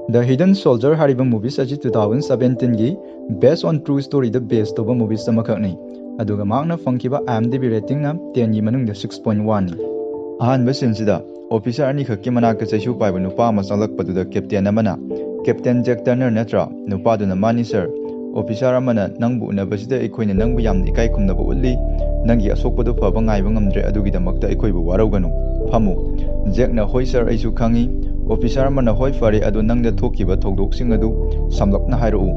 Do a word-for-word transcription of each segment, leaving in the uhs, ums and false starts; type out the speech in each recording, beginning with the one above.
The Hidden Soldier ꯍꯥꯏꯔꯤꯕ movies ꯑꯁꯤ two thousand seventeen ꯒꯤ based on true story the base ꯇꯧꯕ movies ꯑꯃꯈꯛꯅꯤ꯫ ꯑꯗꯨꯒ ꯃꯍꯥꯛꯅ ꯐꯪꯈꯤꯕ IMDb rating ꯅ ten ꯒꯤ ꯃꯅꯨꯡꯗ six point one ꯅꯤ꯫ ꯑꯍꯥꯟꯕ scene ꯁꯤꯗ officer ꯑꯅꯤꯈꯛꯀꯤ ꯃꯅꯥꯛꯇ ꯆꯩꯁꯨ ꯄꯥꯏꯕ ꯅꯨꯄꯥ ꯑꯃ ꯆꯪꯂꯛꯄꯗꯨꯗ captain ꯑꯃꯅ, "Captain Jack Turner ꯅꯠꯇ꯭ꯔꯥ?" ꯅꯨꯄꯥꯗꯨꯅ, "ꯃꯥꯅꯤ sir꯫ Officer ꯑꯃꯅ ꯅꯪꯕꯨ ꯎꯅꯕꯁꯤꯗ ꯑꯩꯈꯣꯏꯅ ꯅꯪꯕꯨ ꯌꯥꯝꯅ ꯏꯀꯥꯏ ꯈꯨꯝꯅꯕ ꯎꯠꯂꯤ꯫ ꯅꯪꯒꯤ ꯑꯁꯣꯛꯄꯗꯨ ꯐꯕ ꯉꯥꯏꯕ ꯉꯝꯗ꯭ꯔꯦ, ꯑꯗꯨꯒꯤꯗꯃꯛꯇ ꯑꯩꯈꯣꯏꯕꯨ ꯋꯥꯔꯧꯒꯅꯨ꯫ ꯐꯝꯃꯨ꯫" ꯖꯦꯛꯅ, "ꯍꯣꯏ sir, ꯑꯩꯁꯨ ꯈꯪꯏ꯫" Officer ꯑꯃꯅ, "ꯍꯣꯏ, ꯐꯔꯦ, ꯑꯗꯣ ꯅꯪꯗ ꯊꯣꯛꯈꯤꯕ ꯊꯧꯗꯣꯛꯁꯤꯡ ꯑꯗꯨ ꯁꯝꯂꯞꯅ ꯍꯥꯏꯔꯛꯎ꯫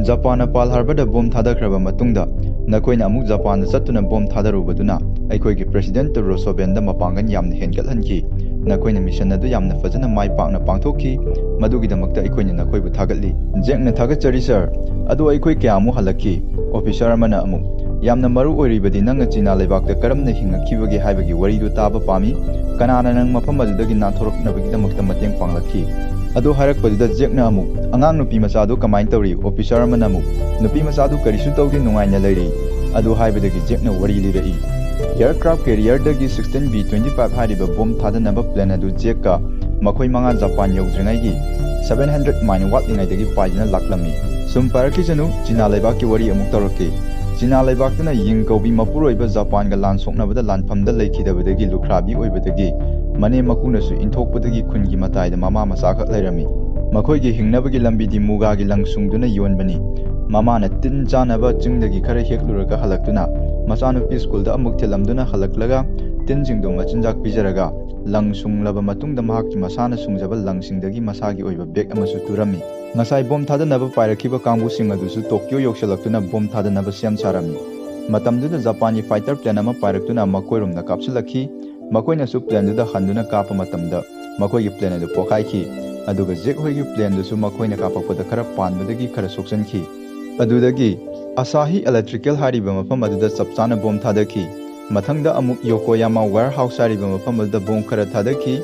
ꯖꯄꯥꯟꯅ Pearl Harbor ꯗ bomb ꯊꯥꯗꯈ꯭ꯔꯕ ꯃꯇꯨꯡꯗ ꯅꯈꯣꯏꯅ ꯑꯃꯨꯛ ꯖꯄꯥꯟꯗ ꯆꯠꯇꯨꯅ bomb ꯊꯥꯗꯔꯨꯕꯗꯨꯅ ꯑꯩꯈꯣꯏꯒꯤ President Roosevelt ꯗ ꯃꯄꯥꯡꯒꯜ ꯌꯥꯝꯅ ꯍꯦꯟꯒꯠꯍꯟꯈꯤ꯫ ꯅꯈꯣꯏꯅ mission ꯑꯗꯨ ꯌꯥꯝꯅ ꯐꯖꯅ ꯃꯥꯏ ꯄꯥꯛꯅ ꯄꯥꯡꯊꯣꯛꯈꯤ꯫ ꯃꯗꯨꯒꯤꯗꯃꯛꯇ ꯑꯩꯈꯣꯏꯅ ꯅꯈꯣꯏꯕꯨ ꯊꯥꯒꯠꯂꯤ꯫" ꯖꯦꯛꯅ, "ꯊꯥꯒꯠꯆꯔꯤ sir꯫ ꯑꯗꯣ ꯑꯩꯈꯣꯏ ꯀꯌꯥꯃꯨꯛ ꯍꯜꯂꯛꯈꯤ?" Officer ꯑꯃꯅ ꯑꯃꯨꯛ, "ꯌꯥꯝꯅ ꯃꯔꯨ ꯑꯣꯏꯔꯤꯕꯗꯤ ꯅꯪꯅ ꯆꯤꯅꯥ ꯂꯩꯕꯥꯛꯇ ꯀꯔꯝꯅ ꯍꯤꯡꯉꯛꯈꯤꯕꯒꯦ ꯍꯥꯏꯕꯒꯤ ꯋꯥꯔꯤꯗꯨ ꯇꯥꯕ ꯄꯥꯝꯃꯤ꯫ ꯀꯅꯥꯅ ꯅꯪ ꯃꯐꯝ ꯑꯗꯨꯗꯒꯤ ꯅꯥꯟꯊꯣꯔꯛꯅꯕꯒꯤꯗꯃꯛꯇ ꯃꯇꯦꯡ ꯄꯥꯡꯂꯛꯈꯤ?" ꯑꯗꯨ ꯍꯥꯏꯔꯛꯄꯗꯨꯗ ꯖꯦꯛꯅ ꯑꯃꯨꯛ, "ꯑꯉꯥꯡ ꯅꯨꯄꯤ ꯃꯆꯥꯗꯨ ꯀꯃꯥꯏꯅ ꯇꯧꯔꯤ?" Officer ꯑꯃꯅ ꯑꯃꯨꯛ, "ꯅꯨꯄꯤ ꯃꯆꯥꯗꯨ ꯀꯔꯤꯁꯨ ꯇꯧꯗꯦ, ꯅꯨꯡꯉꯥꯏꯅ ꯂꯩꯔꯤ꯫" ꯑꯗꯨ ꯍꯥꯏꯕꯗꯒꯤ ꯖꯦꯛꯅ ꯋꯥꯔꯤ ꯂꯤꯔꯛꯏ꯫ Aircraft carrier ꯗꯒꯤ sixteen B twenty five ꯍꯥꯏꯔꯤꯕ bomb ꯊꯥꯗꯅꯕ plane ꯑꯗꯨ ꯖꯦꯛꯀ ꯃꯈꯣꯏ ꯃꯉꯥ ꯖꯄꯥꯟ ꯌꯧꯗ꯭ꯔꯤꯉꯩꯒꯤ seven hundred mile ꯋꯥꯠꯂꯤꯉꯩꯗꯒꯤ ꯄꯥꯏꯗꯨꯅ ꯂꯥꯛꯂꯝꯃꯤ꯫ ꯁꯨꯝ ꯄꯥꯏꯔꯛꯈꯤꯁꯅꯨ, ꯆꯤꯅꯥ ꯂꯩꯕꯥꯛꯀꯤ ꯋꯥꯔꯤ ꯑꯃꯨꯛ ꯇꯧꯔꯛꯀꯦ꯫ ꯆꯤꯅꯥ ꯂꯩꯕꯥꯛꯇꯨꯅ ꯌꯤꯡ ꯀꯧꯕꯤ ꯃꯄꯨꯔꯣꯏꯕ ꯖꯄꯥꯟꯒ ꯂꯥꯟ ꯁꯣꯛꯅꯕꯗ ꯂꯥꯟꯐꯝꯗ ꯂꯩꯈꯤꯗꯕꯗꯒꯤ ꯂꯨꯈ꯭ꯔꯥꯕꯤ ꯑꯣꯏꯕꯗꯒꯤ ꯃꯅꯦꯝ ꯃꯀꯨꯅꯁꯨ ꯏꯟꯊꯣꯛꯄꯗꯒꯤ ꯈꯨꯟꯒꯤ ꯃꯇꯥꯏꯗ ꯃꯃꯥ ꯃꯆꯥꯈꯛ ꯂꯩꯔꯝꯃꯤ꯫ ꯃꯈꯣꯏꯒꯤ ꯍꯤꯡꯅꯕꯒꯤ ꯂꯝꯕꯤꯗꯤ ꯃꯨꯒꯥꯒꯤ ꯂꯪ ꯁꯨꯡꯗꯨꯅ ꯌꯣꯟꯕꯅꯤ꯫ ꯃꯃꯥꯅ ꯇꯤꯟ ꯆꯥꯅꯕ ꯆꯤꯡꯗꯒꯤ ꯈꯔ ꯍꯦꯛꯂꯨꯔꯒ ꯍꯜꯂꯛꯇꯨꯅ ꯃꯆꯥꯅꯨꯄꯤ ꯁ꯭ꯀꯨꯜꯗ ꯑꯃꯨꯛ ꯊꯤꯜꯂꯝꯗꯨꯅ ꯍꯜꯂꯛꯂꯒ ꯇꯤꯟꯁꯤꯡꯗꯨ ꯃꯆꯤꯟꯖꯥꯛ ꯄꯤꯖꯔꯒ ꯂꯪ ꯁꯨꯡꯂꯕ ꯃꯇꯨꯡꯗ ꯃꯍꯥꯛꯀꯤ ꯃꯁꯥꯅ ꯁꯨꯡꯖꯕ ꯂꯪꯁꯤꯡꯗꯒꯤ ꯃꯁꯥꯒꯤ ꯑꯣꯏꯕ bag ꯑꯃꯁꯨ ꯇꯨꯔꯝꯃꯤ꯫ ꯉꯁꯥꯏ bomb ꯊꯥꯗꯅꯕ ꯄꯥꯏꯔꯛꯈꯤꯕ ꯀꯥꯡꯕꯨꯁꯤꯡ ꯑꯗꯨꯁꯨ ꯇꯣꯀꯤꯌꯣ ꯌꯧꯁꯤꯜꯂꯛꯇꯨꯅ bomb ꯊꯥꯗꯅꯕ ꯁꯦꯝ ꯁꯥꯔꯝꯃꯤ꯫ ꯃꯇꯝꯗꯨꯗ ꯖꯄꯥꯟꯒꯤ fighter plane ꯑꯃ ꯄꯥꯏꯔꯛꯇꯨꯅ ꯃꯈꯣꯏꯔꯣꯝꯗ ꯀꯥꯞꯁꯤꯜꯂꯛꯈꯤ꯫ ꯃꯈꯣꯏꯅꯁꯨ plane ꯗꯨꯗ ꯍꯟꯗꯨꯅ ꯀꯥꯞꯄ ꯃꯇꯝꯗ ꯃꯈꯣꯏꯒꯤ plane ꯑꯗꯨ ꯄꯣꯈꯥꯏꯈꯤ꯫ ꯑꯗꯨꯒ ꯖꯦꯛ ꯍꯣꯏꯒꯤ plane ꯗꯨꯁꯨ ꯃꯈꯣꯏꯅ ꯀꯥꯞꯄꯛꯄꯗ ꯈꯔ ꯄꯥꯟꯕꯗꯒꯤ ꯈꯔ ꯁꯣꯛꯆꯟꯈꯤ꯫ ꯑꯗꯨꯗꯒꯤ ꯑꯁꯥꯍꯤ Electrical ꯍꯥꯏꯔꯤꯕ ꯃꯐꯝ ꯑꯗꯨꯗ ꯆꯞ ꯆꯥꯅ bomb ꯊꯥꯗꯈꯤ꯫ ꯃꯊꯪꯗ ꯑꯃꯨꯛ Yokoyama Warehouse ꯍꯥꯏꯔꯤꯕ ꯃꯐꯝ ꯑꯗꯨꯗ bomb ꯈꯔ ꯊꯥꯗꯈꯤ꯫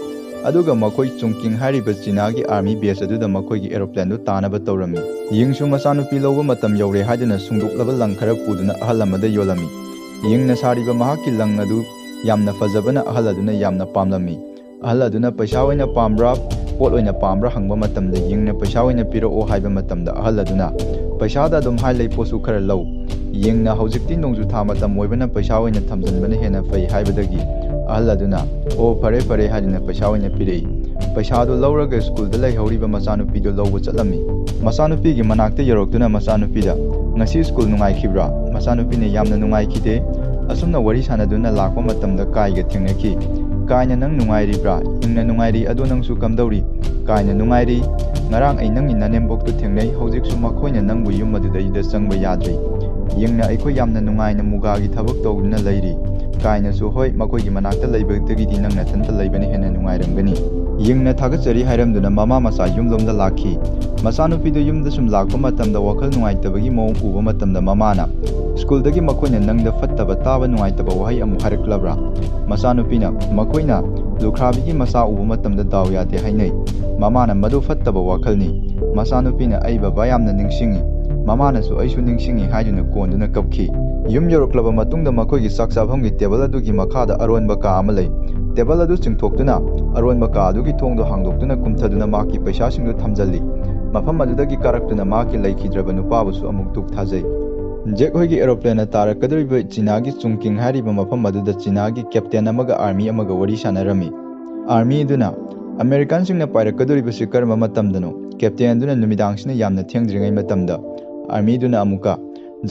ꯑꯗꯨꯒ ꯃꯈꯣꯏ ꯆꯨꯡꯀꯤꯡ ꯍꯥꯏꯔꯤꯕ ꯆꯤꯅꯥꯒꯤ army base ꯑꯗꯨꯗ ꯃꯈꯣꯏꯒꯤ aeroplane ꯗꯨ ꯇꯥꯅꯕ ꯇꯧꯔꯝꯃꯤ꯫ ꯌꯤꯡꯁꯨ ꯃꯆꯥꯅꯨꯄꯤ ꯂꯧꯕ ꯃꯇꯝ ꯌꯧꯔꯦ ꯍꯥꯏꯗꯨꯅ ꯁꯨꯡꯗꯣꯛꯂꯕ ꯂꯪ ꯈꯔ ꯄꯨꯗꯨꯅ ꯑꯍꯜ ꯑꯃꯗ ꯌꯣꯜꯂꯝꯃꯤ꯫ ꯌꯤꯡꯅ ꯁꯥꯔꯤꯕ ꯃꯍꯥꯛꯀꯤ ꯂꯪ ꯑꯗꯨ ꯌꯥꯝꯅ ꯐꯖꯕꯅ ꯑꯍꯜ ꯑꯗꯨꯅ ꯌꯥꯝꯅ ꯄꯥꯝꯂꯝꯃꯤ꯫ ꯑꯍꯜ ꯑꯗꯨꯅ, "ꯄꯩꯁꯥ ꯑꯣꯏꯅ ꯄꯥꯝꯕ꯭ꯔꯥ, ꯄꯣꯠ ꯑꯣꯏꯅ ꯄꯥꯝꯕ꯭ꯔꯥ ꯍꯪꯕ ꯃꯇꯝꯗ ꯌꯤꯡꯅ ꯄꯩꯁꯥ ꯑꯣꯏꯅ ꯄꯤꯔꯛꯑꯣ ꯍꯥꯏꯕ ꯃꯇꯝꯗ ꯑꯍꯜ ꯑꯗꯨꯅ ꯄꯩꯁꯥꯗ ꯑꯗꯨꯝ ꯍꯥꯏ ꯂꯩ ꯄꯣꯠꯁꯨ ꯈꯔ ꯂꯧ꯫ ꯌꯤꯡꯅ ꯍꯧꯖꯤꯛꯇꯤ ꯅꯣꯡꯖꯨ ꯊꯥ ꯃꯇꯝ ꯑꯣꯏꯕꯅ ꯄꯩꯁꯥ ꯑꯣꯏꯅ ꯊꯝꯖꯤꯟꯕꯅ ꯍꯦꯟꯅ ꯐꯩ ꯍꯥꯏꯕꯗꯒꯤ ꯑꯍꯜ ꯑꯗꯨꯅ "ꯑꯣ ꯐꯔꯦ ꯐꯔꯦ" ꯍꯥꯏꯗꯨꯅ ꯄꯩꯁꯥ ꯑꯣꯏꯅ ꯄꯤꯔꯛꯏ꯫ ꯄꯩꯁꯥꯗꯨ ꯂꯧꯔꯒ ꯁ꯭ꯀꯨꯜꯗ ꯂꯩꯍꯧꯔꯤꯕ ꯃꯆꯥꯅꯨꯄꯤꯗꯨ ꯂꯧꯕ ꯆꯠꯂꯝꯃꯤ꯫ ꯃꯆꯥꯅꯨꯄꯤꯒꯤ ꯃꯅꯥꯛꯇ ꯌꯧꯔꯛꯇꯨꯅ ꯃꯆꯥꯅꯨꯄꯤꯗ "ꯉꯁꯤ ꯁ꯭ꯀꯨꯜ ꯅꯨꯡꯉꯥꯏꯈꯤꯕ꯭ꯔꯥ?" ꯃꯆꯥꯅꯨꯄꯤꯅ "ꯌꯥꯝꯅ ꯅꯨꯡꯉꯥꯏꯈꯤꯗꯦ꯫ ꯑꯁꯨꯝꯅ ꯋꯥꯔꯤ ꯁꯥꯟꯅꯗꯨꯅ ꯂꯥꯛꯄ ꯃꯇꯝꯗ ꯀꯥꯏꯒ ꯊꯦꯡꯅꯈꯤ꯫ ꯀꯥꯏꯅ "ꯅꯪ ꯅꯨꯡꯉꯥꯏꯔꯤꯕ꯭ꯔꯥ?" ꯌꯤꯡꯅ "ꯅꯨꯡꯉꯥꯏꯔꯤ, ꯑꯗꯣ ꯅꯪꯁꯨ ꯀꯝꯗꯧꯔꯤ?" ꯀꯥꯏꯅ "ꯅꯨꯡꯉꯥꯏꯔꯤ꯫ ꯉꯔꯥꯡ ꯑꯩ ꯅꯪꯒꯤ ꯅꯅꯦꯝꯕꯣꯛꯇꯨ ꯊꯦꯡꯅꯩ꯫ ꯍꯧꯖꯤꯛꯁꯨ ꯃꯈꯣꯏꯅ ꯅꯪꯕꯨ ꯌꯨꯝ ꯑꯗꯨꯗꯩꯗ ꯆꯪꯕ ꯌꯥꯗ꯭ꯔꯤ꯫ ꯌꯤꯡꯅ "ꯑꯩꯈꯣꯏ ꯌꯥꯝꯅ ꯅꯨꯡꯉꯥꯏꯅ ꯃꯨꯒꯥꯒꯤ ꯊꯕꯛ ꯇꯧꯗꯨꯅ ꯂꯩꯔꯤ"꯫ ꯀꯥꯏꯅꯁꯨ "ꯍꯣꯏ, ꯃꯈꯣꯏꯒꯤ ꯃꯅꯥꯛꯇ ꯂꯩꯕꯗꯒꯤꯗꯤ ꯅꯪ ꯅꯊꯟꯇ ꯂꯩꯕꯅ ꯍꯦꯟꯅ ꯅꯨꯡꯉꯥꯏꯔꯝꯒꯅꯤ"꯫ ꯌꯤꯡꯅ "ꯊꯥꯒꯠꯆꯔꯤ" ꯍꯥꯏꯔꯝꯗꯨꯅ ꯃꯃꯥ ꯃꯆꯥ ꯌꯨꯝꯂꯣꯝꯗ ꯂꯥꯛꯈꯤ꯫ ꯃꯆꯥꯅꯨꯄꯤꯗꯨ ꯌꯨꯝꯗ ꯁꯨꯝ ꯂꯥꯛꯄ ꯃꯇꯝꯗ ꯋꯥꯈꯜ ꯅꯨꯡꯉꯥꯏꯇꯕꯒꯤ ꯃꯑꯣꯡ ꯎꯕ ꯃꯇꯝꯗ ꯃꯃꯥꯅ "ꯁ꯭ꯀꯨꯜꯗꯒꯤ ꯃꯈꯣꯏꯅ ꯅꯪꯗ ꯐꯠꯇꯕ ꯇꯥꯕ ꯅꯨꯡꯉꯥꯏꯇꯕ ꯋꯥꯍꯩ ꯑꯃꯨꯛ ꯍꯥꯏꯔꯛꯂꯕ꯭ꯔꯥ?" ꯃꯆꯥꯅꯨꯄꯤꯅ "ꯃꯈꯣꯏꯅ ꯂꯨꯈ꯭ꯔꯥꯕꯤꯒꯤ ꯃꯆꯥ ꯎꯕ ꯃꯇꯝꯗ ꯗꯥꯎ ꯌꯥꯗꯦ ꯍꯥꯏꯅꯩ"꯫ ꯃꯃꯥꯅ "ꯃꯗꯨ ꯐꯠꯇꯕ ꯋꯥꯈꯜꯅꯤ"꯫ ꯃꯆꯥꯅꯨꯄꯤꯅ "ꯑꯩ ꯕꯕꯥ ꯌꯥꯝꯅ ꯅꯤꯡꯁꯤꯡꯉꯤ"꯫ ꯃꯃꯥꯅꯁꯨ "ꯑꯩꯁꯨ ꯅꯤꯡꯁꯤꯡꯉꯤ" ꯍꯥꯏꯗꯨꯅ ꯀꯣꯟꯗꯨꯅ ꯀꯞꯈꯤ꯫ ꯌꯨꯝ ꯌꯧꯔꯛꯂꯕ ꯃꯇꯨꯡꯗ ꯃꯈꯣꯏꯒꯤ ꯆꯥꯛ ꯆꯥꯐꯝꯒꯤ ꯇꯦꯕꯜ ꯑꯗꯨꯒꯤ ꯃꯈꯥꯗ ꯑꯔꯣꯟꯕ ꯀꯥ ꯑꯃ ꯂꯩ꯫ ꯇꯦꯕꯜ ꯑꯗꯨ ꯆꯤꯡꯊꯣꯛꯇꯨꯅ ꯑꯔꯣꯟꯕ ꯀꯥ ꯑꯗꯨꯒꯤ ꯊꯣꯡꯗꯨ ꯍꯥꯡꯗꯣꯛꯇꯨꯅ ꯀꯨꯝꯊꯗꯨꯅ ꯃꯍꯥꯛꯀꯤ ꯄꯩꯁꯥꯁꯤꯡꯗꯨ ꯊꯝꯖꯤꯜꯂꯤ꯫ ꯃꯐꯝ ꯑꯗꯨꯗꯒꯤ ꯀꯥꯔꯛꯇꯨꯅ ꯃꯍꯥꯛꯀꯤ ꯂꯩꯈꯤꯗ꯭ꯔꯕ ꯅꯨꯄꯥꯕꯨꯁꯨ ꯑꯃꯨꯛ ꯗꯨꯛ ꯊꯥꯖꯩ꯫ ꯖꯦꯛ ꯍꯣꯏꯒꯤ ꯑꯦꯔꯣꯄ꯭ꯂꯦꯟꯅ ꯇꯥꯔꯛꯀꯗꯧꯔꯤꯕ ꯆꯤꯅꯥꯒꯤ ꯆꯨꯡꯀꯤꯡ ꯍꯥꯏꯔꯤꯕ ꯃꯐꯝ ꯑꯗꯨꯗ ꯆꯤꯅꯥꯒꯤ ꯀꯦꯞꯇꯦꯟ ꯑꯃꯒ ꯑꯥꯔꯃꯤ ꯑꯃꯒ ꯋꯥꯔꯤ ꯁꯥꯟꯅꯔꯝꯃꯤ꯫ ꯑꯥꯔꯃꯤ ꯑꯗꯨꯅ "ꯑꯃꯦꯔꯤꯀꯥꯟꯁꯤꯡꯅ ꯄꯥꯏꯔꯛꯀꯗꯧꯔꯤꯕꯁꯤ ꯀꯔꯝꯕ ꯃꯇꯝꯗꯅꯣ?" ꯀꯦꯞꯇꯦꯟ ꯑꯗꯨꯅ "ꯅꯨꯃꯤꯗꯥꯡꯁꯤꯅ ꯌꯥꯝꯅ ꯊꯦꯡꯗ꯭ꯔꯤꯉꯩ ꯃꯇꯝꯗ"꯫ ꯑꯥꯔꯃꯤ ꯑꯗꯨꯅ ꯑꯃꯨꯛꯀ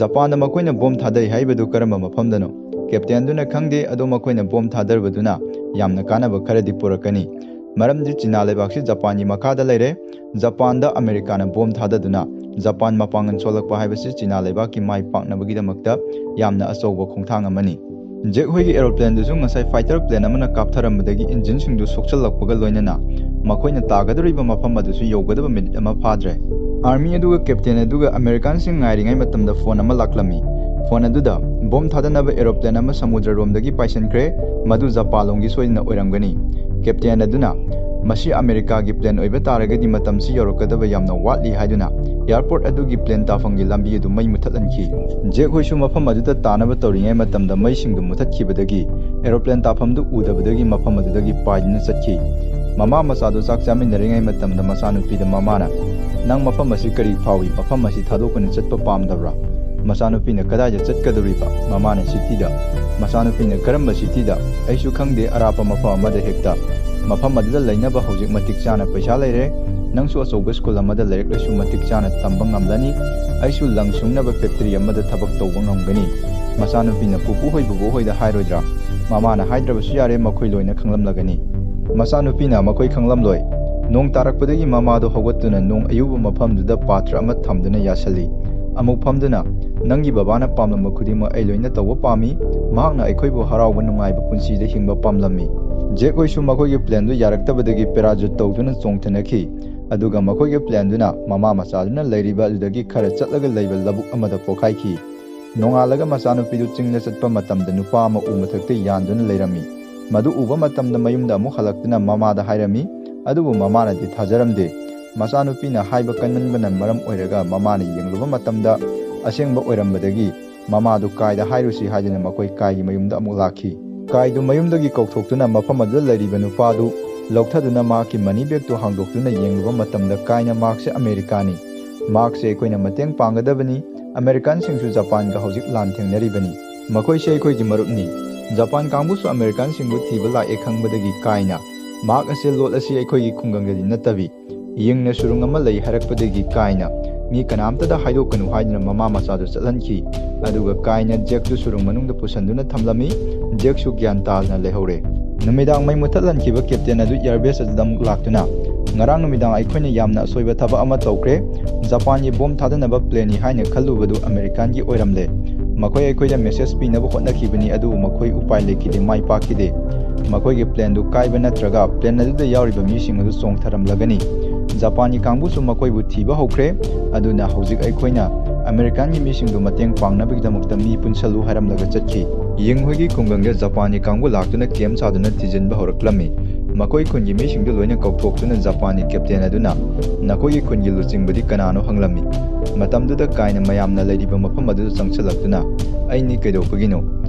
"ꯖꯄꯥꯟꯗ ꯃꯈꯣꯏꯅ ꯕꯣꯝ ꯊꯥꯗꯩ ꯍꯥꯏꯕꯗꯨ ꯀꯔꯝꯕ ꯃꯐꯝꯗꯅꯣ?" ꯀꯦꯞꯇꯦꯟ ꯑꯗꯨꯅ "ꯈꯪꯗꯦ, ꯑꯗꯣ ꯃꯈꯣꯏꯅ ꯕꯣꯝ ꯊꯥꯗꯔꯕꯗꯨꯅ ꯌꯥꯝꯅ ꯀꯥꯟꯅꯕ ꯈꯔꯗꯤ ꯄꯨꯔꯛꯀꯅꯤ꯫ ꯃꯔꯝꯗꯤ ꯆꯤꯅꯥ ꯂꯩꯕꯥꯛꯁꯤ ꯖꯄꯥꯟꯒꯤ ꯃꯈꯥꯗ ꯂꯩꯔꯦ꯫ ꯖꯄꯥꯟꯗ ꯑꯃꯦꯔꯤꯀꯥꯅ ꯕꯣꯝ ꯊꯥꯗꯗꯨꯅ ꯖꯄꯥꯟ ꯃꯄꯥꯡꯒꯜ ꯁꯣꯜꯂꯛꯄ ꯍꯥꯏꯕꯁꯤ ꯆꯤꯅꯥ ꯂꯩꯕꯥꯛꯀꯤ ꯃꯥꯏ ꯄꯥꯛꯅꯕꯒꯤꯗꯃꯛꯇ ꯌꯥꯝꯅ ꯑꯆꯧꯕ ꯈꯣꯡꯊꯥꯡ ꯑꯃꯅꯤ"꯫ ꯖꯦꯛ ꯍꯣꯏꯒꯤ ꯑꯦꯔꯣꯄ꯭ꯂꯦꯟꯗꯨꯁꯨ ꯉꯁꯥꯏ ꯐꯥꯏꯇꯔ ꯄ꯭ꯂꯦꯟ ꯑꯃꯅ ꯀꯥꯞꯊꯔꯝꯕꯗꯒꯤ ꯏꯟꯖꯤꯟꯁꯤꯡꯗꯨ ꯁꯣꯛꯆꯜꯂꯛꯄꯒ ꯂꯣꯏꯅꯅ ꯃꯈꯣꯏꯅ ꯇꯥꯒꯗꯧꯔꯤꯕ ꯃꯐꯝ ꯑꯗꯨꯁꯨ ꯌꯧꯒꯗꯕ ꯃꯤꯅꯤꯠ ꯑꯃ ꯐꯥꯗ꯭ꯔꯦ꯫ ꯑꯥꯔꯃꯤ ꯑꯗꯨꯒ ꯀꯦꯞꯇꯦꯟ ꯑꯗꯨꯒ ꯑꯃꯦꯔꯤꯀꯥꯟꯁꯤꯡ ꯉꯥꯏꯔꯤꯉꯩ ꯃꯇꯝꯗ ꯐꯣꯟ ꯑꯃ ꯂꯥꯛꯂꯝꯃꯤ꯫ ꯐꯣꯟ ꯑꯗꯨꯗ "ꯕꯣꯝ ꯊꯥꯗꯅꯕ ꯑꯦꯔꯣꯄ꯭ꯂꯦꯟ ꯑꯃ ꯁꯃꯨꯗ꯭ꯔꯔꯣꯝꯗꯒꯤ ꯄꯥꯏꯁꯤꯟꯈ꯭ꯔꯦ꯫ ꯃꯗꯨ ꯖꯄꯥꯟꯂꯣꯝꯒꯤ ꯁꯣꯏꯗꯅ ꯑꯣꯏꯔꯝꯒꯅꯤ"꯫ ꯀꯦꯞꯇꯦꯟ ꯑꯗꯨꯅ "ꯃꯁꯤ ꯑꯃꯦꯔꯤꯀꯥꯒꯤ ꯄ꯭ꯂꯦꯟ ꯑꯣꯏꯕ ꯇꯥꯔꯒꯗꯤ ꯃꯇꯝꯁꯤ ꯌꯧꯔꯛꯀꯗꯕ ꯌꯥꯝꯅ ꯋꯥꯠꯂꯤ" ꯍꯥꯏꯗꯨꯅ ꯑꯦꯌꯥꯔꯄꯣꯔꯠ ꯑꯗꯨꯒꯤ ꯄ꯭ꯂꯦꯟ ꯇꯥꯐꯝꯒꯤ ꯂꯝꯕꯤ ꯑꯗꯨ ꯃꯩ ꯃꯨꯊꯠꯍꯟꯈꯤ꯫ ꯖꯦꯛ ꯍꯣꯏꯁꯨ ꯃꯐꯝ ꯑꯗꯨꯗ ꯇꯥꯅꯕ ꯇꯧꯔꯤꯉꯩ ꯃꯇꯝꯗ ꯃꯩꯁꯤꯡꯗꯨ ꯃꯨꯊꯠꯈꯤꯕꯗꯒꯤ ꯑꯦꯔꯣꯄ꯭ꯂꯦꯟ ꯇꯥꯐꯝꯗꯨ ꯎꯗꯕꯗꯒꯤ ꯃꯐꯝ ꯑꯗꯨꯗꯒꯤ ꯄꯥꯏꯗꯨꯅ ꯆꯠꯈꯤ꯫ ꯃꯃꯥ ꯃꯆꯥꯗꯨ ꯆꯥꯛ ꯆꯥꯃꯤꯟꯅꯔꯤꯉꯩ ꯃꯇꯝꯗ ꯃꯆꯥꯅꯨꯄꯤꯗ ꯃꯃꯥꯅ, "ꯅꯪ ꯃꯐꯝ ꯑꯁꯤ ꯀꯔꯤ ꯐꯥꯎꯏ? ꯃꯐꯝ ꯑꯁꯤ ꯊꯥꯗꯣꯛꯇꯨꯅ ꯆꯠꯄ ꯄꯥꯝꯗꯕ꯭ꯔꯥ?" ꯃꯆꯥꯅꯨꯄꯤꯅ, "ꯀꯗꯥꯏꯗ ꯆꯠꯀꯗꯧꯔꯤꯕ?" ꯃꯃꯥꯅ, "ꯁꯤꯇꯤꯗ꯫" ꯃꯆꯥꯅꯨꯄꯤꯅ, "ꯀꯔꯝꯕ ꯁꯤꯇꯤꯗ?" "ꯑꯩꯁꯨ ꯈꯪꯗꯦ, ꯑꯔꯥꯞꯄ ꯃꯐꯝ ꯑꯃꯗ ꯍꯦꯛꯇ꯫ ꯃꯐꯝ ꯑꯗꯨꯗ ꯂꯩꯅꯕ ꯍꯧꯖꯤꯛ ꯃꯇꯤꯛ ꯆꯥꯅ ꯄꯩꯁꯥ ꯂꯩꯔꯦ꯫ ꯅꯪꯁꯨ ꯑꯆꯧꯕ ꯁ꯭ꯀꯨꯜ ꯑꯃꯗ ꯂꯥꯏꯔꯤꯛ ꯂꯥꯏꯁꯨ ꯃꯇꯤꯛ ꯆꯥꯅ ꯇꯝꯕ ꯉꯝꯂꯅꯤ꯫ ꯑꯩꯁꯨ ꯂꯪ ꯁꯨꯡꯅꯕ ꯐꯦꯛꯇꯔꯤ ꯑꯃꯗ ꯊꯕꯛ ꯇꯧꯕ ꯉꯝꯒꯅꯤ꯫" ꯃꯆꯥꯅꯨꯄꯤꯅ, "ꯄꯨꯄꯨ ꯍꯣꯏ ꯕꯨꯕꯣꯛ ꯍꯣꯏꯗ ꯍꯥꯏꯔꯣꯏꯗ꯭ꯔꯥ? ꯃꯃꯥꯅ ꯍꯥꯏꯗ꯭ꯔꯕꯁꯨ ꯌꯥꯔꯦ, ꯃꯈꯣꯏ ꯂꯣꯏꯅ ꯈꯪꯂꯝꯂꯒꯅꯤ꯫" ꯃꯆꯥꯅꯨꯄꯤꯅ, "ꯃꯈꯣꯏ ꯈꯪꯂꯝꯂꯣꯏ꯫" ꯅꯣꯡ ꯇꯥꯔꯛꯄꯗꯒꯤ ꯃꯃꯥꯗꯣ ꯍꯧꯒꯠꯇꯨꯅ ꯅꯣꯡ ꯑꯌꯨꯕ ꯃꯐꯝꯗꯨꯗ ꯄꯥꯇ꯭ꯔ ꯑꯃ ꯊꯝꯗꯨꯅ ꯌꯥꯁꯜꯂꯤ꯫ ꯑꯃꯨꯛ ꯐꯝꯗꯨꯅ, "ꯅꯪꯒꯤ ꯕꯕꯥꯅ ꯄꯥꯝꯂꯝꯕ ꯈꯨꯗꯤꯡꯃꯛ ꯑꯩ ꯂꯣꯏꯅ ꯇꯧꯕ ꯄꯥꯝꯃꯤ꯫ ꯃꯍꯥꯛꯅ ꯑꯩꯈꯣꯏꯕꯨ ꯍꯔꯥꯎꯕ ꯅꯨꯡꯉꯥꯏꯕ ꯄꯨꯟꯁꯤꯗ ꯍꯤꯡꯕ ꯄꯥꯝꯂꯝꯃꯤ꯫" ꯖꯦꯛ ꯍꯣꯏꯁꯨ ꯃꯈꯣꯏꯒꯤ ꯄ꯭ꯂꯦꯟꯗꯨ ꯌꯥꯔꯛꯇꯕꯗꯒꯤ ꯄꯦꯔꯥꯖꯨꯠ ꯇꯧꯗꯨꯅ ꯆꯣꯡꯊꯅꯈꯤ꯫ ꯑꯗꯨꯒ ꯃꯈꯣꯏꯒꯤ ꯄ꯭ꯂꯦꯟꯗꯨꯅ ꯃꯃꯥ ꯃꯆꯥꯗꯨꯅ ꯂꯩꯔꯤꯕ ꯑꯗꯨꯗꯒꯤ ꯈꯔ ꯆꯠꯂꯒ ꯂꯩꯕ ꯂꯧꯕꯨꯛ ꯑꯃꯗ ꯄꯣꯛꯈꯥꯏꯈꯤ꯫ ꯅꯣꯡꯉꯥꯜꯂꯒ ꯃꯆꯥꯅꯨꯄꯤꯗꯨ ꯆꯤꯡꯗ ꯆꯠꯄ ꯃꯇꯝꯗ ꯅꯨꯄꯥ ꯑꯃ ꯎ ꯃꯊꯛꯇ ꯌꯥꯟꯗꯨꯅ ꯂꯩꯔꯝꯃꯤ꯫ ꯃꯗꯨ ꯎꯕ ꯃꯇꯝꯗ ꯃꯌꯨꯝꯗ ꯑꯃꯨꯛ ꯍꯜꯂꯛꯇꯨꯅ ꯃꯃꯥꯗ ꯍꯥꯏꯔꯝꯃꯤ꯫ ꯑꯗꯨꯕꯨ ꯃꯃꯥꯅꯗꯤ ꯊꯥꯖꯔꯝꯗꯦ꯫ ꯃꯆꯥꯅꯨꯄꯤꯅ ꯍꯥꯏꯕ ꯀꯟꯃꯟꯕꯅ ꯃꯔꯝ ꯑꯣꯏꯔꯒ ꯃꯃꯥꯅ ꯌꯦꯡꯂꯨꯕ ꯃꯇꯝꯗ ꯑꯁꯦꯡꯕ ꯑꯣꯏꯔꯝꯕꯗꯒꯤ ꯃꯃꯥꯗꯨ ꯀꯥꯏꯗ ꯍꯥꯏꯔꯨꯁꯤ ꯍꯥꯏꯗꯨꯅ ꯃꯈꯣꯏ ꯀꯥꯏꯒꯤ ꯃꯌꯨꯝꯗ ꯑꯃꯨꯛ ꯂꯥꯛꯈꯤ꯫ ꯀꯥꯏꯗꯨ ꯃꯌꯨꯝꯗꯒꯤ ꯀꯧꯊꯣꯛꯇꯨꯅ ꯃꯐꯝ ꯑꯗꯨꯗ ꯂꯩꯔꯤꯕ ꯅꯨꯄꯥꯗꯨ ꯂꯧꯊꯗꯨꯅ ꯃꯍꯥꯛꯀꯤ ꯃꯅꯤ ꯕꯦꯒꯇꯨ ꯍꯥꯡꯗꯣꯛꯇꯨꯅ ꯌꯦꯡꯂꯨꯕ ꯃꯇꯝꯗ ꯀꯥꯏꯅ ꯃꯍꯥꯛꯁꯦ ꯑꯃꯦꯔꯤꯀꯥꯅꯤ꯫ ꯃꯍꯥꯛꯁꯦ ꯑꯩꯈꯣꯏꯅ ꯃꯇꯦꯡ ꯄꯥꯡꯒꯗꯕꯅꯤ꯫ ꯑꯃꯦꯔꯤꯀꯥꯟꯁꯤꯡꯁꯨ ꯖꯄꯥꯟꯒ ꯍꯧꯖꯤꯛ ꯂꯥꯟ ꯊꯦꯡꯅꯔꯤꯕꯅꯤ꯫ ꯃꯈꯣꯏꯁꯦ ꯑꯩꯈꯣꯏꯒꯤ ꯃꯔꯨꯞꯅꯤ꯫ ꯖꯄꯥꯟ ꯀꯥꯡꯕꯨꯁꯨ ꯑꯃꯦꯔꯤꯀꯥꯟꯁꯤꯡꯕꯨ ꯊꯤꯕ ꯂꯥꯛꯑꯦ ꯈꯪꯕꯗꯒꯤ ꯀꯥꯏꯅ ꯃꯍꯥꯛ ꯑꯁꯦ ꯂꯣꯠ ꯑꯁꯤ ꯑꯩꯈꯣꯏꯒꯤ ꯈꯨꯡꯒꯪꯗꯗꯤ ꯅꯠꯇꯕꯤ ꯌꯤꯡꯅ ꯁꯨꯔꯨꯡ ꯑꯃ ꯂꯩ ꯍꯥꯏꯔꯛꯄꯗꯒꯤ ꯀꯥꯏꯅ ꯃꯤ ꯀꯅꯥꯝꯇꯗ ꯍꯥꯏꯗꯣꯛꯀꯅꯨ ꯍꯥꯏꯗꯨꯅ ꯃꯃꯥ ꯃꯆꯥꯗꯨ ꯆꯠꯍꯟꯈꯤ꯫ ꯑꯗꯨꯒ ꯀꯥꯏꯅ ꯖꯦꯛꯇꯨ ꯁꯨꯔꯨꯡ ꯃꯅꯨꯡꯗ ꯄꯨꯁꯟꯗꯨꯅ ꯊꯝꯂꯝꯃꯤ꯫ ꯖꯦꯛꯁꯨ ꯒ꯭ꯌꯥꯟ ꯇꯥꯗꯅ ꯂꯩꯍꯧꯔꯦ꯫ ꯅꯨꯃꯤꯗꯥꯡ ꯃꯩ ꯃꯨꯊꯠꯍꯟꯈꯤꯕ ꯀꯦꯞꯇꯦꯟ ꯑꯗꯨ ꯏꯌꯥꯔꯕꯦꯁ ꯑꯗꯨꯗ ꯑꯃꯨꯛ ꯂꯥꯛꯇꯨꯅ, "ꯉꯔꯥꯡ ꯅꯨꯃꯤꯗꯥꯡ ꯑꯩꯈꯣꯏꯅ ꯌꯥꯝꯅ ꯑꯁꯣꯏꯕ ꯊꯕꯛ ꯑꯃ ꯇꯧꯈ꯭ꯔꯦ꯫ ꯖꯄꯥꯟꯒꯤ ꯕꯣꯝ ꯊꯥꯗꯅꯕ ꯄ꯭ꯂꯦꯟꯅꯤ ꯍꯥꯏꯅ ꯈꯜꯂꯨꯕꯗꯨ ꯑꯃꯦꯔꯤꯀꯥꯟꯒꯤ ꯑꯣꯏꯔꯝꯂꯦ꯫ ꯃꯈꯣꯏ ꯑꯩꯈꯣꯏꯗ ꯃꯦꯁꯦꯖ ꯄꯤꯅꯕ ꯍꯣꯠꯅꯈꯤꯕꯅꯤ, ꯑꯗꯨꯕꯨ ꯃꯈꯣꯏ ꯎꯄꯥꯏ ꯂꯩꯈꯤꯗꯦ, ꯃꯥꯏ ꯄꯥꯛꯈꯤꯗꯦ꯫ ꯃꯈꯣꯏꯒꯤ ꯄ꯭ꯂꯦꯟꯗꯨ ꯀꯥꯏꯕ ꯅꯠꯇ꯭ꯔꯒ ꯄ꯭ꯂꯦꯟ ꯑꯗꯨꯗ ꯌꯥꯎꯔꯤꯕ ꯃꯤꯁꯤꯡ ꯑꯗꯨ ꯆꯣꯡꯊꯔꯝꯂꯒꯅꯤ꯫ ꯖꯄꯥꯟꯒꯤ ꯀꯥꯡꯕꯨꯁꯨ ꯃꯈꯣꯏꯕꯨ ꯊꯤꯕ ꯍꯧꯈ꯭ꯔꯦ꯫ ꯑꯗꯨꯅ ꯍꯧꯖꯤꯛ ꯑꯩꯈꯣꯏꯅ ꯑꯃꯦꯔꯤꯀꯥꯟꯒꯤ ꯃꯤꯁꯤꯡꯗꯨ ꯃꯇꯦꯡ ꯄꯥꯡꯅꯕꯒꯤꯗꯃꯛꯇ ꯃꯤ ꯄꯨꯟꯁꯜꯂꯨ" ꯍꯥꯏꯔꯝꯂꯒ ꯆꯠꯈꯤ꯫ ꯌꯤꯡ ꯍꯣꯏꯒꯤ ꯈꯨꯡꯒꯪꯗ ꯖꯄꯥꯟꯒꯤ ꯀꯥꯡꯕꯨ ꯂꯥꯛꯇꯨꯅ ꯀꯦꯝ ꯁꯥꯗꯨꯅ ꯊꯤꯖꯤꯟꯕ ꯍꯧꯔꯛꯂꯝꯃꯤ꯫ ꯃꯈꯣꯏ ꯈꯨꯟꯒꯤ ꯃꯤꯁꯤꯡꯗꯨ ꯂꯣꯏꯅ ꯀꯧꯊꯣꯛꯇꯨꯅ ꯖꯄꯥꯟꯒꯤ ꯀꯦꯞꯇꯦꯟ ꯑꯗꯨꯅ, "ꯅꯈꯣꯏꯒꯤ ꯈꯨꯟꯒꯤ ꯂꯨꯆꯤꯡꯕꯗꯤ ꯀꯅꯥꯅꯣ?" ꯍꯪꯂꯝꯃꯤ꯫ ꯃꯇꯝꯗꯨꯗ ꯀꯥꯏꯅ ꯃꯌꯥꯝꯅ ꯂꯩꯔꯤꯕ ꯃꯐꯝ ꯑꯗꯨꯗ ꯆꯪꯁꯤꯜꯂꯛꯇꯨꯅ, "ꯑꯩꯅꯤ, ꯀꯩꯗꯧꯕꯒꯤꯅꯣ?"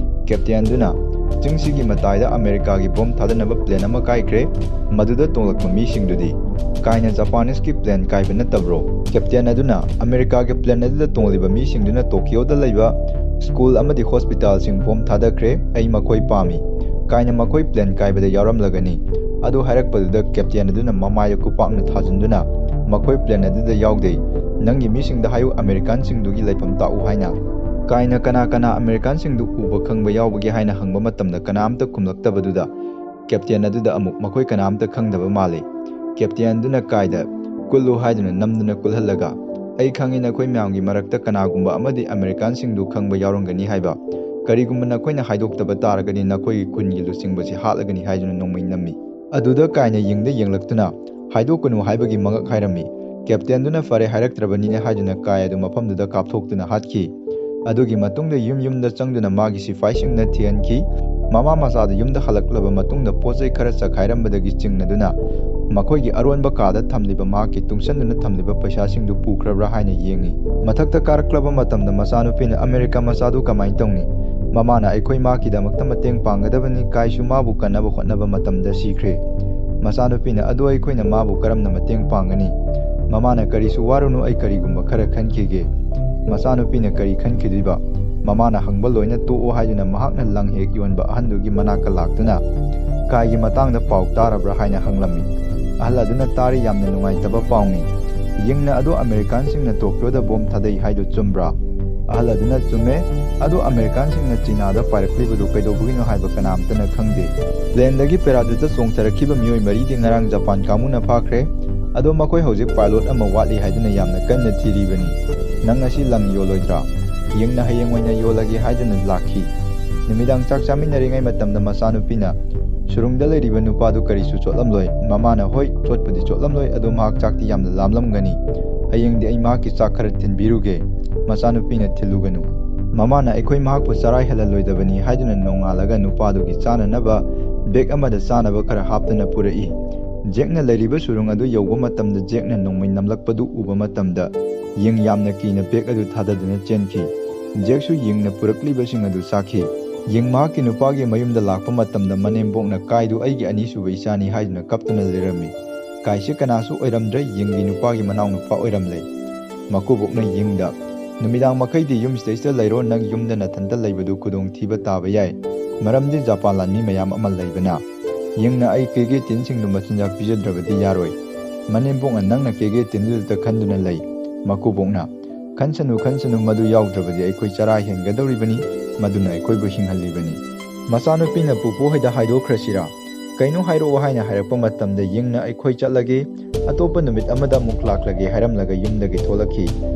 ꯀꯦꯞꯇꯦꯟꯗꯨꯅ, ꯆꯤꯡꯁꯤꯒꯤ ꯃꯇꯥꯏꯗ ꯑꯃꯦꯔꯤꯀꯥꯒꯤ ꯕꯣꯝ ꯊꯥꯗꯅꯕ ꯄ꯭ꯂꯦꯟ ꯑꯃ ꯀꯥꯏꯈ꯭ꯔꯦ꯫ ꯃꯗꯨꯗ ꯇꯣꯡꯂꯛꯄ ꯃꯤꯁꯤꯡꯗꯨꯗꯤ, "ꯀꯥꯏꯅ ꯖꯄꯥꯅꯤꯁꯀꯤ ꯄ꯭ꯂꯦꯟ ꯀꯥꯏꯕ ꯅꯠꯇꯕ꯭ꯔꯣ?" ꯀꯦꯞꯇꯦꯟ ꯑꯗꯨꯅ, "ꯑꯃꯦꯔꯤꯀꯥꯒꯤ ꯄ꯭ꯂꯦꯟ ꯑꯗꯨꯗ ꯇꯣꯡꯂꯤꯕ ꯃꯤꯁꯤꯡꯗꯨꯅ ꯇꯣꯀꯤꯌꯣꯗ ꯂꯩꯕ ꯁ꯭ꯀꯨꯜ ꯑꯃꯗꯤ ꯍꯣꯁꯄꯤꯇꯥꯜꯁꯤꯡ ꯕꯣꯝ ꯊꯥꯗꯈ꯭ꯔꯦ꯫ ꯑꯩ ꯃꯈꯣꯏ ꯄꯥꯝꯃꯤ꯫ ꯀꯥꯏꯅ ꯃꯈꯣꯏ ꯄ꯭ꯂꯦꯟ ꯀꯥꯏꯕꯗ ꯌꯥꯎꯔꯝꯂꯒꯅꯤ?" ꯑꯗꯨ ꯍꯥꯏꯔꯛꯄꯗꯨꯗ ꯀꯦꯞꯇꯦꯟ ꯑꯗꯨꯅ ꯃꯃꯥꯏꯗ ꯈꯨꯄꯥꯛꯅ ꯊꯥꯖꯤꯟꯗꯨꯅ, "ꯃꯈꯣꯏ ꯄ꯭ꯂꯦꯟ ꯑꯗꯨꯗ ꯌꯥꯎꯗꯦ꯫ ꯅꯪꯒꯤ ꯃꯤꯁꯤꯡꯗ ꯍꯥꯏꯌꯨ, ꯑꯃꯦꯔꯤꯀꯥꯟꯁꯤꯡꯗꯨꯒꯤ ꯂꯩꯐꯝ ꯇꯥꯛꯎ" ꯍꯥꯏꯅ꯫ ꯀꯥꯏꯅ ꯀꯅꯥ ꯀꯅꯥ ꯑꯃꯦꯔꯤꯀꯥꯟꯁꯤꯡꯗꯨ ꯎꯕ ꯈꯪꯕ ꯌꯥꯎꯕꯒꯦ ꯍꯥꯏꯅ ꯍꯪꯕ ꯃꯇꯝꯗ ꯀꯅꯥꯝꯇ ꯈꯨꯝꯂꯛꯇꯕꯗꯨꯗ ꯀꯦꯞꯇꯦꯟ ꯑꯗꯨꯗ ꯑꯃꯨꯛ ꯃꯈꯣꯏ ꯀꯅꯥꯝꯇ ꯈꯪꯗꯕ ꯃꯥꯜꯂꯤ꯫ ꯀꯦꯞꯇꯦꯟ ꯑꯗꯨꯅ ꯀꯥꯏꯗ "ꯀꯨꯜꯂꯨ" ꯍꯥꯏꯗꯨꯅ ꯅꯝꯗꯨꯅ ꯀꯨꯜꯍꯜꯂꯒ, "ꯑꯩ ꯈꯪꯉꯤ ꯅꯈꯣꯏ ꯃꯌꯥꯝꯒꯤ ꯃꯔꯛꯇ ꯀꯅꯥꯒꯨꯝꯕ ꯑꯃꯗꯤ ꯑꯃꯦꯔꯤꯀꯥꯟꯁꯤꯡꯗꯨ ꯈꯪꯕ ꯌꯥꯎꯔꯝꯒꯅꯤ ꯍꯥꯏꯕ꯫ ꯀꯔꯤꯒꯨꯝꯕ ꯅꯈꯣꯏꯅ ꯍꯥꯏꯗꯣꯛꯇꯕ ꯇꯥꯔꯒꯗꯤ ꯅꯈꯣꯏꯒꯤ ꯈꯨꯟꯒꯤ ꯂꯨꯆꯤꯡꯕꯁꯤ ꯍꯥꯠꯂꯒꯅꯤ" ꯍꯥꯏꯗꯨꯅ ꯅꯣꯡꯃꯩ ꯅꯝꯃꯤ꯫ ꯑꯗꯨꯗ ꯀꯥꯏꯅ ꯌꯦꯡꯗ ꯌꯦꯡꯂꯛꯇꯨꯅ, "ꯍꯥꯏꯗꯣꯛꯀꯅꯨ" ꯍꯥꯏꯕꯒꯤ ꯃꯉꯛ ꯍꯥꯏꯔꯝꯃꯤ꯫ ꯀꯦꯞꯇꯦꯟꯗꯨꯅ "ꯐꯔꯦ, ꯍꯥꯏꯔꯛꯇ꯭ꯔꯕꯅꯤꯅꯦ" ꯍꯥꯏꯗꯨꯅ ꯀꯥꯏ ꯑꯗꯨ ꯃꯐꯝꯗꯨꯗ ꯀꯥꯞꯊꯣꯛꯇꯨꯅ ꯍꯥꯠꯈꯤ꯫ ꯑꯗꯨꯒꯤ ꯃꯇꯨꯡꯗ ꯌꯨꯝ ꯌꯨꯝꯗ ꯆꯪꯗꯨꯅ ꯃꯥꯒꯤ ꯁꯤꯐꯥꯏꯁꯤꯡꯅ ꯊꯤꯍꯟꯈꯤ꯫ ꯃꯃꯥ ꯃꯆꯥꯗꯨ ꯌꯨꯝꯗ ꯍꯜꯂꯛꯂꯕ ꯃꯇꯨꯡꯗ ꯄꯣꯠ ꯆꯩ ꯈꯔ ꯆꯈꯥꯏꯔꯝꯕꯗꯒꯤ ꯆꯤꯡꯅꯗꯨꯅ ꯃꯈꯣꯏꯒꯤ ꯑꯔꯣꯟꯕ ꯀꯥꯗ ꯊꯝꯂꯤꯕ ꯃꯍꯥꯛꯀꯤ ꯇꯨꯡꯁꯟꯗꯨꯅ ꯊꯝꯂꯤꯕ ꯄꯩꯁꯥꯁꯤꯡꯗꯨ ꯄꯨꯈ꯭ꯔꯕ꯭ꯔꯥ ꯍꯥꯏꯅ ꯌꯦꯡꯉꯤ꯫ ꯃꯊꯛꯇ ꯀꯥꯔꯛꯂꯕ ꯃꯇꯝꯗ ꯃꯆꯥꯅꯨꯄꯤꯅ, "ꯑꯃꯦꯔꯤꯀꯥ ꯃꯆꯥꯗꯨ ꯀꯃꯥꯏꯅ ꯇꯧꯅꯤ? ꯃꯃꯥꯅ ꯑꯩꯈꯣꯏ ꯃꯍꯥꯛꯀꯤꯗꯃꯛꯇ ꯃꯇꯦꯡ ꯄꯥꯡꯒꯗꯕꯅꯤ, ꯀꯥꯏꯁꯨ ꯃꯥꯕꯨ ꯀꯟꯅꯕ ꯍꯣꯠꯅꯕ ꯃꯇꯝꯗ ꯁꯤꯈ꯭ꯔꯦ"꯫ ꯃꯆꯥꯅꯨꯄꯤꯅ, "ꯑꯗꯨ ꯑꯩꯈꯣꯏꯅ ꯃꯥꯕꯨ ꯀꯔꯝꯅ ꯃꯇꯦꯡ ꯄꯥꯡꯒꯅꯤ?" ꯃꯃꯥꯅ, "ꯀꯔꯤꯁꯨ ꯋꯥꯔꯨꯅꯨ, ꯑꯩ ꯀꯔꯤꯒꯨꯝꯕ ꯈꯔ ꯈꯟꯈꯤꯒꯦ"꯫ ꯃꯆꯥꯅꯨꯄꯤꯅ ꯀꯔꯤ ꯈꯟꯈꯤꯗꯣꯏꯕ? ꯃꯃꯥꯅ ꯍꯪꯕ ꯂꯣꯏꯅ ꯇꯣꯛꯑꯣ ꯍꯥꯏꯗꯨꯅ ꯃꯍꯥꯛꯅ ꯂꯪ ꯍꯦꯛ ꯌꯣꯟꯕ ꯑꯍꯟꯗꯨꯒꯤ ꯃꯅꯥꯛꯇ ꯂꯥꯛꯇꯨꯅ, "ꯀꯥꯏꯒꯤ ꯃꯇꯥꯡꯗ ꯄꯥꯎ ꯇꯥꯔꯕ꯭ꯔꯥ?" ꯍꯥꯏꯅ ꯍꯪꯂꯝꯃꯤ꯫ ꯑꯍꯜ ꯑꯗꯨꯅ, "ꯇꯥꯔꯤ, ꯌꯥꯝꯅ ꯅꯨꯡꯉꯥꯏꯇꯕ ꯄꯥꯎꯅꯤ꯫ ꯌꯤꯡꯅ ꯑꯗꯨ ꯑꯃꯦꯔꯤꯀꯥꯟꯁꯤꯡꯅ ꯇꯣꯀꯤꯌꯣꯗ ꯕꯣꯝ ꯊꯥꯗꯩ ꯍꯥꯏꯗꯨ ꯆꯨꯝꯕ꯭ꯔꯥ?" ꯑꯍꯜ ꯑꯗꯨꯅ, "ꯆꯨꯝꯃꯦ꯫ ꯑꯗꯨ ꯑꯃꯦꯔꯤꯀꯥꯟꯁꯤꯡꯅ ꯆꯤꯅꯥꯗ ꯄꯥꯏꯔꯛꯂꯤꯕꯗꯨ ꯀꯩꯗꯧꯕꯒꯤꯅꯣ ꯍꯥꯏꯕ ꯀꯅꯥꯝꯇꯅ ꯈꯪꯗꯦ꯫ ꯄ꯭ꯂꯦꯟꯗꯒꯤ ꯄꯦꯔꯥꯆꯨꯠꯇ ꯆꯣꯡꯊꯔꯛꯈꯤꯕ ꯃꯤꯑꯣꯏ ꯃꯔꯤꯗꯤ ꯉꯔꯥꯡ ꯖꯄꯥꯟ ꯀꯥꯡꯕꯨꯅ ꯐꯥꯈ꯭ꯔꯦ꯫ ꯑꯗꯣ ꯃꯈꯣꯏ ꯍꯧꯖꯤꯛ ꯄꯥꯏꯂꯣꯠ ꯑꯃ ꯋꯥꯠꯂꯤ ꯍꯥꯏꯗꯨꯅ ꯌꯥꯝꯅ ꯀꯟꯅ ꯊꯤꯔꯤꯕꯅꯤ꯫ ꯅꯪ ꯉꯁꯤ ꯂꯪ ꯌꯣꯜꯂꯣꯏꯗ꯭ꯔꯥ? ꯌꯤꯡꯅ ꯍꯌꯦꯡ ꯑꯣꯏꯅ ꯌꯣꯜꯂꯒꯦ" ꯍꯥꯏꯗꯨꯅ ꯂꯥꯛꯈꯤ꯫ ꯅꯨꯃꯤꯗꯥꯡ ꯆꯥꯛ ꯆꯥꯃꯤꯟꯅꯔꯤꯉꯩ ꯃꯇꯝꯗ ꯃꯆꯥꯅꯨꯄꯤꯅ, "ꯁꯨꯔꯨꯡꯗ ꯂꯩꯔꯤꯕ ꯅꯨꯄꯥꯗꯨ ꯀꯔꯤꯁꯨ ꯆꯣꯠꯂꯝꯂꯣꯏ꯫ ꯃꯃꯥꯅ, ꯍꯣꯏ, ꯆꯣꯠꯄꯗꯤ ꯆꯣꯠꯂꯝꯂꯣꯏ, ꯑꯗꯨ ꯃꯍꯥꯛ ꯆꯥꯛꯇꯤ ꯌꯥꯝꯅ ꯂꯥꯝꯂꯝꯒꯅꯤ꯫ ꯍꯌꯦꯡꯗꯤ ꯑꯩ ꯃꯍꯥꯛꯀꯤ ꯆꯥꯛ ꯈꯔ ꯊꯤꯟꯕꯤꯔꯨꯒꯦ"꯫ ꯃꯆꯥꯅꯨꯄꯤꯅ, "ꯊꯤꯜꯂꯨꯒꯅꯨ꯫ ꯃꯃꯥꯅ ꯑꯩꯈꯣꯏ ꯃꯍꯥꯛꯄꯨ ꯆꯔꯥ ꯍꯦꯜꯍꯜꯂꯣꯏꯗꯕꯅꯤ" ꯍꯥꯏꯗꯨꯅ ꯅꯣꯡꯉꯥꯜꯂꯒ ꯅꯨꯄꯥꯗꯨꯒꯤ ꯆꯥꯅꯅꯕ ꯕꯦꯒ ꯑꯃꯗ ꯆꯥꯅꯕ ꯈꯔ ꯍꯥꯞꯇꯨꯅ ꯄꯨꯔꯛꯏ꯫ ꯖꯦꯛꯅ ꯂꯩꯔꯤꯕ ꯁꯨꯔꯨꯡ ꯑꯗꯨ ꯌꯧꯕ ꯃꯇꯝꯗ ꯖꯦꯛꯅ ꯅꯣꯡꯃꯩ ꯅꯝꯂꯛꯄꯗꯨ ꯎꯕ ꯃꯇꯝꯗ ꯌꯤꯡ ꯌꯥꯝꯅ ꯀꯤꯅ ꯕꯦꯒ ꯑꯗꯨ ꯊꯥꯗꯗꯨꯅ ꯆꯦꯟꯈꯤ꯫ ꯖꯦꯛꯁꯨ ꯌꯤꯡꯅ ꯄꯨꯔꯛꯂꯤꯕꯁꯤꯡ ꯑꯗꯨ ꯆꯥꯈꯤ꯫ ꯌꯤꯡ ꯃꯍꯥꯛꯀꯤ ꯅꯨꯄꯥꯒꯤ ꯃꯌꯨꯝꯗ ꯂꯥꯛꯄ ꯃꯇꯝꯗ ꯃꯅꯦꯝꯕꯣꯛꯅ ꯀꯥꯏꯗꯨ ꯑꯩꯒꯤ ꯑꯅꯤꯁꯨꯕ ꯏꯆꯥꯅꯤ ꯍꯥꯏꯗꯨꯅ ꯀꯞꯇꯨꯅ ꯂꯩꯔꯝꯃꯤ꯫ ꯀꯥꯏꯁꯤ ꯀꯅꯥꯁꯨ ꯑꯣꯏꯔꯝꯗ꯭ꯔꯦ, ꯌꯤꯡꯒꯤ ꯅꯨꯄꯥꯒꯤ ꯃꯅꯥꯎꯅꯨꯄꯥ ꯑꯣꯏꯔꯝꯂꯦ꯫ ꯃꯀꯨꯕꯣꯛꯅ ꯌꯤꯡꯗ, "ꯅꯨꯃꯤꯗꯥꯡ ꯃꯈꯩꯗꯤ ꯌꯨꯝꯁꯤꯗꯩꯁꯤꯗ ꯂꯩꯔꯣ, ꯅꯪ ꯌꯨꯝꯗ ꯅꯊꯟꯇ ꯂꯩꯕꯗꯨ ꯈꯨꯗꯣꯡꯊꯤꯕ ꯇꯥꯕ ꯌꯥꯏ, ꯃꯔꯝꯗꯤ ꯖꯄꯥꯟ ꯂꯥꯟꯃꯤ ꯃꯌꯥꯝ ꯑꯃ ꯂꯩꯕꯅ꯫ ꯌꯤꯡꯅ ꯑꯩ ꯀꯦꯒꯦ ꯇꯤꯟꯁꯤꯡꯗꯨ ꯃꯆꯤꯟꯖꯥꯛ ꯄꯤꯖꯗ꯭ꯔꯕꯗꯤ ꯌꯥꯔꯣꯏ꯫" ꯃꯅꯦꯝꯕꯣꯛꯅ, "ꯅꯪꯅ ꯀꯦꯒꯦ ꯇꯤꯟꯗꯨꯗꯇ ꯈꯟꯗꯨꯅ ꯂꯩ꯫" ꯃꯀꯨꯕꯣꯛꯅ, "ꯈꯟꯁꯅꯨ, ꯈꯟꯁꯅꯨ, ꯃꯗꯨ ꯌꯥꯎꯗ꯭ꯔꯕꯗꯤ ꯑꯩꯈꯣꯏ ꯆꯔꯥ ꯍꯦꯟꯒꯗꯧꯔꯤꯕꯅꯤ, ꯃꯗꯨꯅ ꯑꯩꯈꯣꯏꯕꯨ ꯍꯤꯡꯍꯜꯂꯤꯕꯅꯤ꯫" ꯃꯆꯥꯅꯨꯄꯤꯅ, "ꯄꯨꯄꯨ ꯍꯣꯏꯗ ꯍꯥꯏꯗꯣꯛꯈ꯭ꯔꯁꯤꯔꯥ?" "ꯀꯩꯅꯣ ꯍꯥꯏꯔꯛꯑꯣ" ꯍꯥꯏꯅ ꯍꯥꯏꯔꯛꯄ ꯃꯇꯝꯗ ꯌꯤꯡꯅ, "ꯑꯩꯈꯣꯏ ꯆꯠꯂꯒꯦ, ꯑꯇꯣꯞꯄ ꯅꯨꯃꯤꯠ ꯑꯃꯗ ꯑꯃꯨꯛ ꯂꯥꯛꯂꯒꯦ" ꯍꯥꯏꯔꯝꯂꯒ ꯌꯨꯝꯗꯒꯤ ꯊꯣꯛꯂꯛꯈꯤ꯫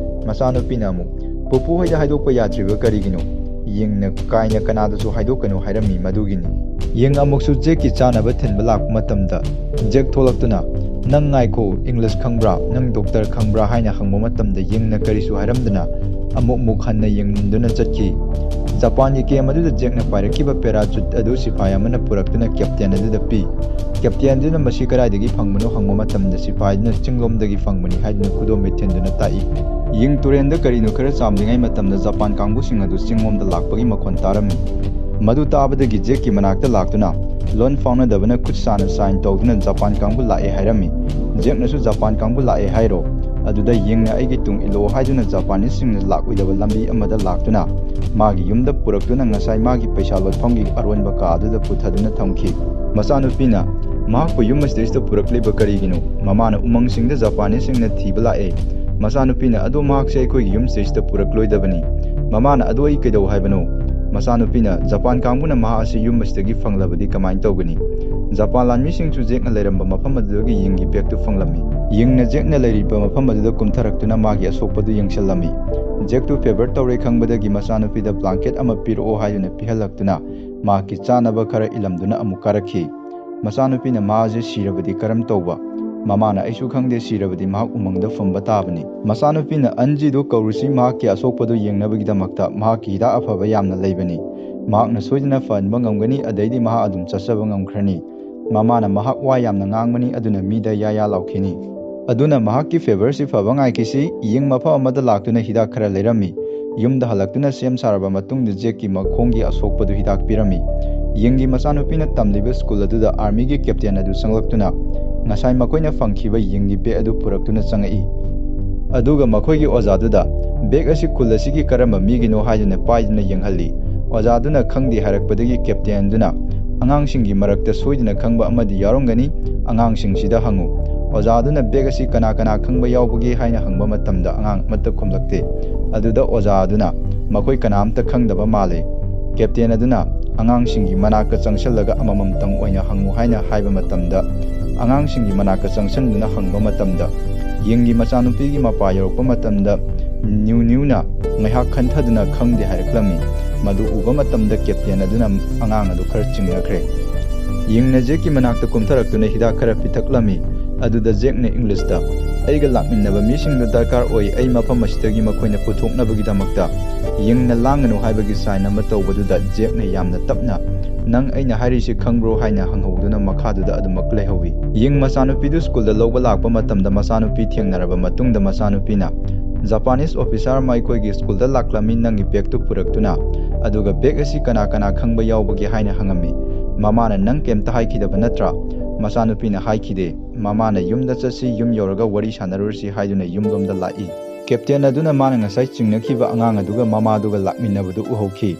ꯃꯆꯥꯅꯨꯄꯤꯅ ꯑꯃꯨꯛ, "ꯄꯨꯄꯨ ꯍꯣꯏꯗ ꯍꯥꯏꯗꯣꯛꯄ ꯌꯥꯗ꯭ꯔꯤꯕ ꯀꯔꯤꯒꯤꯅꯣ?" ꯌꯤꯡꯅ, "ꯀꯥꯏꯅ ꯀꯅꯥꯗꯁꯨ ꯍꯥꯏꯗꯣꯛꯀꯅꯨ ꯍꯥꯏꯔꯝꯃꯤ ꯃꯗꯨꯒꯤꯅꯤ꯫" ꯌꯤꯡ ꯑꯃꯨꯛꯁꯨ ꯖꯦꯛꯀꯤ ꯆꯥꯅꯕ ꯊꯤꯟꯕ ꯂꯥꯛꯄ ꯃꯇꯝꯗ ꯖꯦꯛ ꯊꯣꯛꯂꯛꯇꯨꯅ, "ꯅꯪ ꯉꯥꯏꯈꯣ, ꯏꯪꯂꯤꯁ ꯈꯪꯕ꯭ꯔꯥ? ꯅꯪ ꯗꯣꯛꯇꯔ ꯈꯪꯕ꯭ꯔꯥ?" ꯍꯥꯏꯅ ꯍꯪꯕ ꯃꯇꯝꯗ ꯌꯤꯡꯅ ꯀꯔꯤꯁꯨ ꯍꯥꯏꯔꯝꯗꯅ ꯑꯃꯨꯛ ꯃꯨꯛ ꯍꯟꯅ ꯌꯦꯡꯗꯨꯅ ꯆꯠꯈꯤ꯫ ꯖꯄꯥꯟꯒꯤ ꯀꯦꯝ ꯑꯗꯨꯗ ꯖꯦꯛꯅ ꯄꯥꯏꯔꯛꯈꯤꯕ ꯄꯦꯔꯥꯆꯨꯠ ꯑꯗꯨ ꯁꯤꯐꯥꯏ ꯑꯃꯅ ꯄꯨꯔꯛꯇꯨꯅ ꯀꯦꯞꯇꯦꯟ ꯑꯗꯨꯗ ꯄꯤ꯫ ꯀꯦꯞꯇꯦꯟ ꯑꯗꯨꯅ "ꯃꯁꯤ ꯀꯗꯥꯏꯗꯒꯤ ꯐꯪꯕꯅꯣ?" ꯍꯪꯕ ꯃꯇꯝꯗ ꯁꯤꯐꯥꯏꯗꯨꯅ "ꯆꯤꯡꯂꯣꯝꯗꯒꯤ ꯐꯪꯕꯅꯤ" ꯍꯥꯏꯗꯨꯅ ꯈꯨꯗꯣꯝꯕꯤ ꯊꯤꯟꯗꯨꯅ ꯇꯥꯛꯏ꯫ ꯌꯤꯡ ꯇꯨꯔꯦꯟꯗ ꯀꯔꯤꯅꯣ ꯈꯔ ꯆꯥꯝꯂꯤꯉꯩ ꯃꯇꯝꯗ ꯖꯄꯥꯟ ꯀꯥꯡꯕꯨꯁꯤꯡ ꯑꯗꯨ ꯆꯤꯡꯂꯣꯝꯗ ꯂꯥꯛꯄꯒꯤ ꯃꯈꯣꯟ ꯇꯥꯔꯝꯃꯤ꯫ ꯃꯗꯨ ꯇꯥꯕꯗꯒꯤ ꯖꯦꯛꯀꯤ ꯃꯅꯥꯛꯇ ꯂꯥꯛꯇꯨꯅ ꯂꯣꯟ ꯐꯥꯎꯅꯗꯕꯅ ꯈꯨꯠ ꯁꯥꯅ ꯁꯥꯏꯟ ꯇꯧꯗꯨꯅ ꯖꯄꯥꯟ ꯀꯥꯡꯕꯨ ꯂꯥꯛꯑꯦ ꯍꯥꯏꯔꯝꯃꯤ꯫ ꯖꯦꯛꯅꯁꯨ "ꯖꯄꯥꯟ ꯀꯥꯡꯕꯨ ꯂꯥꯛꯑꯦ ꯍꯥꯏꯔꯣ? ꯑꯗꯨꯗ ꯌꯤꯡꯅ ꯑꯩꯒꯤ ꯇꯨꯡ ꯏꯜꯂꯣ" ꯍꯥꯏꯗꯨꯅ ꯖꯄꯥꯅꯤꯁꯁꯤꯡꯅ ꯂꯥꯛꯑꯣꯏꯗꯕ ꯂꯝꯕꯤ ꯑꯃꯗ ꯂꯥꯛꯇꯨꯅ ꯃꯥꯒꯤ ꯌꯨꯝꯗ ꯄꯨꯔꯛꯇꯨꯅ ꯉꯁꯥꯏ ꯃꯥꯒꯤ ꯄꯩꯁꯥ ꯂꯣꯠꯐꯝꯒꯤ ꯑꯔꯣꯟꯕ ꯀꯥ ꯑꯗꯨꯗ ꯄꯨꯊꯗꯨꯅ ꯊꯝꯈꯤ꯫ ꯃꯆꯥꯅꯨꯄꯤꯅ, "ꯃꯍꯥꯛꯄꯨ ꯌꯨꯝ ꯑꯁꯤꯗꯩꯁꯤꯗ ꯄꯨꯔꯛꯂꯤꯕ ꯀꯔꯤꯒꯤꯅꯣ?" ꯃꯃꯥꯅ, "ꯎꯃꯪꯁꯤꯡꯗ ꯖꯄꯥꯅꯤꯁꯁꯤꯡꯅ ꯊꯤꯕ ꯂꯥꯛꯑꯦ꯫" ꯃꯆꯥꯅꯨꯄꯤꯅ, "ꯑꯗꯣ ꯃꯍꯥꯛꯁꯦ ꯑꯩꯈꯣꯏꯒꯤ ꯌꯨꯝꯁꯤꯗꯩꯁꯤꯗ ꯄꯨꯔꯛꯂꯣꯏꯗꯕꯅꯤ꯫" ꯃꯃꯥꯅ, "ꯑꯗꯣ ꯑꯩ ꯀꯩꯗꯧ ꯍꯥꯏꯕꯅꯣ?" ꯃꯆꯥꯅꯨꯄꯤꯅ, "ꯖꯄꯥꯟ ꯀꯥꯡꯕꯨꯅ ꯃꯍꯥꯛ ꯑꯁꯤ ꯌꯨꯝ ꯑꯁꯤꯗꯒꯤ ꯐꯪꯂꯕꯗꯤ ꯀꯃꯥꯏꯅ ꯇꯧꯒꯅꯤ? ꯖꯄꯥꯟ ꯂꯥꯟꯃꯤꯁꯤꯡꯁꯨ ꯖꯦꯛꯅ ꯂꯩꯔꯝꯕ ꯃꯐꯝ ꯑꯗꯨꯗꯒꯤ ꯌꯤꯡꯒꯤ ꯕꯦꯒꯇꯨ ꯐꯪꯂꯝꯃꯤ꯫" ꯌꯤꯡꯅ ꯖꯦꯛꯅ ꯂꯩꯔꯤꯕ ꯃꯐꯝ ꯑꯗꯨꯗ ꯀꯨꯝꯊꯔꯛꯇꯨꯅ ꯃꯥꯒꯤ ꯑꯁꯣꯛꯄꯗꯨ ꯌꯦꯡꯁꯤꯜꯂꯝꯃꯤ꯫ ꯖꯦꯛꯇꯨ ꯐꯦꯚꯔ ꯇꯧꯔꯦ ꯈꯪꯕꯗꯒꯤ ꯃꯆꯥꯅꯨꯄꯤꯗ ꯕ꯭ꯂꯥꯡꯀꯦꯠ ꯑꯃ ꯄꯤꯔꯛꯑꯣ ꯍꯥꯏꯗꯨꯅ ꯄꯤꯍꯜꯂꯛꯇꯨꯅ ꯃꯍꯥꯛꯀꯤ ꯆꯥꯅꯕ ꯈꯔ ꯏꯜꯂꯝꯗꯨꯅ ꯑꯃꯨꯛ ꯀꯥꯔꯛꯈꯤ꯫ ꯃꯆꯥꯅꯨꯄꯤꯅ, "ꯃꯥꯁꯦ ꯁꯤꯔꯕꯗꯤ ꯀꯔꯝ ꯇꯧꯕ?" ꯃꯃꯥꯅ, "ꯑꯩꯁꯨ ꯈꯪꯗꯦ, ꯁꯤꯔꯕꯗꯤ ꯃꯍꯥꯛ ꯎꯃꯪꯗ ꯐꯨꯝꯕ ꯇꯥꯕꯅꯤ꯫" ꯃꯆꯥꯅꯨꯄꯤꯅ, "ꯑꯟꯖꯤꯗꯨ ꯀꯧꯔꯨꯁꯤ, ꯃꯍꯥꯛꯀꯤ ꯑꯁꯣꯛꯄꯗꯨ ꯌꯦꯡꯅꯕꯒꯤꯗꯃꯛꯇ꯫ ꯃꯍꯥꯛꯀꯤ ꯍꯤꯗꯥꯛ ꯑꯐꯕ ꯌꯥꯝꯅ ꯂꯩꯕꯅꯤ꯫ ꯃꯍꯥꯛꯅ ꯁꯣꯏꯗꯅ ꯐꯍꯟꯕ ꯉꯝꯒꯅꯤ, ꯑꯗꯩꯗꯤ ꯃꯍꯥꯛ ꯑꯗꯨꯝ ꯆꯠꯆꯕ ꯉꯝꯈ꯭ꯔꯅꯤ꯫" ꯃꯃꯥꯅ, "ꯃꯍꯥꯛ ꯋꯥ ꯌꯥꯝꯅ ꯉꯥꯡꯕꯅꯤ, ꯑꯗꯨꯅ ꯃꯤꯗ ꯌꯥ ꯌꯥ ꯂꯥꯎꯈꯤꯅꯤ꯫ ꯑꯗꯨꯅ ꯃꯍꯥꯛꯀꯤ ꯐꯦꯚꯔꯁꯤ ꯐꯕ ꯉꯥꯏꯈꯤꯁꯤ꯫" ꯌꯤꯡ ꯃꯐꯝ ꯑꯃꯗ ꯂꯥꯛꯇꯨꯅ ꯍꯤꯗꯥꯛ ꯈꯔ ꯂꯩꯔꯝꯃꯤ꯫ ꯌꯨꯝꯗ ꯍꯜꯂꯛꯇꯨꯅ ꯁꯦꯝ ꯁꯥꯔꯕ ꯃꯇꯨꯡꯗ ꯖꯦꯛꯀꯤ ꯃꯈꯣꯡꯒꯤ ꯑꯁꯣꯛꯄꯗꯨ ꯍꯤꯗꯥꯛ ꯄꯤꯔꯝꯃꯤ꯫ ꯌꯤꯡꯒꯤ ꯃꯆꯥꯅꯨꯄꯤꯅ ꯇꯝꯂꯤꯕ ꯁ꯭ꯀꯨꯜ ꯑꯗꯨꯗ ꯑꯥꯔꯃꯤꯒꯤ ꯀꯦꯞꯇꯦꯟ ꯑꯗꯨ ꯆꯪꯂꯛꯇꯨꯅ ꯉꯁꯥꯏ ꯃꯈꯣꯏꯅ ꯐꯪꯈꯤꯕ ꯌꯤꯡꯒꯤ ꯕꯦꯒ ꯑꯗꯨ ꯄꯨꯔꯛꯇꯨꯅ ꯆꯪꯉꯛꯏ꯫ ꯑꯗꯨꯒ ꯃꯈꯣꯏꯒꯤ ꯑꯣꯖꯥꯗꯨꯗ "ꯕꯦꯒ ꯑꯁꯤ ꯈꯨꯜ ꯑꯁꯤꯒꯤ ꯀꯔꯝꯕ ꯃꯤꯒꯤꯅꯣ?" ꯍꯥꯏꯗꯨꯅ ꯄꯥꯏꯗꯨꯅ ꯌꯦꯡꯍꯜꯂꯤ꯫ ꯑꯣꯖꯥꯗꯨꯅ ꯈꯪꯗꯦ ꯍꯥꯏꯔꯛꯄꯗꯒꯤ ꯀꯦꯞꯇꯦꯟꯗꯨꯅ "ꯑꯉꯥꯡꯁꯤꯡꯒꯤ ꯃꯔꯛꯇ ꯁꯣꯏꯗꯅ ꯈꯪꯕ ꯑꯃꯗꯤ ꯌꯥꯎꯔꯝꯒꯅꯤ, ꯑꯉꯥꯡꯁꯤꯡꯁꯤꯗ ꯍꯪꯉꯨ꯫" ꯑꯣꯖꯥꯗꯨꯅ "ꯕꯦꯒ ꯑꯁꯤ ꯀꯅꯥ ꯀꯅꯥ ꯈꯪꯕ ꯌꯥꯎꯕꯒꯦ?" ꯍꯥꯏꯅ ꯍꯪꯕ ꯃꯇꯝꯗ ꯑꯉꯥꯡ ꯑꯃꯠꯇ ꯈꯨꯝꯂꯛꯇꯦ꯫ ꯑꯗꯨꯗ ꯑꯣꯖꯥ ꯑꯗꯨꯅ "ꯃꯈꯣꯏ ꯀꯅꯥꯝꯇ ꯈꯪꯗꯕ ꯃꯥꯜꯂꯦ꯫" ꯀꯦꯞꯇꯦꯟ ꯑꯗꯨꯅ "ꯑꯉꯥꯡꯁꯤꯡꯒꯤ ꯃꯅꯥꯛꯇ ꯆꯪꯁꯤꯜꯂꯒ ꯑꯃꯃꯝꯇꯪ ꯑꯣꯏꯅ ꯍꯪꯉꯨ" ꯍꯥꯏꯅ ꯍꯥꯏꯕ ꯃꯇꯝꯗ, ꯑꯉꯥꯡꯁꯤꯡꯒꯤ ꯃꯅꯥꯛꯇ ꯆꯪꯁꯤꯟꯗꯨꯅ ꯍꯪꯕ ꯃꯇꯝꯗ, ꯌꯤꯡꯒꯤ ꯃꯆꯥꯅꯨꯄꯤꯒꯤ ꯃꯄꯥ ꯌꯧꯔꯛꯄ ꯃꯇꯝꯗ ꯅ꯭ꯌꯨ ꯅ꯭ꯌꯨꯅ ꯉꯥꯏꯍꯥꯛ ꯈꯟꯊꯗꯨꯅ "ꯈꯪꯗꯦ" ꯍꯥꯏꯔꯛꯂꯝꯃꯤ꯫ ꯃꯗꯨ ꯎꯕ ꯃꯇꯝꯗ ꯀꯦꯞꯇꯦꯟ ꯑꯗꯨꯅ ꯑꯉꯥꯡ ꯑꯗꯨ ꯈꯔ ꯆꯤꯡꯅꯈ꯭ꯔꯦ꯫ ꯌꯤꯡꯅ ꯖꯦꯛꯀꯤ ꯃꯅꯥꯛꯇ ꯀꯨꯝꯊꯔꯛꯇꯨꯅ ꯍꯤꯗꯥꯛ ꯈꯔ ꯄꯤꯊꯛꯂꯝꯃꯤ꯫ ꯑꯗꯨꯗ ꯖꯦꯛꯅ ꯏꯪꯂꯤꯁꯇ, "ꯑꯩꯒ ꯂꯥꯛꯃꯤꯟꯅꯕ ꯃꯤꯁꯤꯡꯗꯨ ꯗꯔꯀꯥꯔ ꯑꯣꯏ, ꯑꯩ ꯃꯐꯝ ꯑꯁꯤꯗꯒꯤ ꯃꯈꯣꯏꯅ ꯄꯨꯊꯣꯛꯅꯕꯒꯤꯗꯃꯛꯇ ꯌꯤꯡꯅ ꯂꯥꯡꯒꯅꯨ" ꯍꯥꯏꯕꯒꯤ ꯁꯥꯏꯟ ꯑꯃ ꯇꯧꯕꯗꯨꯗ ꯖꯦꯛꯅ ꯌꯥꯝꯅ ꯇꯞꯅ, "ꯅꯪ ꯑꯩꯅ ꯍꯥꯏꯔꯤꯁꯤ ꯈꯪꯕ꯭ꯔꯣ?" ꯍꯥꯏꯅ ꯍꯪꯍꯧꯗꯨꯅ ꯃꯈꯥꯗꯨꯗ ꯑꯗꯨꯃꯛ ꯂꯩꯍꯧꯏ꯫ ꯌꯤꯡ ꯃꯆꯥꯅꯨꯄꯤꯗꯨ ꯁ꯭ꯀꯨꯜꯗ ꯂꯧꯕ ꯂꯥꯛꯄ ꯃꯇꯝꯗ ꯃꯆꯥꯅꯨꯄꯤ ꯊꯦꯡꯅꯔꯕ ꯃꯇꯨꯡꯗ ꯃꯆꯥꯅꯨꯄꯤꯅ, "ꯖꯄꯥꯅꯤꯁ ꯑꯣꯐꯤꯁꯥꯔ ꯑꯃ ꯑꯩꯈꯣꯏꯒꯤ ꯁ꯭ꯀꯨꯜꯗ ꯂꯥꯛꯂꯝꯃꯤ ꯅꯪꯒꯤ ꯕꯦꯒꯇꯨ ꯄꯨꯔꯛꯇꯨꯅ, ꯑꯗꯨꯒ ꯕꯦꯒ ꯑꯁꯤ ꯀꯅꯥ ꯀꯅꯥ ꯈꯪꯕ ꯌꯥꯎꯕꯒꯦ?" ꯍꯥꯏꯅ ꯍꯪꯉꯝꯃꯤ꯫ ꯃꯃꯥꯅ, "ꯅꯪ ꯀꯩꯝꯇ ꯍꯥꯏꯈꯤꯗꯕ ꯅꯠꯇ꯭ꯔꯥ?" ꯃꯆꯥꯅꯨꯄꯤꯅ ꯍꯥꯏꯈꯤꯗꯦ꯫ ꯃꯃꯥꯅ, "ꯌꯨꯝꯗ ꯆꯠꯁꯤ, ꯌꯨꯝ ꯌꯧꯔꯒ ꯋꯥꯔꯤ ꯁꯥꯟꯅꯔꯨꯔꯁꯤ" ꯍꯥꯏꯗꯨꯅ ꯌꯨꯝꯂꯣꯝꯗ ꯂꯥꯛꯏ꯫ ꯀꯦꯞꯇꯦꯟ ꯑꯗꯨꯅ ꯃꯥꯅ ꯉꯁꯥꯏ ꯆꯤꯡꯅꯈꯤꯕ ꯑꯉꯥꯡ ꯑꯗꯨꯒ ꯃꯃꯥꯗꯨꯒ ꯂꯥꯛꯃꯤꯟꯅꯕꯗꯨ ꯎꯍꯧꯈꯤ꯫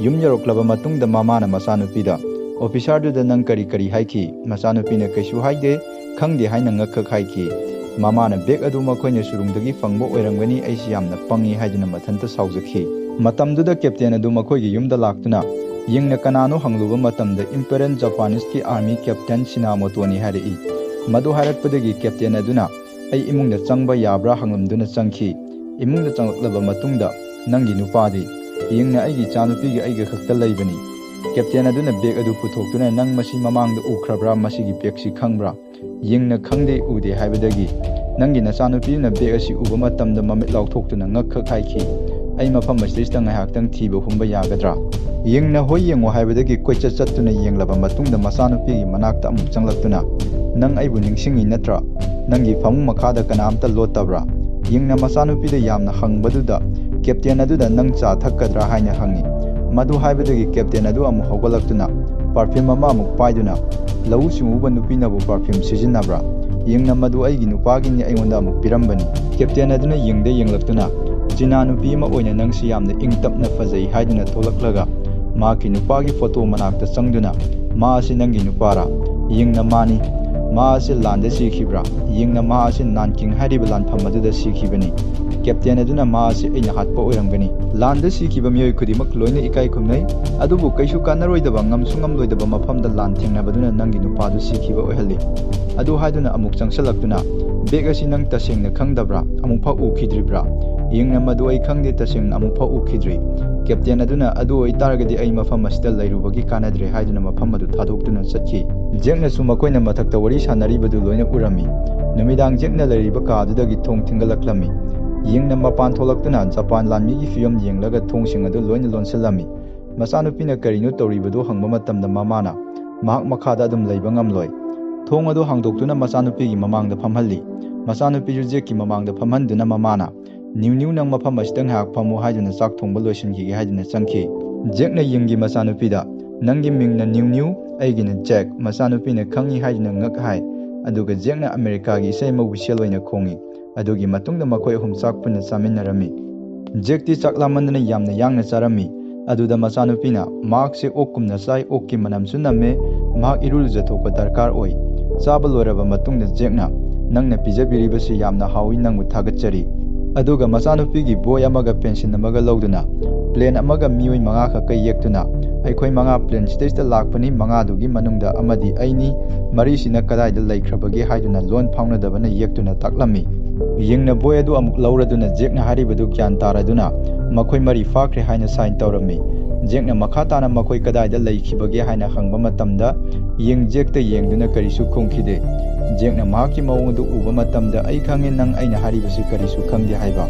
ꯌꯨꯝ ꯌꯧꯔꯛꯂꯕ ꯃꯇꯨꯡꯗ ꯃꯃꯥꯅ ꯃꯆꯥꯅꯨꯄꯤꯗ, "ꯑꯣꯐꯤꯁꯥꯔꯗꯨꯗ ꯅꯪ ꯀꯔꯤ ꯀꯔꯤ ꯍꯥꯏꯈꯤ?" ꯃꯆꯥꯅꯨꯄꯤꯅ, "ꯀꯩꯁꯨ ꯍꯥꯏꯗꯦ, ꯈꯪꯗꯦ" ꯍꯥꯏꯅ ꯉꯛꯈꯛ ꯍꯥꯏꯈꯤ꯫ ꯃꯃꯥꯅ, "ꯕꯦꯒ ꯑꯗꯨ ꯃꯈꯣꯏꯅ ꯁꯨꯔꯨꯡꯗꯒꯤ ꯐꯪꯕ ꯑꯣꯏꯔꯝꯒꯅꯤ, ꯑꯩꯁꯤ ꯌꯥꯝꯅ ꯄꯪꯉꯤ" ꯍꯥꯏꯗꯨꯅ ꯃꯊꯟꯇ ꯁꯥꯎꯖꯈꯤ꯫ ꯃꯇꯝꯗꯨꯗ ꯀꯦꯞꯇꯦꯟ ꯑꯗꯨ ꯃꯈꯣꯏꯒꯤ ꯌꯨꯝꯗ ꯂꯥꯛꯇꯨꯅ, ꯌꯤꯡꯅ ꯀꯅꯥꯅꯣ ꯍꯪꯂꯨꯕ ꯃꯇꯝꯗ ꯏꯝꯄꯦꯔꯤꯌꯦꯜ ꯖꯄꯥꯅꯤꯁꯀꯤ ꯑꯥꯔꯃꯤ ꯀꯦꯞꯇꯦꯟ ꯁꯤꯅꯥꯃꯣꯇꯣꯅꯤ ꯍꯥꯏꯔꯛꯏ꯫ ꯃꯗꯨ ꯍꯥꯏꯔꯛꯄꯗꯒꯤ ꯀꯦꯞꯇꯦꯟ ꯑꯗꯨꯅ, "ꯑꯩ ꯏꯃꯨꯡꯗ ꯆꯪꯕ ꯌꯥꯕ꯭ꯔꯥ?" ꯍꯪꯂꯝꯗꯨꯅ ꯆꯪꯈꯤ꯫ ꯏꯃꯨꯡꯗ ꯆꯪꯂꯛꯂꯕ ꯃꯇꯨꯡꯗ, "ꯅꯪꯒꯤ ꯅꯨꯄꯥꯗꯤ?" ꯌꯤꯡꯅ, "ꯑꯩꯒꯤ ꯏꯆꯥꯅꯨꯄꯤꯒ ꯑꯩꯒ ꯈꯛꯇ ꯂꯩꯕꯅꯤ꯫" ꯀꯦꯞꯇꯦꯟ ꯑꯗꯨꯅ ꯕꯦꯒ ꯑꯗꯨ ꯄꯨꯊꯣꯛꯇꯨꯅ, "ꯅꯪ ꯃꯁꯤ ꯃꯃꯥꯡꯗ ꯎꯈ꯭ꯔꯕ꯭ꯔꯥ? ꯃꯁꯤꯒꯤ ꯕꯦꯒꯁꯤ ꯈꯪꯕ꯭ꯔꯥ?" ꯌꯤꯡꯅ, "ꯈꯪꯗꯦ, ꯎꯗꯦ" ꯍꯥꯏꯕꯗꯒꯤ, "ꯅꯪꯒꯤ ꯅꯆꯥꯅꯨꯄꯤꯗꯨꯅ ꯕꯦꯒ ꯑꯁꯤ ꯎꯕ ꯃꯇꯝꯗ ꯃꯃꯤꯠ ꯂꯥꯎꯊꯣꯛꯇꯨꯅ ꯉꯛꯈꯛ ꯍꯥꯏꯈꯤ꯫ ꯑꯩ ꯃꯐꯝ ꯑꯁꯤꯗꯩꯁꯤꯗ ꯉꯥꯏꯍꯥꯛꯇꯪ ꯊꯤꯕ ꯍꯨꯝꯕ ꯌꯥꯒꯗ꯭ꯔꯥ?" ꯌꯤꯡꯅ ꯍꯣꯏ ꯌꯦꯡꯉꯨ ꯍꯥꯏꯕꯗꯒꯤ ꯀꯣꯏꯆꯠ ꯆꯠꯇꯨꯅ ꯌꯦꯡꯂꯕ ꯃꯇꯨꯡꯗ ꯃꯆꯥꯅꯨꯄꯤꯒꯤ ꯃꯅꯥꯛꯇ ꯑꯃꯨꯛ ꯆꯪꯂꯛꯇꯨꯅ, "ꯅꯪ ꯑꯩꯕꯨ ꯅꯤꯡꯁꯤꯡꯉꯤ ꯅꯠꯇ꯭ꯔꯥ? ꯅꯪꯒꯤ ꯐꯃꯨꯡ ꯃꯈꯥꯗ ꯀꯅꯥꯝꯇ ꯂꯣꯠꯇꯕ꯭ꯔꯥ?" ꯌꯤꯡꯅ ꯃꯆꯥꯅꯨꯄꯤꯗ ꯌꯥꯝꯅ ꯍꯪꯕꯗꯨꯗ ꯀꯦꯞꯇꯦꯟ ꯑꯗꯨꯗ "ꯅꯪ ꯆꯥ ꯊꯛꯀꯗ꯭ꯔꯥ?" ꯍꯥꯏꯅ ꯍꯪꯉꯤ꯫ ꯃꯗꯨ ꯍꯥꯏꯕꯗꯒꯤ ꯀꯦꯞꯇꯦꯟ ꯑꯗꯨ ꯑꯃꯨꯛ ꯍꯧꯒꯠꯂꯛꯇꯨꯅ ꯄꯔꯐ꯭ꯌꯨꯝ ꯑꯃ ꯑꯃꯨꯛ ꯄꯥꯏꯗꯨꯅ, "ꯂꯧꯎ ꯁꯤꯡꯎꯕ ꯅꯨꯄꯤꯅꯕꯨ ꯄꯔꯐ꯭ꯌꯨꯝ ꯁꯤꯖꯤꯟꯅꯕ꯭ꯔꯥ?" ꯌꯤꯡꯅ "ꯃꯗꯨ ꯑꯩꯒꯤ ꯅꯨꯄꯥꯒꯤꯅꯤ, ꯑꯩꯉꯣꯟꯗ ꯑꯃꯨꯛ ꯄꯤꯔꯝꯕꯅꯤ"꯫ ꯀꯦꯞꯇꯦꯟ ꯑꯗꯨꯅ ꯌꯤꯡꯗ ꯌꯦꯡꯂꯛꯇꯨꯅ, "ꯆꯤꯅꯥ ꯅꯨꯄꯤ ꯑꯃ ꯑꯣꯏꯅ ꯅꯪꯁꯤ ꯌꯥꯝꯅ ꯏꯪ ꯇꯞꯅ ꯐꯖꯩ" ꯍꯥꯏꯗꯨꯅ ꯊꯣꯛꯂꯛꯂꯒ ꯃꯍꯥꯛꯀꯤ ꯅꯨꯄꯥꯒꯤ ꯐꯣꯇꯣ ꯃꯅꯥꯛꯇ ꯆꯪꯗꯨꯅ, "ꯃꯥ ꯑꯁꯤ ꯅꯪꯒꯤ ꯅꯨꯄꯥꯔꯥ?" ꯌꯤꯡꯅ "ꯃꯥꯅꯤ"꯫ "ꯃꯥ ꯑꯁꯤ ꯂꯥꯟꯗ ꯁꯤꯈꯤꯕ꯭ꯔꯥ?" ꯌꯤꯡꯅ "ꯃꯥ ꯑꯁꯤ ꯅꯥꯟꯀꯤꯡ ꯍꯥꯏꯔꯤꯕ ꯂꯥꯟꯐꯝ ꯑꯗꯨꯗ ꯁꯤꯈꯤꯕꯅꯤ"꯫ ꯀꯦꯞꯇꯦꯟ ꯑꯗꯨꯅ "ꯃꯥ ꯑꯁꯤ ꯑꯩꯅ ꯍꯥꯠꯄ ꯑꯣꯏꯔꯝꯒꯅꯤ꯫ ꯂꯥꯟꯗ ꯁꯤꯈꯤꯕ ꯃꯤꯑꯣꯏ ꯈꯨꯗꯤꯡꯃꯛ ꯂꯣꯏꯅ ꯏꯀꯥꯏ ꯈꯨꯝꯅꯩ, ꯑꯗꯨꯕꯨ ꯀꯩꯁꯨ ꯀꯥꯟꯅꯔꯣꯏꯗꯕ, ꯉꯝꯁꯨ ꯉꯝꯂꯣꯏꯗꯕ ꯃꯐꯝꯗ ꯂꯥꯟ ꯊꯦꯡꯅꯕꯗꯨꯅ ꯅꯪꯒꯤ ꯅꯨꯄꯥꯗꯨ ꯁꯤꯈꯤꯕ ꯑꯣꯏꯍꯜꯂꯤ"꯫ ꯑꯗꯨ ꯍꯥꯏꯗꯨꯅ ꯑꯃꯨꯛ ꯆꯪꯁꯤꯜꯂꯛꯇꯨꯅ, "ꯕꯦꯒ ꯑꯁꯤ ꯅꯪ ꯇꯁꯦꯡꯅ ꯈꯪꯗꯕ꯭ꯔꯥ? ꯑꯃꯨꯛꯐꯥꯎ ꯎꯈꯤꯗ꯭ꯔꯤꯕ꯭ꯔꯥ?" ꯌꯤꯡꯅ "ꯃꯗꯨ ꯑꯩ ꯈꯪꯗꯦ, ꯇꯁꯦꯡꯅ ꯑꯃꯨꯛꯐꯥꯎ ꯎꯈꯤꯗ꯭ꯔꯤ"꯫ ꯀꯦꯞꯇꯦꯟ ꯑꯗꯨꯅ "ꯑꯗꯨ ꯑꯣꯏꯇꯥꯔꯒꯗꯤ ꯑꯩ ꯃꯐꯝ ꯑꯁꯤꯗ ꯂꯩꯔꯨꯕꯒꯤ ꯀꯥꯟꯅꯗ꯭ꯔꯦ" ꯍꯥꯏꯗꯨꯅ ꯃꯐꯝ ꯑꯗꯨ ꯊꯥꯗꯣꯛꯇꯨꯅ ꯆꯠꯈꯤ꯫ ꯖꯦꯛꯅꯁꯨ ꯃꯈꯣꯏꯅ ꯃꯊꯛꯇ ꯋꯥꯔꯤ ꯁꯥꯟꯅꯔꯤꯕꯗꯨ ꯂꯣꯏꯅ ꯎꯔꯝꯃꯤ꯫ ꯅꯨꯃꯤꯗꯥꯡ ꯖꯦꯛꯅ ꯂꯩꯔꯤꯕ ꯀꯥ ꯑꯗꯨꯗꯒꯤ ꯊꯣꯡ ꯊꯤꯡꯒꯠꯂꯛꯂꯝꯃꯤ꯫ ꯌꯤꯡꯅ ꯃꯄꯥꯟ ꯊꯣꯛꯂꯛꯇꯨꯅ ꯖꯄꯥꯟ ꯂꯥꯟꯃꯤꯒꯤ ꯐꯤꯕꯝ ꯌꯦꯡꯂꯒ ꯊꯣꯡꯁꯤꯡ ꯑꯗꯨ ꯂꯣꯏꯅ ꯂꯣꯟꯁꯤꯜꯂꯝꯃꯤ꯫ ꯃꯆꯥꯅꯨꯄꯤꯅ ꯀꯔꯤꯅꯣ ꯇꯧꯔꯤꯕꯗꯨ ꯍꯪꯕ ꯃꯇꯝꯗ ꯃꯃꯥꯅ, "ꯃꯍꯥꯛ ꯃꯈꯥꯗ ꯑꯗꯨꯝ ꯂꯩꯕ ꯉꯝꯂꯣꯏ"꯫ ꯊꯣꯡ ꯑꯗꯨ ꯍꯥꯡꯗꯣꯛꯇꯨꯅ ꯃꯆꯥꯅꯨꯄꯤꯒꯤ ꯃꯃꯥꯡꯗ ꯐꯝꯍꯜꯂꯤ꯫ ꯃꯆꯥꯅꯨꯄꯤꯁꯨ ꯖꯦꯛꯀꯤ ꯃꯃꯥꯡꯗ ꯐꯝꯍꯟꯗꯨꯅ ꯃꯃꯥꯅ, "ꯅ꯭ꯌꯨ ꯅ꯭ꯌꯨ, ꯅꯪ ꯃꯐꯝ ꯑꯁꯤꯗ ꯉꯥꯏꯍꯥꯛ ꯐꯝꯃꯨ" ꯍꯥꯏꯗꯨꯅ ꯆꯥꯛ ꯊꯣꯡꯕ ꯂꯣꯏꯁꯤꯟꯈꯤꯒꯦ ꯍꯥꯏꯗꯨꯅ ꯆꯪꯈꯤ꯫ ꯖꯦꯛꯅ ꯌꯤꯡꯒꯤ ꯃꯆꯥꯅꯨꯄꯤꯗ, "ꯅꯪꯒꯤ ꯃꯤꯡꯅ ꯅ꯭ꯌꯨ ꯅ꯭ꯌꯨ, ꯑꯩꯒꯤꯅ ꯖꯦꯛ", ꯃꯆꯥꯅꯨꯄꯤꯅ "ꯈꯪꯉꯤ" ꯍꯥꯏꯗꯨꯅ ꯉꯛ ꯍꯥꯏ꯫ ꯑꯗꯨꯒ ꯖꯦꯛꯅ ꯑꯃꯦꯔꯤꯀꯥꯒꯤ ꯏꯁꯩ ꯑꯃꯧꯕꯤ ꯁꯦꯜ ꯑꯣꯏꯅ ꯈꯣꯡꯉꯤ꯫ ꯑꯗꯨꯒꯤ ꯃꯇꯨꯡꯗ ꯃꯈꯣꯏ ꯑꯍꯨꯝ ꯆꯥꯛ ꯄꯨꯟꯅ ꯆꯥꯃꯤꯟꯅꯔꯝꯃꯤ꯫ ꯖꯦꯛꯇꯤ ꯆꯥꯛ ꯂꯥꯝꯃꯟꯗꯅ ꯌꯥꯝꯅ ꯌꯥꯡꯅ ꯆꯥꯔꯝꯃꯤ꯫ ꯑꯗꯨꯗ ꯃꯆꯥꯅꯨꯄꯤꯅ, "ꯃꯍꯥꯛꯁꯦ ꯑꯣꯛꯀꯨꯝꯅ ꯆꯥꯏ, ꯑꯣꯛꯀꯤ ꯃꯅꯝꯁꯨ ꯅꯝꯃꯦ, ꯃꯍꯥꯛ ꯏꯔꯨ ꯂꯨꯖꯊꯣꯛꯄ ꯗꯔꯀꯥꯔ ꯑꯣꯏ"꯫ ꯆꯥꯕ ꯂꯣꯏꯔꯕ ꯃꯇꯨꯡꯗ ꯖꯦꯛꯅ, "ꯅꯪꯅ ꯄꯤꯖꯕꯤꯔꯤꯕꯁꯤ ꯌꯥꯝꯅ ꯍꯥꯎꯏ, ꯅꯪꯕꯨ ꯊꯥꯒꯠꯆꯔꯤ"꯫ ꯑꯗꯨꯒ ꯃꯆꯥꯅꯨꯄꯤꯒꯤ ꯕꯣꯏ ꯑꯃꯒ ꯄꯦꯟꯁꯤꯜ ꯑꯃꯒ ꯂꯧꯗꯨꯅ, ꯄ꯭ꯂꯦꯟ ꯑꯃꯒ ꯃꯤꯑꯣꯏ ꯃꯉꯥ ꯈꯛꯀ ꯌꯦꯛꯇꯨꯅ, "ꯑꯩꯈꯣꯏ ꯃꯉꯥ ꯄ꯭ꯂꯦꯟꯁꯤꯗꯩꯁꯤꯗ ꯂꯥꯛꯄꯅꯤ, ꯃꯉꯥꯗꯨꯒꯤ ꯃꯅꯨꯡꯗ ꯑꯃꯗꯤ ꯑꯩꯅꯤ, ꯃꯔꯤꯁꯤꯅ ꯀꯗꯥꯏꯗ ꯂꯩꯈ꯭ꯔꯕꯒꯦ?" ꯍꯥꯏꯗꯨꯅ ꯂꯣꯟ ꯐꯥꯎꯅꯗꯕꯅ ꯌꯦꯛꯇꯨꯅ ꯇꯥꯛꯂꯝꯃꯤ꯫ ꯌꯤꯡꯅ ꯕꯣꯏ ꯑꯗꯨ ꯑꯃꯨꯛ ꯂꯧꯔꯗꯨꯅ ꯖꯦꯛꯅ ꯍꯥꯏꯔꯤꯕꯗꯨ ꯒ꯭ꯌꯥꯟ ꯇꯥꯔꯗꯨꯅ, "ꯃꯈꯣꯏ ꯃꯔꯤ ꯐꯥꯈ꯭ꯔꯦ" ꯍꯥꯏꯅ ꯁꯥꯏꯟ ꯇꯧꯔꯝꯃꯤ꯫ ꯖꯦꯛꯅ ꯃꯈꯥ ꯇꯥꯅ ꯃꯈꯣꯏ ꯀꯗꯥꯏꯗ ꯂꯩꯈꯤꯕꯒꯦ ꯍꯥꯏꯅ ꯍꯪꯕ ꯃꯇꯝꯗ, ꯌꯤꯡ ꯖꯦꯛꯇ ꯌꯦꯡꯗꯨꯅ ꯀꯔꯤꯁꯨ ꯈꯨꯝꯈꯤꯗꯦ꯫ ꯖꯦꯛꯅ ꯃꯍꯥꯛꯀꯤ ꯃꯑꯣꯡ ꯑꯗꯨ ꯎꯕ ꯃꯇꯝꯗ, "ꯑꯩ ꯈꯪꯉꯦ, ꯅꯪ ꯑꯩꯅ ꯍꯥꯏꯔꯤꯕꯁꯤ ꯀꯔꯤꯁꯨ ꯈꯪꯗꯦ" ꯍꯥꯏꯕ꯫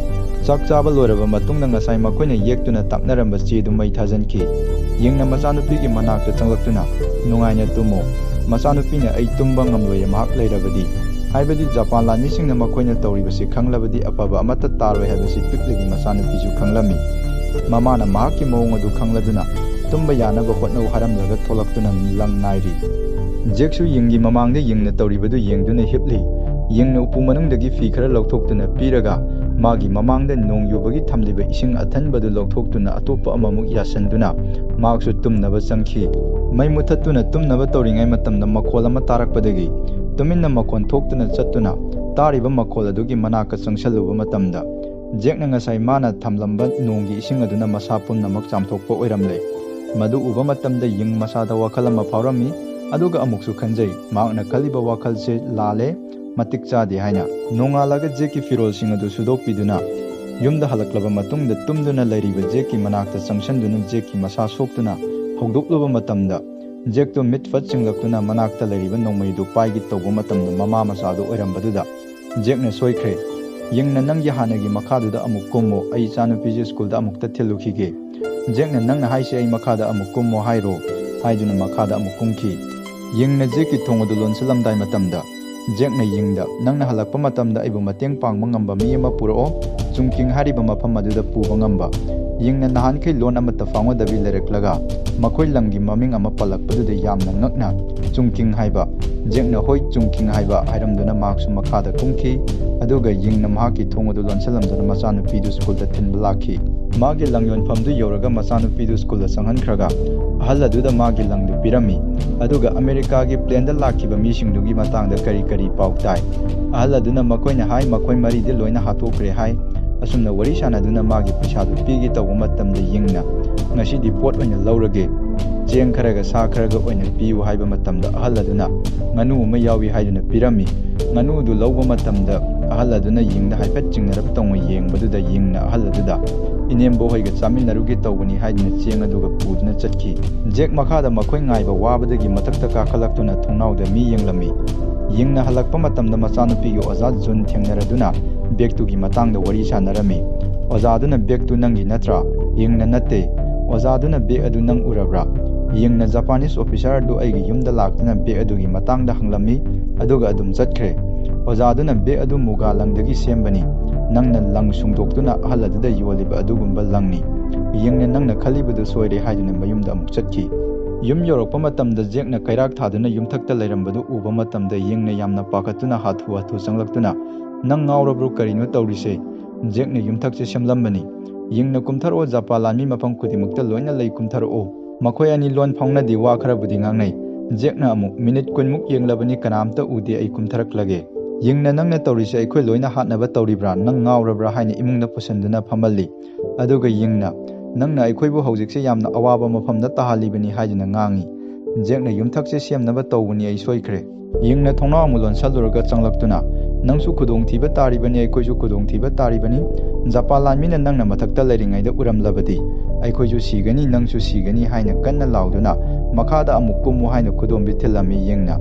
ꯆꯥꯛ ꯆꯥꯕ ꯂꯣꯏꯔꯕ ꯃꯇꯨꯡꯗ ꯉꯁꯥꯏ ꯃꯈꯣꯏꯅ ꯌꯦꯛꯇꯨꯅ ꯇꯥꯛꯅꯔꯝꯕ ꯆꯦꯗꯨ ꯃꯩ ꯊꯥꯖꯤꯟꯈꯤ꯫ ꯌꯤꯡꯅ ꯃꯆꯥꯅꯨꯄꯤꯒꯤ ꯃꯅꯥꯛꯇ ꯆꯪꯂꯛꯇꯨꯅ, "ꯅꯨꯡꯉꯥꯏꯅ ꯇꯨꯝꯃꯨ"꯫ ꯃꯆꯥꯅꯨꯄꯤꯅ, "ꯑꯩ ꯇꯨꯝꯕ ꯉꯝꯂꯣꯏꯌꯦ, ꯃꯍꯥꯛ ꯂꯩꯔꯕꯗꯤ" ꯍꯥꯏꯕꯗꯤ ꯖꯄꯥꯟ ꯂꯥꯟꯃꯤꯁꯤꯡꯅ ꯃꯈꯣꯏꯅ ꯇꯧꯔꯤꯕꯁꯤ ꯈꯪꯂꯕꯗꯤ ꯑꯐꯕ ꯑꯃꯠꯇ ꯇꯥꯔꯣꯏ ꯍꯥꯏꯕꯁꯤ ꯄꯤꯛꯂꯤꯒꯤ ꯃꯆꯥꯅꯨꯄꯤꯁꯨ ꯈꯪꯂꯝꯃꯤ꯫ ꯃꯃꯥꯅ ꯃꯍꯥꯛꯀꯤ ꯃꯑꯣꯡ ꯑꯗꯨ ꯈꯪꯂꯗꯨꯅ, "ꯇꯨꯝꯕ ꯌꯥꯅꯕ ꯍꯣꯠꯅꯧ" ꯍꯥꯏꯔꯝꯂꯒ ꯊꯣꯛꯂꯛꯇꯨꯅ ꯂꯪ ꯅꯥꯏꯔꯤ꯫ ꯖꯦꯛꯁꯨ ꯌꯤꯡꯒꯤ ꯃꯃꯥꯡꯗ ꯌꯤꯡꯅ ꯇꯧꯔꯤꯕꯗꯨ ꯌꯦꯡꯗꯨꯅ ꯍꯤꯞꯂꯤ꯫ ꯌꯤꯡꯅ ꯎꯄꯨ ꯃꯅꯨꯡꯗꯒꯤ ꯐꯤ ꯈꯔ ꯂꯧꯊꯣꯛꯇꯨꯅ ꯄꯤꯔꯒ, ꯃꯥꯒꯤ ꯃꯃꯥꯡꯗ ꯅꯣꯡ ꯌꯨꯕꯒꯤ ꯊꯝꯂꯤꯕ ꯏꯁꯤꯡ ꯑꯊꯟꯕꯗꯨ ꯂꯧꯊꯣꯛꯇꯨꯅ ꯑꯇꯣꯞꯄ ꯑꯃꯃꯨꯛ ꯌꯥꯁꯟꯗꯨꯅ, ꯃꯍꯥꯛꯁꯨ ꯇꯨꯝꯅꯕ ꯆꯪꯈꯤ꯫ ꯃꯩ ꯃꯨꯊꯠꯇꯨꯅ ꯇꯨꯝꯅꯕ ꯇꯧꯔꯤꯉꯩ ꯃꯇꯝꯗ ꯃꯈꯣꯜ ꯑꯃ ꯇꯥꯔꯛꯄꯗꯒꯤ, ꯇꯨꯃꯤꯟꯅ ꯃꯈꯣꯟ ꯊꯣꯛꯇꯨꯅ ꯆꯠꯇꯨꯅ, ꯇꯥꯔꯤꯕ ꯃꯈꯣꯜ ꯑꯗꯨꯒꯤ ꯃꯅꯥꯛꯇ ꯆꯪꯁꯜꯂꯨꯕ ꯃꯇꯝꯗ, ꯖꯦꯛꯅ ꯉꯁꯥꯏ ꯃꯥꯅ ꯊꯝꯂꯝꯕ ꯅꯣꯡꯒꯤ ꯏꯁꯤꯡ ꯑꯗꯨꯅ ꯃꯁꯥ ꯄꯨꯝꯅꯃꯛ ꯆꯥꯝꯊꯣꯛꯄ ꯑꯣꯏꯔꯝꯂꯦ꯫ ꯃꯗꯨ ꯎꯕ ꯃꯇꯝꯗ ꯌꯤꯡ ꯃꯁꯥꯗ ꯋꯥꯈꯜ ꯑꯃ ꯐꯥꯎꯔꯝꯃꯤ, ꯑꯗꯨꯒ ꯑꯃꯨꯛꯁꯨ ꯈꯟꯖꯩ, ꯃꯍꯥꯛꯅ ꯈꯜꯂꯤꯕ ꯋꯥꯈꯜꯁꯦ ꯂꯥꯜꯂꯦ, ꯃꯇꯤꯛ ꯆꯥꯗꯦ ꯍꯥꯏꯅ꯫ ꯅꯣꯡꯉꯥꯜꯂꯒ ꯖꯦꯛꯀꯤ ꯐꯤꯔꯣꯜꯁꯤꯡ ꯑꯗꯨ ꯁꯨꯗꯣꯛꯄꯤꯗꯨꯅ ꯌꯨꯝꯗ ꯍꯜꯂꯛꯂꯕ ꯃꯇꯨꯡꯗ, ꯇꯨꯝꯗꯨꯅ ꯂꯩꯔꯤꯕ ꯖꯦꯛꯀꯤ ꯃꯅꯥꯛꯇ ꯆꯪꯁꯤꯟꯗꯨꯅ ꯖꯦꯛꯀꯤ ꯃꯁꯥ ꯁꯣꯛꯇꯨꯅ ꯍꯧꯗꯣꯛꯂꯨꯕ ꯃꯇꯝꯗ, ꯖꯦꯛꯇꯨ ꯃꯤꯠ ꯐꯠ ꯆꯤꯡꯂꯛꯇꯨꯅ ꯃꯅꯥꯛꯇ ꯂꯩꯔꯤꯕ ꯅꯣꯡꯃꯩꯗꯨ ꯄꯥꯏꯒꯦ ꯇꯧꯕ ꯃꯇꯝꯗ ꯃꯃꯥ ꯃꯆꯥꯗꯨ ꯑꯣꯏꯔꯝꯕꯗꯨꯗ, ꯖꯦꯛꯅ ꯁꯣꯏꯈ꯭ꯔꯦ꯫ "ꯌꯤꯡꯅ ꯅꯪꯒꯤ ꯍꯥꯟꯅꯒꯤ ꯃꯈꯥꯗꯨꯗ ꯑꯃꯨꯛ ꯀꯨꯝꯃꯣ, ꯑꯩ ꯏꯆꯥꯅꯨꯄꯤꯁꯦ ꯁ꯭ꯀꯨꯜꯗ ꯑꯃꯨꯛꯇ ꯊꯤꯜꯂꯨꯈꯤꯒꯦ꯫" ꯖꯦꯛꯅ, "ꯅꯪꯅ ꯍꯥꯏꯁꯦ ꯑꯩ ꯃꯈꯥꯗ ꯑꯃꯨꯛ ꯀꯨꯝꯃꯣ ꯍꯥꯏꯔꯣ?" ꯍꯥꯏꯗꯨꯅ ꯃꯈꯥꯗ ꯑꯃꯨꯛ ꯀꯨꯝꯈꯤ꯫ ꯌꯤꯡꯅ ꯖꯦꯛꯀꯤ ꯊꯣꯡ ꯑꯗꯨ ꯂꯣꯟꯁꯤꯜꯂꯝꯗꯥꯏ ꯃꯇꯝꯗ, ꯖꯦꯛꯅ ꯌꯤꯡꯗ, "ꯅꯪꯅ ꯍꯜꯂꯛꯄ ꯃꯇꯝꯗ ꯑꯩꯕꯨ ꯃꯇꯦꯡ ꯄꯥꯡꯕ ꯉꯝꯕ ꯃꯤ ꯑꯃ ꯄꯨꯔꯛꯑꯣ, ꯆꯨꯡꯀꯤꯡ ꯍꯥꯏꯔꯤꯕ ꯃꯐꯝ ꯑꯗꯨꯗ ꯄꯨꯕ ꯉꯝꯕ꯫" ꯌꯤꯡꯅ ꯅꯍꯥꯟꯈꯩ ꯂꯣꯟ ꯑꯃꯠꯇ ꯐꯥꯎꯅꯗꯕꯤ ꯂꯩꯔꯛꯂꯒ, ꯃꯈꯣꯏ ꯂꯝꯒꯤ ꯃꯃꯤꯡ ꯑꯃ ꯄꯜꯂꯛꯄꯗꯨꯗ ꯌꯥꯝꯅ ꯉꯛꯅ, "ꯆꯨꯡꯀꯤꯡ ꯍꯥꯏꯕ?" ꯖꯦꯛꯅ "ꯍꯣꯏ, ꯆꯨꯡꯀꯤꯡ ꯍꯥꯏꯕ" ꯍꯥꯏꯔꯝꯗꯨꯅ ꯃꯍꯥꯛꯁꯨ ꯃꯈꯥꯗ ꯀꯨꯝꯈꯤ꯫ ꯑꯗꯨꯒ ꯌꯤꯡꯅ ꯃꯍꯥꯛꯀꯤ ꯊꯣꯡ ꯑꯗꯨ ꯂꯣꯟꯁꯤꯜꯂꯝꯗꯨꯅ ꯃꯆꯥꯅꯨꯄꯤꯗꯨ ꯁ꯭ꯀꯨꯜꯗ ꯊꯤꯟꯕ ꯂꯥꯛꯈꯤ꯫ ꯃꯥꯒꯤ ꯂꯪ ꯌꯣꯟꯐꯝꯗꯨ ꯌꯧꯔꯒ ꯃꯆꯥꯅꯨꯄꯤꯗꯨ ꯁ꯭ꯀꯨꯜꯗ ꯆꯪꯍꯟꯈ꯭ꯔꯒ, ꯑꯍꯜ ꯑꯗꯨꯗ ꯃꯥꯒꯤ ꯂꯪꯗꯨ ꯄꯤꯔꯝꯃꯤ꯫ ꯑꯗꯨꯒ ꯑꯃꯦꯔꯤꯀꯥꯒꯤ ꯄ꯭ꯂꯦꯟꯗ ꯂꯥꯛꯈꯤꯕ ꯃꯤꯁꯤꯡꯗꯨꯒꯤ ꯃꯇꯥꯡꯗ ꯀꯔꯤ ꯀꯔꯤ ꯄꯥꯎ ꯇꯥꯏ? ꯑꯍꯜ ꯑꯗꯨꯅ ꯃꯈꯣꯏꯅ ꯍꯥꯏ, ꯃꯈꯣꯏ ꯃꯔꯤꯗꯤ ꯂꯣꯏꯅ ꯍꯥꯠꯇꯣꯛꯈ꯭ꯔꯦ ꯍꯥꯏ꯫ ꯑꯁꯨꯝꯅ ꯋꯥꯔꯤ ꯁꯥꯟꯅꯗꯨꯅ ꯃꯥꯒꯤ ꯄꯩꯁꯥꯗꯨ ꯄꯤꯒꯦ ꯇꯧꯕ ꯃꯇꯝꯗ ꯌꯤꯡꯅ, "ꯉꯁꯤꯗꯤ ꯄꯣꯠ ꯑꯣꯏꯅ ꯂꯧꯔꯒꯦ, ꯆꯦꯡ ꯈꯔꯒ ꯁꯥ ꯈꯔꯒ ꯑꯣꯏꯅ ꯄꯤꯌꯨ" ꯍꯥꯏꯕ ꯃꯇꯝꯗ, ꯑꯍꯜ ꯑꯗꯨꯅ "ꯉꯥꯅꯨ ꯑꯃ ꯌꯥꯎꯏ" ꯍꯥꯏꯗꯨꯅ ꯄꯤꯔꯝꯃꯤ꯫ ꯉꯥꯅꯨꯗꯨ ꯂꯧꯕ ꯃꯇꯝꯗ, ꯑꯍꯜ ꯑꯗꯨꯅ ꯌꯤꯡꯗ ꯍꯥꯏꯐꯦꯠ ꯆꯤꯡꯅꯔꯞ ꯇꯧꯅ ꯌꯦꯡꯕꯗꯨꯗ, ꯌꯤꯡꯅ ꯑꯍꯜ ꯑꯗꯨꯗ, "ꯏꯅꯦꯝꯕꯣꯛ ꯍꯣꯏꯒ ꯆꯥꯃꯤꯟꯅꯔꯨꯒꯦ ꯇꯧꯕꯅꯤ" ꯍꯥꯏꯗꯨꯅ ꯆꯦꯡ ꯑꯗꯨꯒ ꯄꯨꯗꯨꯅ ꯆꯠꯈꯤ꯫ ꯖꯦꯛ ꯃꯈꯥꯗ ꯃꯈꯣꯏ ꯉꯥꯏꯕ ꯋꯥꯕꯗꯒꯤ ꯃꯊꯛꯇ ꯀꯥꯈꯠꯂꯛꯇꯨꯅ ꯊꯣꯡꯅꯥꯎꯗ ꯃꯤ ꯌꯦꯡꯂꯝꯃꯤ꯫ ꯌꯤꯡꯅ ꯍꯜꯂꯛꯄ ꯃꯇꯝꯗ ꯃꯆꯥꯅꯨꯄꯤꯒꯤ ꯑꯣꯖꯥ ꯖꯨꯟ ꯊꯦꯡꯅꯔꯗꯨꯅ ꯕꯦꯒꯇꯨꯒꯤ ꯃꯇꯥꯡꯗ ꯋꯥꯔꯤ ꯁꯥꯟꯅꯔꯝꯃꯤ꯫ ꯑꯣꯖꯥꯗꯨꯅ, "ꯕꯦꯒꯇꯨ ꯅꯪꯒꯤ ꯅꯠꯇ꯭ꯔꯥ?" ꯌꯤꯡꯅ, "ꯅꯠꯇꯦ꯫" ꯑꯣꯖꯥꯗꯨꯅ, "ꯕꯦꯒ ꯑꯗꯨ ꯅꯪ ꯎꯔꯕ꯭ꯔꯥ?" ꯌꯤꯡꯅ, "ꯖꯄꯥꯅꯤꯁ ꯑꯣꯐꯤꯁꯥꯔ ꯑꯗꯨ ꯑꯩꯒꯤ ꯌꯨꯝꯗ ꯂꯥꯛꯇꯨꯅ ꯕꯦꯒ ꯑꯗꯨꯒꯤ ꯃꯇꯥꯡꯗ ꯍꯪꯂꯝꯃꯤ, ꯑꯗꯨꯒ ꯑꯗꯨꯝ ꯆꯠꯈ꯭ꯔꯦ꯫" ꯑꯣꯖꯥꯗꯨꯅ, "ꯕꯦꯒ ꯑꯗꯨ ꯃꯨꯒꯥ ꯂꯪꯗꯒꯤ ꯁꯦꯝꯕꯅꯤ꯫ ꯅꯪꯅ ꯂꯪ ꯁꯨꯡꯗꯣꯛꯇꯨꯅ ꯑꯍꯜ ꯑꯗꯨꯗ ꯌꯣꯜꯂꯤꯕ ꯑꯗꯨꯒꯨꯝꯕ ꯂꯪꯅꯤ꯫ ꯌꯤꯡꯅ ꯅꯪꯅ ꯈꯜꯂꯤꯕꯗꯨ ꯁꯣꯏꯔꯦ" ꯍꯥꯏꯗꯨꯅ ꯃꯌꯨꯝꯗ ꯑꯃꯨꯛ ꯆꯠꯈꯤ꯫ ꯌꯨꯝ ꯌꯧꯔꯛꯄ ꯃꯇꯝꯗ ꯖꯦꯛꯅ ꯀꯩꯔꯥꯛ ꯊꯥꯗꯨꯅ ꯌꯨꯝꯊꯛꯇ ꯂꯩꯔꯝꯕꯗꯨ ꯎꯕ ꯃꯇꯝꯗ ꯌꯤꯡꯅ ꯌꯥꯝꯅ ꯄꯥꯈꯠꯇꯨꯅ ꯍꯥꯊꯨ ꯍꯥꯊꯨ ꯆꯪꯂꯛꯇꯨꯅ, "ꯅꯪ ꯉꯥꯎꯔꯕ꯭ꯔꯣ? ꯀꯔꯤꯅꯣ ꯇꯧꯔꯤꯁꯦ?" ꯖꯦꯛꯅ ꯌꯨꯝꯊꯛꯁꯦ ꯁꯦꯝꯂꯝꯕꯅꯤ꯫ ꯌꯤꯡꯅ, "ꯀꯨꯝꯊꯔꯛꯑꯣ, ꯖꯄꯥꯟ ꯂꯥꯟꯃꯤ ꯃꯐꯝ ꯈꯨꯗꯤꯡꯃꯛꯇ ꯂꯣꯏꯅ ꯂꯩ, ꯀꯨꯝꯊꯔꯛꯑꯣ"꯫ ꯃꯈꯣꯏ ꯑꯅꯤ ꯂꯣꯟ ꯐꯥꯎꯅꯗꯦ, ꯋꯥ ꯈꯔꯕꯨꯗꯤ ꯉꯥꯡꯅꯩ꯫ ꯖꯦꯛꯅ ꯑꯃꯨꯛ, "ꯃꯤꯅꯤꯠ ꯀꯨꯟꯃꯨꯛ ꯌꯦꯡꯂꯕꯅꯤ, ꯀꯅꯥꯝꯇ ꯎꯗꯦ, ꯑꯩ ꯀꯨꯝꯊꯔꯛꯂꯒꯦ"꯫ ꯌꯤꯡꯅ, "ꯅꯪꯅ ꯇꯧꯔꯤꯁꯦ ꯑꯩꯈꯣꯏ ꯂꯣꯏꯅ ꯍꯥꯠꯅꯕ ꯇꯧꯔꯤꯕ꯭ꯔꯥ? ꯅꯪ ꯉꯥꯎꯔꯕ꯭ꯔꯥ?" ꯍꯥꯏꯅ ꯏꯃꯨꯡꯗ ꯄꯨꯁꯤꯟꯗꯨꯅ ꯐꯝꯍꯜꯂꯤ꯫ ꯑꯗꯨꯒ ꯌꯤꯡꯅ, "ꯅꯪꯅ ꯑꯩꯈꯣꯏꯕꯨ ꯍꯧꯖꯤꯛꯁꯦ ꯌꯥꯝꯅ ꯑꯋꯥꯕ ꯃꯐꯝꯗ ꯇꯥꯍꯜꯂꯤꯕꯅꯤ" ꯍꯥꯏꯗꯨꯅ ꯉꯥꯡꯉꯤ꯫ ꯖꯦꯛꯅ, "ꯌꯨꯝꯊꯛꯁꯦ ꯁꯦꯝꯅꯕ ꯇꯧꯕꯅꯤ, ꯑꯩ ꯁꯣꯏꯈ꯭ꯔꯦ"꯫ ꯌꯤꯡꯅ ꯊꯣꯡꯅꯥꯎ ꯑꯃꯨꯛ ꯂꯣꯟꯁꯜꯂꯨꯔꯒ ꯆꯪꯂꯛꯇꯨꯅ, "ꯅꯪꯁꯨ ꯈꯨꯗꯣꯡꯊꯤꯕ ꯇꯥꯔꯤꯕꯅꯤ, ꯑꯩꯈꯣꯏꯁꯨ ꯈꯨꯗꯣꯡꯊꯤꯕ ꯇꯥꯔꯤꯕꯅꯤ꯫ ꯖꯄꯥꯟ ꯂꯥꯟꯃꯤꯅ ꯅꯪꯅ ꯃꯊꯛꯇ ꯂꯩꯔꯤꯉꯩꯗ ꯎꯔꯝꯂꯕꯗꯤ ꯑꯩꯈꯣꯏꯁꯨ ꯁꯤꯒꯅꯤ, ꯅꯪꯁꯨ ꯁꯤꯒꯅꯤ" ꯍꯥꯏꯅ ꯀꯟꯅ ꯂꯥꯎꯗꯨꯅ, "ꯃꯈꯥꯗ ꯑꯃꯨꯛ ꯀꯨꯝꯃꯨ" ꯍꯥꯏꯅ ꯈꯨꯗꯣꯝꯕꯤ ꯊꯤꯜꯂꯝꯃꯤ ꯌꯤꯡꯅ꯫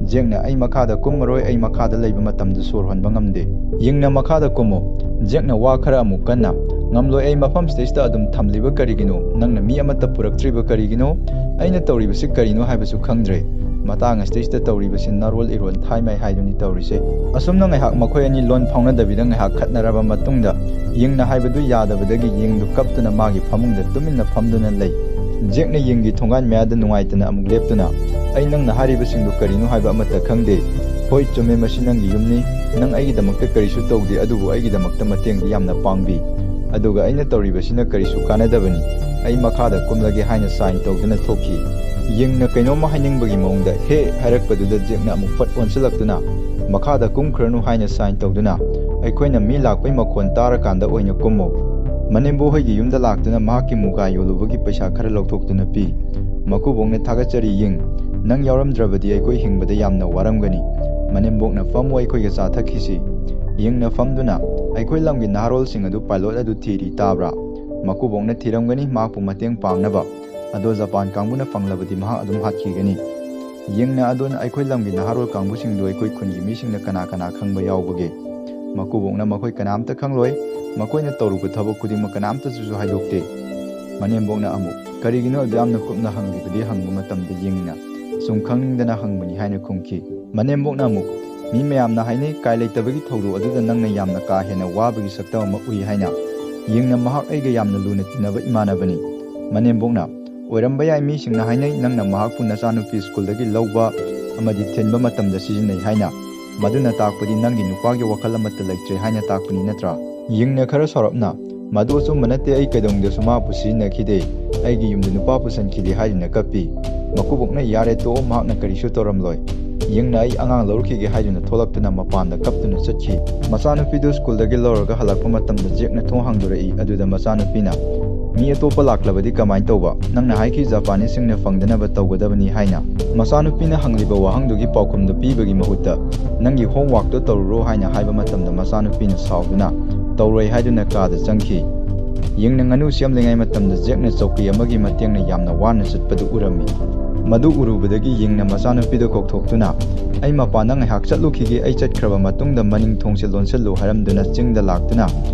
ꯖꯦꯛꯅ, "ꯑꯩ ꯃꯈꯥꯗ ꯀꯨꯝꯃꯔꯣꯏ, ꯑꯩ ꯃꯈꯥꯗ ꯂꯩꯕ ꯃꯇꯝꯗ ꯁꯣꯔ ꯍꯣꯟꯕ ꯉꯝꯗꯦ"꯫ ꯌꯤꯡꯅ, "ꯃꯈꯥꯗ ꯀꯨꯝꯃꯨ"꯫ ꯖꯦꯛꯅ ꯋꯥ ꯈꯔ ꯑꯃꯨꯛ ꯀꯟꯅ, "ꯉꯝꯂꯣꯏ, ꯑꯩ ꯃꯐꯝꯁꯤꯗꯩꯁꯤꯗ ꯑꯗꯨꯝ ꯊꯝꯂꯤꯕ ꯀꯔꯤꯒꯤꯅꯣ? ꯅꯪꯅ ꯃꯤ ꯑꯃꯠꯇ ꯄꯨꯔꯛꯇ꯭ꯔꯤꯕ ꯀꯔꯤꯒꯤꯅꯣ? ꯑꯩꯅ ꯇꯧꯔꯤꯕꯁꯤ ꯀꯔꯤꯅꯣ ꯍꯥꯏꯕꯁꯨ ꯈꯪꯗ꯭ꯔꯦ꯫ ꯃꯇꯥꯡ ꯑꯁꯤꯗꯩꯁꯤꯗ ꯇꯧꯔꯤꯕꯁꯤ ꯅꯥꯔꯣꯜ ꯏꯔꯣꯜ ꯊꯥꯏꯃꯩ ꯍꯥꯏꯗꯨꯅꯤ ꯇꯧꯔꯤꯁꯦ"꯫ ꯑꯁꯨꯝꯅ ꯉꯥꯏꯍꯥꯛ ꯃꯈꯣꯏ ꯑꯅꯤ ꯂꯣꯟ ꯐꯥꯎꯅꯗꯕꯤꯗ ꯉꯥꯏꯍꯥꯛ ꯈꯠꯅꯔꯕ ꯃꯇꯨꯡꯗ, ꯌꯤꯡꯅ ꯍꯥꯏꯕꯗꯨ ꯌꯥꯗꯕꯗꯒꯤ ꯌꯤꯡꯗꯨ ꯀꯞꯇꯨꯅ ꯃꯥꯒꯤ ꯐꯃꯨꯡꯗ ꯇꯨꯃꯤꯟꯅ ꯐꯝꯗꯨꯅ ꯂꯩ꯫ ꯖꯦꯛꯅ ꯌꯤꯡꯒꯤ ꯊꯣꯡꯒꯥꯟ ꯃꯌꯥꯗ ꯅꯨꯡꯉꯥꯏꯇꯅ ꯑꯃꯨꯛ ꯂꯦꯞꯇꯨꯅ, "ꯑꯩ ꯅꯪꯅ ꯍꯥꯏꯔꯤꯕꯁꯤꯡꯗꯨ ꯀꯔꯤꯅꯣ ꯍꯥꯏꯕ ꯑꯃꯠꯇ ꯈꯪꯗꯦ꯫ ꯍꯣꯏ, ꯆꯨꯝꯃꯦ, ꯃꯁꯤ ꯅꯪꯒꯤ ꯌꯨꯝꯅꯤ꯫ ꯅꯪ ꯑꯩꯒꯤꯗꯃꯛꯇ ꯀꯔꯤꯁꯨ ꯇꯧꯗꯦ, ꯑꯗꯨꯕꯨ ꯑꯩꯒꯤꯗꯃꯛꯇ ꯃꯇꯦꯡꯗꯤ ꯌꯥꯝꯅ ꯄꯥꯡꯕꯤ꯫ ꯑꯗꯨꯒ ꯑꯩꯅ ꯇꯧꯔꯤꯕꯁꯤꯅ ꯀꯔꯤꯁꯨ ꯀꯥꯟꯅꯗꯕꯅꯤ꯫ ꯑꯩ ꯃꯈꯥꯗ ꯀꯨꯝꯂꯒꯦ" ꯍꯥꯏꯅ ꯁꯥꯏꯟ ꯇꯧꯗꯨꯅ ꯊꯣꯛꯈꯤ꯫ ꯌꯤꯡꯅ ꯀꯩꯅꯣꯝꯃ ꯍꯥꯏꯅꯤꯡꯕꯒꯤ ꯃꯑꯣꯡꯗ "ꯍꯦ" ꯍꯥꯏꯔꯛꯄꯗꯨꯗ ꯖꯦꯛꯅ ꯑꯃꯨꯛ ꯐꯠ ꯑꯣꯟꯁꯤꯜꯂꯛꯇꯨꯅ, "ꯃꯈꯥꯗ ꯀꯨꯝꯈ꯭ꯔꯅꯨ" ꯍꯥꯏꯅ ꯁꯥꯏꯟ ꯇꯧꯗꯨꯅ, "ꯑꯩꯈꯣꯏꯅ ꯃꯤ ꯂꯥꯛꯄꯩ ꯃꯈꯣꯟ ꯇꯥꯔꯀꯥꯟꯗ ꯑꯣꯏꯅ ꯀꯨꯝꯃꯨ"꯫ ꯃꯅꯦꯝꯕꯣꯛ ꯍꯣꯏꯒꯤ ꯌꯨꯝꯗ ꯂꯥꯛꯇꯨꯅ ꯃꯍꯥꯛꯀꯤ ꯃꯨꯒꯥ ꯌꯣꯜꯂꯨꯕꯒꯤ ꯄꯩꯁꯥ ꯈꯔ ꯂꯧꯊꯣꯛꯇꯨꯅ ꯄꯤ꯫ ꯃꯀꯨꯕꯣꯛꯅ, "ꯊꯥꯒꯠꯆꯔꯤ ꯌꯤꯡ, ꯅꯪ ꯌꯥꯎꯔꯝꯗ꯭ꯔꯕꯗꯤ ꯑꯩꯈꯣꯏ ꯍꯤꯡꯕꯗ ꯌꯥꯝꯅ ꯋꯥꯔꯝꯒꯅꯤ"꯫ ꯃꯅꯦꯝꯕꯣꯛꯅ, "ꯐꯝꯃꯨ, ꯑꯩꯈꯣꯏꯒ ꯆꯥ ꯊꯛꯈꯤꯁꯤ"꯫ ꯌꯤꯡꯅ ꯐꯝꯗꯨꯅ, "ꯑꯩꯈꯣꯏ ꯂꯝꯒꯤ ꯅꯍꯥꯔꯣꯜꯁꯤꯡ ꯑꯗꯨ ꯄꯥꯏꯂꯣꯠ ꯑꯗꯨ ꯊꯤꯔꯤ, ꯇꯥꯕ꯭ꯔꯥ? ꯃꯀꯨꯕꯣꯛꯅ ꯊꯤꯔꯝꯒꯅꯤ, ꯃꯍꯥꯛꯄꯨ ꯃꯇꯦꯡ ꯄꯥꯡꯅꯕ꯫ ꯑꯗꯣ ꯖꯄꯥꯟ ꯀꯥꯡꯕꯨꯅ ꯐꯪꯂꯕꯗꯤ ꯃꯍꯥꯛ ꯑꯗꯨꯝ ꯍꯥꯠꯈꯤꯒꯅꯤ"꯫ ꯌꯤꯡꯅ, "ꯑꯗꯨꯅ ꯑꯩꯈꯣꯏ ꯂꯝꯒꯤ ꯅꯍꯥꯔꯣꯜ ꯀꯥꯡꯕꯨꯁꯤꯡꯗꯨ ꯑꯩꯈꯣꯏ ꯈꯨꯟꯒꯤ ꯃꯤꯁꯤꯡꯅ ꯀꯅꯥ ꯀꯅꯥ ꯈꯪꯕ ꯌꯥꯎꯕꯒꯦ?" ꯃꯀꯨꯕꯣꯛꯅ, "ꯃꯈꯣꯏ ꯀꯅꯥꯝꯇ ꯈꯪꯂꯣꯏ꯫ ꯃꯈꯣꯏꯅ ꯇꯧꯔꯨꯕ ꯊꯕꯛ ꯈꯨꯗꯤꯡꯃꯛ ꯀꯅꯥꯝꯇꯁꯨ ꯍꯥꯏꯗꯣꯛꯇꯦ"꯫ ꯃꯅꯦꯝꯕꯣꯛꯅ ꯑꯃꯨꯛ, "ꯀꯔꯤꯒꯤꯅꯣ ꯑꯗꯨ ꯌꯥꯝꯅ ꯀꯨꯞꯅ ꯍꯪꯂꯤꯕꯗꯤ?" ꯍꯪꯕ ꯃꯇꯝꯗ ꯌꯤꯡꯅ, "ꯁꯨꯝ ꯈꯪꯅꯤꯡꯗꯅ ꯍꯪꯕꯅꯤ" ꯍꯥꯏꯅ ꯈꯨꯝꯈꯤ꯫ ꯃꯅꯦꯝꯕꯣꯛꯅ ꯑꯃꯨꯛ, ꯃꯤ ꯃꯌꯥꯝꯅ ꯍꯥꯏꯅꯩ, ꯀꯥꯏ ꯂꯩꯇꯕꯒꯤ ꯊꯧꯗꯣꯛ ꯑꯗꯨꯗ ꯅꯪꯅ ꯌꯥꯝꯅ ꯀꯥ ꯍꯦꯟꯅ ꯋꯥꯕꯒꯤ ꯁꯛꯇꯝ ꯑꯃ ꯎꯏ ꯍꯥꯏꯅ꯫ ꯌꯤꯡꯅ ꯃꯍꯥꯛ ꯑꯩꯒ ꯌꯥꯝꯅ ꯂꯨꯅ ꯇꯤꯟꯅꯕ ꯏꯃꯥꯟꯅꯕꯅꯤ꯫ ꯃꯅꯦꯝꯕꯣꯛꯅ, ꯑꯣꯏꯔꯝꯕ ꯌꯥꯏ, ꯃꯤꯁꯤꯡꯅ ꯍꯥꯏꯅꯩ ꯅꯪꯅ ꯃꯍꯥꯛꯄꯨ ꯅꯆꯥꯅꯨꯄꯤ ꯁ꯭ꯀꯨꯜꯗꯒꯤ ꯂꯧꯕ ꯑꯃꯗꯤ ꯊꯤꯟꯕ ꯃꯇꯝꯗ ꯁꯤꯖꯤꯟꯅꯩ ꯍꯥꯏꯅ꯫ ꯃꯗꯨꯅ ꯇꯥꯛꯄꯗꯤ ꯅꯪꯒꯤ ꯅꯨꯄꯥꯒꯤ ꯋꯥꯈꯜ ꯑꯃꯠꯇ ꯂꯩꯇ꯭ꯔꯦ ꯍꯥꯏꯅ ꯇꯥꯛꯄꯅꯤ ꯅꯠꯇ꯭ꯔꯥ? ꯌꯤꯡꯅ ꯈꯔ ꯁꯥꯎꯔꯞꯅ, "ꯃꯗꯨ ꯑꯆꯨꯝꯕ ꯅꯠꯇꯦ, ꯑꯩ ꯀꯩꯗꯧꯅꯨꯡꯗꯁꯨ ꯃꯍꯥꯛꯄꯨ ꯁꯤꯖꯤꯟꯅꯈꯤꯗꯦ꯫ ꯑꯩꯒꯤ ꯌꯨꯝꯗ ꯅꯨꯄꯥ ꯄꯨꯁꯤꯟꯈꯤꯗꯦ" ꯍꯥꯏꯗꯨꯅ ꯀꯞꯄꯤ꯫ ꯃꯀꯨꯕꯣꯛꯅ, "ꯌꯥꯔꯦ ꯇꯣꯛꯑꯣ, ꯃꯍꯥꯛꯅ ꯀꯔꯤꯁꯨ ꯇꯧꯔꯝꯂꯣꯏ꯫ ꯌꯤꯡꯅ ꯑꯩ ꯑꯉꯥꯡ ꯂꯧꯔꯨꯈꯤꯒꯦ" ꯍꯥꯏꯗꯨꯅ ꯊꯣꯛꯂꯛꯇꯨꯅ ꯃꯄꯥꯟꯗ ꯀꯞꯇꯨꯅ ꯆꯠꯈꯤ꯫ ꯃꯆꯥꯅꯨꯄꯤꯗꯨ ꯁ꯭ꯀꯨꯜꯗꯒꯤ ꯂꯧꯔꯒ ꯍꯜꯂꯛꯄ ꯃꯇꯝꯗ ꯖꯦꯛꯅ ꯊꯣꯡ ꯍꯥꯡꯗꯣꯔꯛꯏ꯫ ꯑꯗꯨꯗ ꯃꯆꯥꯅꯨꯄꯤꯅ, "ꯃꯤ ꯑꯇꯣꯞꯄ ꯂꯥꯛꯂꯕꯗꯤ ꯀꯃꯥꯏꯅ ꯇꯧꯕ? ꯅꯪꯅ ꯍꯥꯏꯈꯤ ꯖꯄꯥꯅꯤꯁꯁꯤꯡꯅ ꯐꯪꯗꯅꯕ ꯇꯧꯒꯗꯕꯅꯤ" ꯍꯥꯏꯅ꯫ ꯃꯆꯥꯅꯨꯄꯤꯅ ꯍꯪꯂꯤꯕ ꯋꯥꯍꯪꯗꯨꯒꯤ ꯄꯥꯎꯈꯨꯝꯗꯨ ꯄꯤꯕꯒꯤ ꯃꯍꯨꯠꯇ, "ꯅꯪꯒꯤ ꯍꯣꯝꯋꯥꯔꯛꯇꯣ ꯇꯧꯔꯨꯔꯣ" ꯍꯥꯏꯅ ꯍꯥꯏꯕ ꯃꯇꯝꯗ ꯃꯆꯥꯅꯨꯄꯤꯅ ꯁꯥꯎꯗꯨꯅ, "ꯇꯧꯔꯣꯏ" ꯍꯥꯏꯗꯨꯅ ꯀꯥꯗ ꯆꯪꯈꯤ꯫ ꯌꯤꯡꯅ ꯉꯥꯅꯨ ꯁꯦꯝꯂꯤꯉꯩ ꯃꯇꯝꯗ ꯖꯦꯛꯅ ꯆꯧꯀ꯭ꯔꯤ ꯑꯃꯒꯤ ꯃꯇꯦꯡꯅ ꯌꯥꯝꯅ ꯋꯥꯅ ꯆꯠꯄꯗꯨ ꯎꯔꯝꯃꯤ꯫ ꯃꯗꯨ ꯎꯔꯨꯕꯗꯒꯤ ꯌꯤꯡꯅ ꯃꯆꯥꯅꯨꯄꯤꯗꯨ ꯀꯧꯊꯣꯛꯇꯨꯅ, "ꯑꯩ ꯃꯄꯥꯟꯗ ꯉꯥꯏꯍꯥꯛ ꯆꯠꯂꯨꯈꯤꯒꯦ, ꯑꯩ ꯆꯠꯈ꯭ꯔꯕ ꯃꯇꯨꯡꯗ ꯃꯅꯤꯡ ꯊꯣꯡꯁꯦ ꯂꯣꯟꯁꯤꯜꯂꯨ" ꯍꯥꯏꯔꯝꯗꯨꯅ ꯆꯤꯡꯗ ꯂꯥꯛꯇꯨꯅ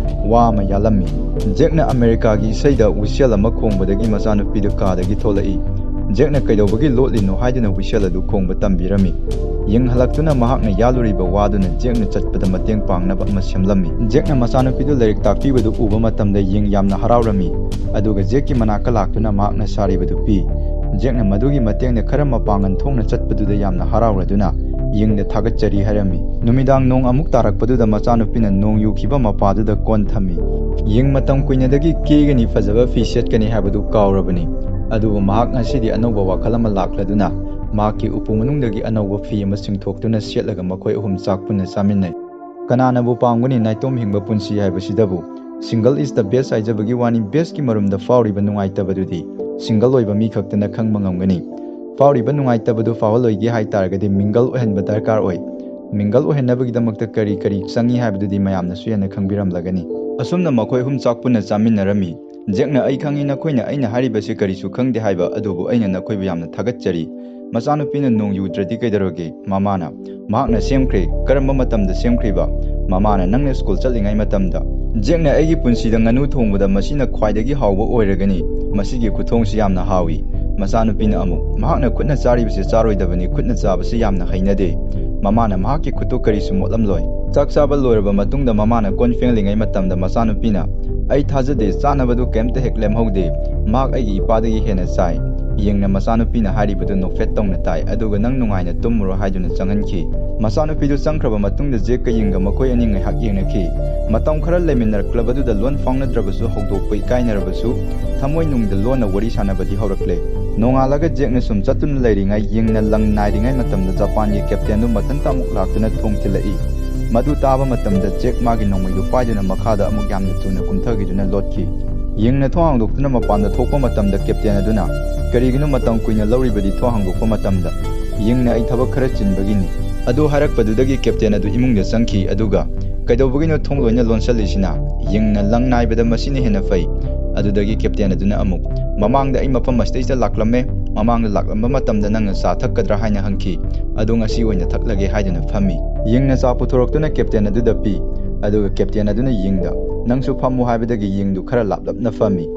ꯋꯥ ꯑꯃ ꯌꯥꯜꯂꯝꯃꯤ꯫ ꯖꯦꯛꯅ ꯑꯃꯦꯔꯤꯀꯥꯒꯤ ꯏꯁꯩꯗ whistle ꯑꯃ ꯈꯣꯡꯕꯗꯒꯤ ꯃꯆꯥꯅꯨꯄꯤꯗꯨ ꯀꯥꯗꯒꯤ ꯊꯣꯛꯂꯛꯏ꯫ ꯖꯦꯛꯅ ꯀꯩꯗꯧꯕꯒꯤ ꯂꯣꯠꯂꯤꯅꯣ ꯍꯥꯏꯗꯨꯅ whistle ꯑꯗꯨ ꯈꯣꯡꯕ ꯇꯝꯕꯤꯔꯝꯃꯤ꯫ ꯌꯤꯡ ꯍꯜꯂꯛꯇꯨꯅ ꯃꯍꯥꯛꯅ ꯌꯥꯜꯂꯨꯔꯤꯕ ꯋꯥꯗꯨꯅ ꯖꯦꯛꯅ ꯆꯠꯄꯗ ꯃꯇꯦꯡ ꯄꯥꯡꯅꯕ ꯑꯃ ꯁꯦꯝꯂꯝꯃꯤ꯫ ꯖꯦꯛꯅ ꯃꯆꯥꯅꯨꯄꯤꯗꯨ ꯂꯥꯏꯔꯤꯛ ꯇꯥꯛꯄꯤꯕꯗꯨ ꯎꯕ ꯃꯇꯝꯗ ꯌꯤꯡ ꯌꯥꯝꯅ ꯍꯔꯥꯎꯔꯝꯃꯤ꯫ ꯑꯗꯨꯒ ꯖꯦꯛꯀꯤ ꯃꯅꯥꯛꯇ ꯂꯥꯛꯇꯨꯅ ꯃꯍꯥꯛꯅ ꯁꯥꯔꯤꯕꯗꯨ ꯄꯤ꯫ ꯖꯦꯛꯅ ꯃꯗꯨꯒꯤ ꯃꯇꯦꯡꯅ ꯈꯔ ꯃꯄꯥꯡꯒꯜ ꯊꯣꯛꯅ ꯆꯠꯄꯗꯨꯗ ꯌꯥꯝꯅ ꯍꯔꯥꯎꯔꯗꯨꯅ ꯌꯤꯡꯗ ꯊꯥꯒꯠꯆꯔꯤ ꯍꯥꯏꯔꯝꯃꯤ꯫ ꯅꯨꯃꯤꯗꯥꯡ ꯅꯣꯡ ꯑꯃꯨꯛ ꯇꯥꯔꯛꯄꯗꯨꯗ ꯃꯆꯥꯅꯨꯄꯤꯅ ꯅꯣꯡ ꯌꯨꯈꯤꯕ ꯃꯄꯥꯗꯨꯗ ꯀꯣꯟ ꯊꯝꯃꯤ꯫ ꯌꯤꯡ ꯃꯇꯝ ꯀꯨꯏꯅꯗꯒꯤ ꯀꯦꯒꯅꯤ, ꯐꯖꯕ ꯐꯤ ꯁꯦꯠꯀꯅꯤ ꯍꯥꯏꯕꯗꯨ ꯀꯥꯎꯔꯕꯅꯤ꯫ ꯑꯗꯨꯕꯨ ꯃꯍꯥꯛ ꯉꯁꯤꯗꯤ ꯑꯅꯧꯕ ꯋꯥꯈꯜ ꯑꯃ ꯂꯥꯛꯂꯗꯨꯅ ꯃꯍꯥꯛꯀꯤ ꯎꯄꯨ ꯃꯅꯨꯡꯗꯒꯤ ꯑꯅꯧꯕ ꯐꯤ ꯑꯃ ꯆꯤꯡꯊꯣꯛꯇꯨꯅ ꯁꯦꯠꯂꯒ ꯃꯈꯣꯏ ꯑꯍꯨꯝ ꯆꯥꯛ ꯄꯨꯟꯅ ꯆꯥꯃꯤꯟꯅꯩ꯫ ꯀꯅꯥꯅꯕꯨ ꯄꯥꯝꯒꯅꯤ ꯅꯥꯏꯇꯣꯝ ꯍꯤꯡꯕ ꯄꯨꯟꯁꯤ ꯍꯥꯏꯕꯁꯤꯗꯕꯨ? Single is the best ꯍꯥꯏꯖꯕꯒꯤ ꯋꯥꯅꯤ, bestꯀꯤ ꯃꯔꯨꯝꯗ ꯐꯥꯎꯔꯤꯕ ꯅꯨꯡꯉꯥꯏꯇꯕꯗꯨꯗꯤ single ꯑꯣꯏꯕ ꯃꯤ ꯈꯛꯇꯅ ꯈꯪꯕ ꯉꯝꯒꯅꯤ꯫ ꯐꯥꯎꯔꯤꯕ ꯅꯨꯡꯉꯥꯏꯇꯕꯗꯨ ꯐꯥꯎꯍꯜꯂꯣꯏꯒꯦ ꯍꯥꯏ ꯇꯥꯔꯒꯗꯤ mingle ꯑꯣꯏꯍꯟꯕ ꯗꯔꯀꯥꯔ ꯑꯣꯏ꯫ Mingle ꯑꯣꯏꯍꯟꯅꯕꯒꯤꯗꯃꯛꯇ ꯀꯔꯤ ꯀꯔꯤ ꯆꯪꯏ ꯍꯥꯏꯕꯗꯨꯗꯤ ꯃꯌꯥꯝꯅꯁꯨ ꯍꯦꯟꯅ ꯈꯪꯕꯤꯔꯝꯂꯒꯅꯤ꯫ ꯑꯁꯨꯝꯅ ꯃꯈꯣꯏ ꯑꯍꯨꯝ ꯆꯥꯛ ꯄꯨꯟꯅ ꯆꯥꯃꯤꯟꯅꯔꯝꯃꯤ꯫ ꯖꯦꯛꯅ, "ꯑꯩ ꯈꯪꯏ ꯅꯈꯣꯏꯅ ꯑꯩꯅ ꯍꯥꯏꯔꯤꯕꯁꯤ ꯀꯔꯤꯁꯨ ꯈꯪꯗꯦ ꯍꯥꯏꯕ, ꯑꯗꯨꯕꯨ ꯑꯩꯅ ꯅꯈꯣꯏꯕꯨ ꯌꯥꯝꯅ ꯊꯥꯒꯠꯆꯔꯤ"꯫ ꯃꯆꯥꯅꯨꯄꯤꯅ, "ꯅꯣꯡ ꯌꯨꯗ꯭ꯔꯗꯤ ꯀꯩꯗꯧꯔꯒꯦ?" ꯃꯃꯥꯅ, "ꯃꯍꯥꯛꯅ ꯁꯦꯝꯈ꯭ꯔꯦ"꯫ "ꯀꯔꯝꯕ ꯃꯇꯝꯗ ꯁꯦꯝꯈ꯭ꯔꯤꯕ?" ꯃꯃꯥꯅ, "ꯅꯪꯅ ꯁ꯭ꯀꯨꯜ ꯆꯠꯂꯤꯉꯩ ꯃꯇꯝꯗ"꯫ ꯖꯦꯛꯅ, "ꯑꯩꯒꯤ ꯄꯨꯟꯁꯤꯗ ꯉꯥꯅꯨ ꯊꯣꯡꯕꯗ ꯃꯁꯤꯅ ꯈ꯭ꯋꯥꯏꯗꯒꯤ ꯍꯥꯎꯕ ꯑꯣꯏꯔꯒꯅꯤ꯫ ꯃꯁꯤꯒꯤ ꯈꯨꯊꯣꯡꯁꯤ ꯌꯥꯝꯅ ꯍꯥꯎꯏ"꯫ ꯃꯆꯥꯅꯨꯄꯤꯅ ꯑꯃꯨꯛ, "ꯃꯍꯥꯛꯅ ꯈꯨꯠꯅ ꯆꯥꯔꯤꯕꯁꯤ ꯆꯥꯔꯣꯏꯗꯕꯅꯤ, ꯈꯨꯠꯅ ꯆꯥꯕꯁꯤ ꯌꯥꯝꯅ ꯍꯩꯅꯗꯦ"꯫ ꯃꯃꯥꯅ ꯃꯍꯥꯛꯀꯤ ꯈꯨꯠꯇꯨ ꯀꯔꯤꯁꯨ ꯃꯣꯠꯂꯝꯂꯣꯏ꯫ ꯆꯥꯛ ꯆꯥꯕ ꯂꯣꯏꯔꯕ ꯃꯇꯨꯡꯗ ꯃꯃꯥꯅ ꯀꯣꯟ ꯐꯦꯡꯂꯤꯉꯩ ꯃꯇꯝꯗ ꯃꯆꯥꯅꯨꯄꯤꯅ, "ꯑꯩ ꯊꯥꯖꯗꯦ, ꯆꯥꯅꯕꯗꯨ ꯀꯩꯝꯇ ꯍꯦꯛ ꯂꯦꯝꯍꯧꯗꯦ꯫ ꯃꯍꯥꯛ ꯑꯩꯒꯤ ꯏꯄꯥꯗꯒꯤ ꯍꯦꯟꯅ ꯆꯥꯏ꯫" ꯌꯤꯡꯅ ꯃꯆꯥꯅꯨꯄꯤꯅ ꯍꯥꯏꯔꯤꯕꯗꯨ ꯅꯣꯛꯐꯦꯠ ꯇꯧꯅ ꯇꯥꯏ, ꯑꯗꯨꯒ "ꯅꯪ ꯅꯨꯡꯉꯥꯏꯅ ꯇꯨꯝꯃꯨꯔꯣ" ꯍꯥꯏꯗꯨꯅ ꯆꯪꯍꯟꯈꯤ꯫ ꯃꯆꯥꯅꯨꯄꯤꯗꯨ ꯆꯪꯈ꯭ꯔꯕ ꯃꯇꯨꯡꯗ ꯖꯦꯛꯀ ꯌꯤꯡꯒ ꯃꯈꯣꯏ ꯑꯅꯤ ꯉꯥꯏꯍꯥꯛ ꯌꯦꯡꯅꯈꯤ꯫ ꯃꯇꯝ ꯈꯔ ꯂꯩꯃꯤꯟꯅꯔꯛꯂꯕꯗꯨꯗ ꯂꯣꯟ ꯐꯥꯎꯅꯗ꯭ꯔꯕꯁꯨ, ꯍꯧꯗꯣꯛꯄ ꯏꯀꯥꯏꯅꯔꯕꯁꯨ, ꯊꯃꯣꯏꯅꯨꯡꯗ ꯂꯣꯟꯅ ꯋꯥꯔꯤ ꯁꯥꯟꯅꯕꯗꯤ ꯍꯧꯔꯛꯂꯦ꯫ ꯅꯣꯡꯉꯥꯜꯂꯒ ꯖꯦꯛꯅ ꯁꯨꯝ ꯆꯠꯇꯨꯅ ꯂꯩꯔꯤꯉꯩ, ꯌꯤꯡꯅ ꯂꯪ ꯅꯥꯏꯔꯤꯉꯩ ꯃꯇꯝꯗ ꯖꯄꯥꯟꯒꯤ ꯀꯦꯞꯇꯦꯟꯗꯨ ꯃꯊꯟꯇ ꯑꯃꯨꯛ ꯂꯥꯛꯇꯨꯅ ꯊꯣꯡ ꯊꯤꯜꯂꯛꯏ꯫ ꯃꯗꯨ ꯇꯥꯕ ꯃꯇꯝꯗ ꯖꯦꯛ ꯃꯥꯒꯤ ꯅꯣꯡꯃꯩꯗꯨ ꯄꯥꯏꯗꯨꯅ ꯃꯈꯥꯗ ꯑꯃꯨꯛ ꯌꯥꯝꯅ ꯊꯨꯅ ꯀꯨꯝꯊꯈꯤꯗꯨꯅ ꯂꯣꯠꯈꯤ꯫ ꯌꯤꯡꯅ ꯊꯣꯡ ꯍꯥꯡꯗꯣꯛꯇꯨꯅ ꯃꯄꯥꯟꯗ ꯊꯣꯛꯄ ꯃꯇꯝꯗ ꯀꯦꯞꯇꯦꯟ ꯑꯗꯨꯅ, "ꯀꯔꯤꯒꯤꯅꯣ ꯃꯇꯝ ꯀꯨꯏꯅ ꯂꯧꯔꯤꯕꯗꯤ ꯊꯣꯡ ꯍꯥꯡꯗꯣꯛꯄ ꯃꯇꯝꯗ?" "ꯌꯤꯡꯅ ꯑꯩ ꯊꯕꯛ ꯈꯔ ꯆꯤꯟꯕꯒꯤꯅꯤ꯫" ꯑꯗꯨ ꯍꯥꯏꯔꯛꯄꯗꯨꯗꯒꯤ ꯀꯦꯞꯇꯦꯟ ꯑꯗꯨ ꯏꯃꯨꯡꯗ ꯆꯪꯈꯤ, ꯑꯗꯨꯒ, "ꯀꯩꯗꯧꯕꯒꯤꯅꯣ ꯊꯣꯡ ꯂꯣꯏꯅ ꯂꯣꯟꯁꯤꯜꯂꯤꯁꯤꯅ?" ꯌꯤꯡꯅ ꯂꯪ ꯅꯥꯏꯕꯗ ꯃꯁꯤꯅ ꯍꯦꯟꯅ ꯐꯩ꯫ ꯑꯗꯨꯗꯒꯤ ꯀꯦꯞꯇꯦꯟ ꯑꯗꯨꯅ ꯑꯃꯨꯛ, "ꯃꯃꯥꯡꯗ ꯑꯩ ꯃꯐꯝ ꯑꯁꯤꯗꯩꯁꯤꯗ ꯂꯥꯛꯂꯝꯃꯦ꯫ ꯃꯃꯥꯡꯗ ꯂꯥꯛꯂꯝꯕ ꯃꯇꯝꯗ ꯅꯪꯅ ꯆꯥ ꯊꯛꯀꯗ꯭ꯔꯥ ꯍꯥꯏꯅ ꯍꯪꯈꯤ꯫ ꯑꯗꯣ ꯉꯁꯤ ꯑꯣꯏꯅ ꯊꯛꯂꯒꯦ" ꯍꯥꯏꯗꯨꯅ ꯐꯝꯃꯤ꯫ ꯌꯤꯡꯅ ꯆꯥ ꯄꯨꯊꯣꯔꯛꯇꯨꯅ ꯀꯦꯞꯇꯦꯟ ꯑꯗꯨꯗ ꯄꯤ꯫ ꯑꯗꯨꯒ ꯀꯦꯞꯇꯦꯟ ꯑꯗꯨꯅ ꯌꯤꯡꯗ, "ꯅꯪꯁꯨ ꯐꯝꯃꯨ" ꯍꯥꯏꯕꯗꯒꯤ ꯌꯤꯡꯗꯨ ꯈꯔ ꯂꯥꯞꯂꯞꯅ ꯐꯝꯃꯤ꯫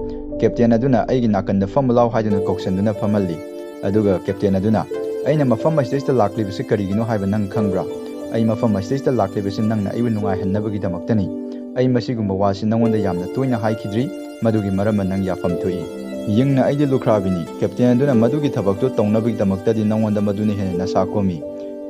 ꯀꯦꯞꯇꯦꯟ ꯑꯗꯨꯅ, "ꯑꯩꯒꯤ ꯅꯥꯀꯟꯗ ꯐꯝꯃꯨ ꯂꯥꯎ" ꯍꯥꯏꯗꯨꯅ ꯀꯧꯁꯟꯗꯨꯅ ꯐꯝꯍꯜꯂꯤ꯫ ꯑꯗꯨꯒ ꯀꯦꯞꯇꯦꯟ ꯑꯗꯨꯅ, "ꯑꯩꯅ ꯃꯐꯝ ꯑꯁꯤꯗꯩꯁꯤꯗ ꯂꯥꯛꯂꯤꯕꯁꯤ ꯀꯔꯤꯒꯤꯅꯣ ꯍꯥꯏꯕ ꯅꯪ ꯈꯪꯕ꯭ꯔꯥ? ꯑꯩ ꯃꯐꯝ ꯑꯁꯤꯗꯩꯁꯤꯗ ꯂꯥꯛꯂꯤꯕꯁꯤ ꯅꯪꯅ ꯑꯩꯕꯨ ꯅꯨꯡꯉꯥꯏꯍꯟꯅꯕꯒꯤꯗꯃꯛꯇꯅꯤ꯫ ꯑꯩ ꯃꯁꯤꯒꯨꯝꯕ ꯋꯥꯁꯤ ꯅꯉꯣꯟꯗ ꯌꯥꯝꯅ ꯇꯣꯏꯅ ꯍꯥꯏꯈꯤꯗ꯭ꯔꯤ, ꯃꯗꯨꯒꯤ ꯃꯔꯝꯅ ꯅꯪ ꯌꯥꯐꯝ ꯊꯣꯛꯏ꯫" ꯌꯤꯡꯅ, "ꯑꯩꯗꯤ ꯂꯨꯈ꯭ꯔꯥꯕꯤꯅꯤ꯫ ꯀꯦꯞꯇꯦꯟ ꯑꯗꯨꯅ ꯃꯗꯨꯒꯤ ꯊꯕꯛꯇꯨ ꯇꯧꯅꯕꯒꯤꯗꯃꯛꯇꯗꯤ ꯅꯉꯣꯟꯗ ꯃꯗꯨꯅ ꯍꯦꯟꯅ ꯅꯁꯥ ꯀꯣꯝꯃꯤ꯫"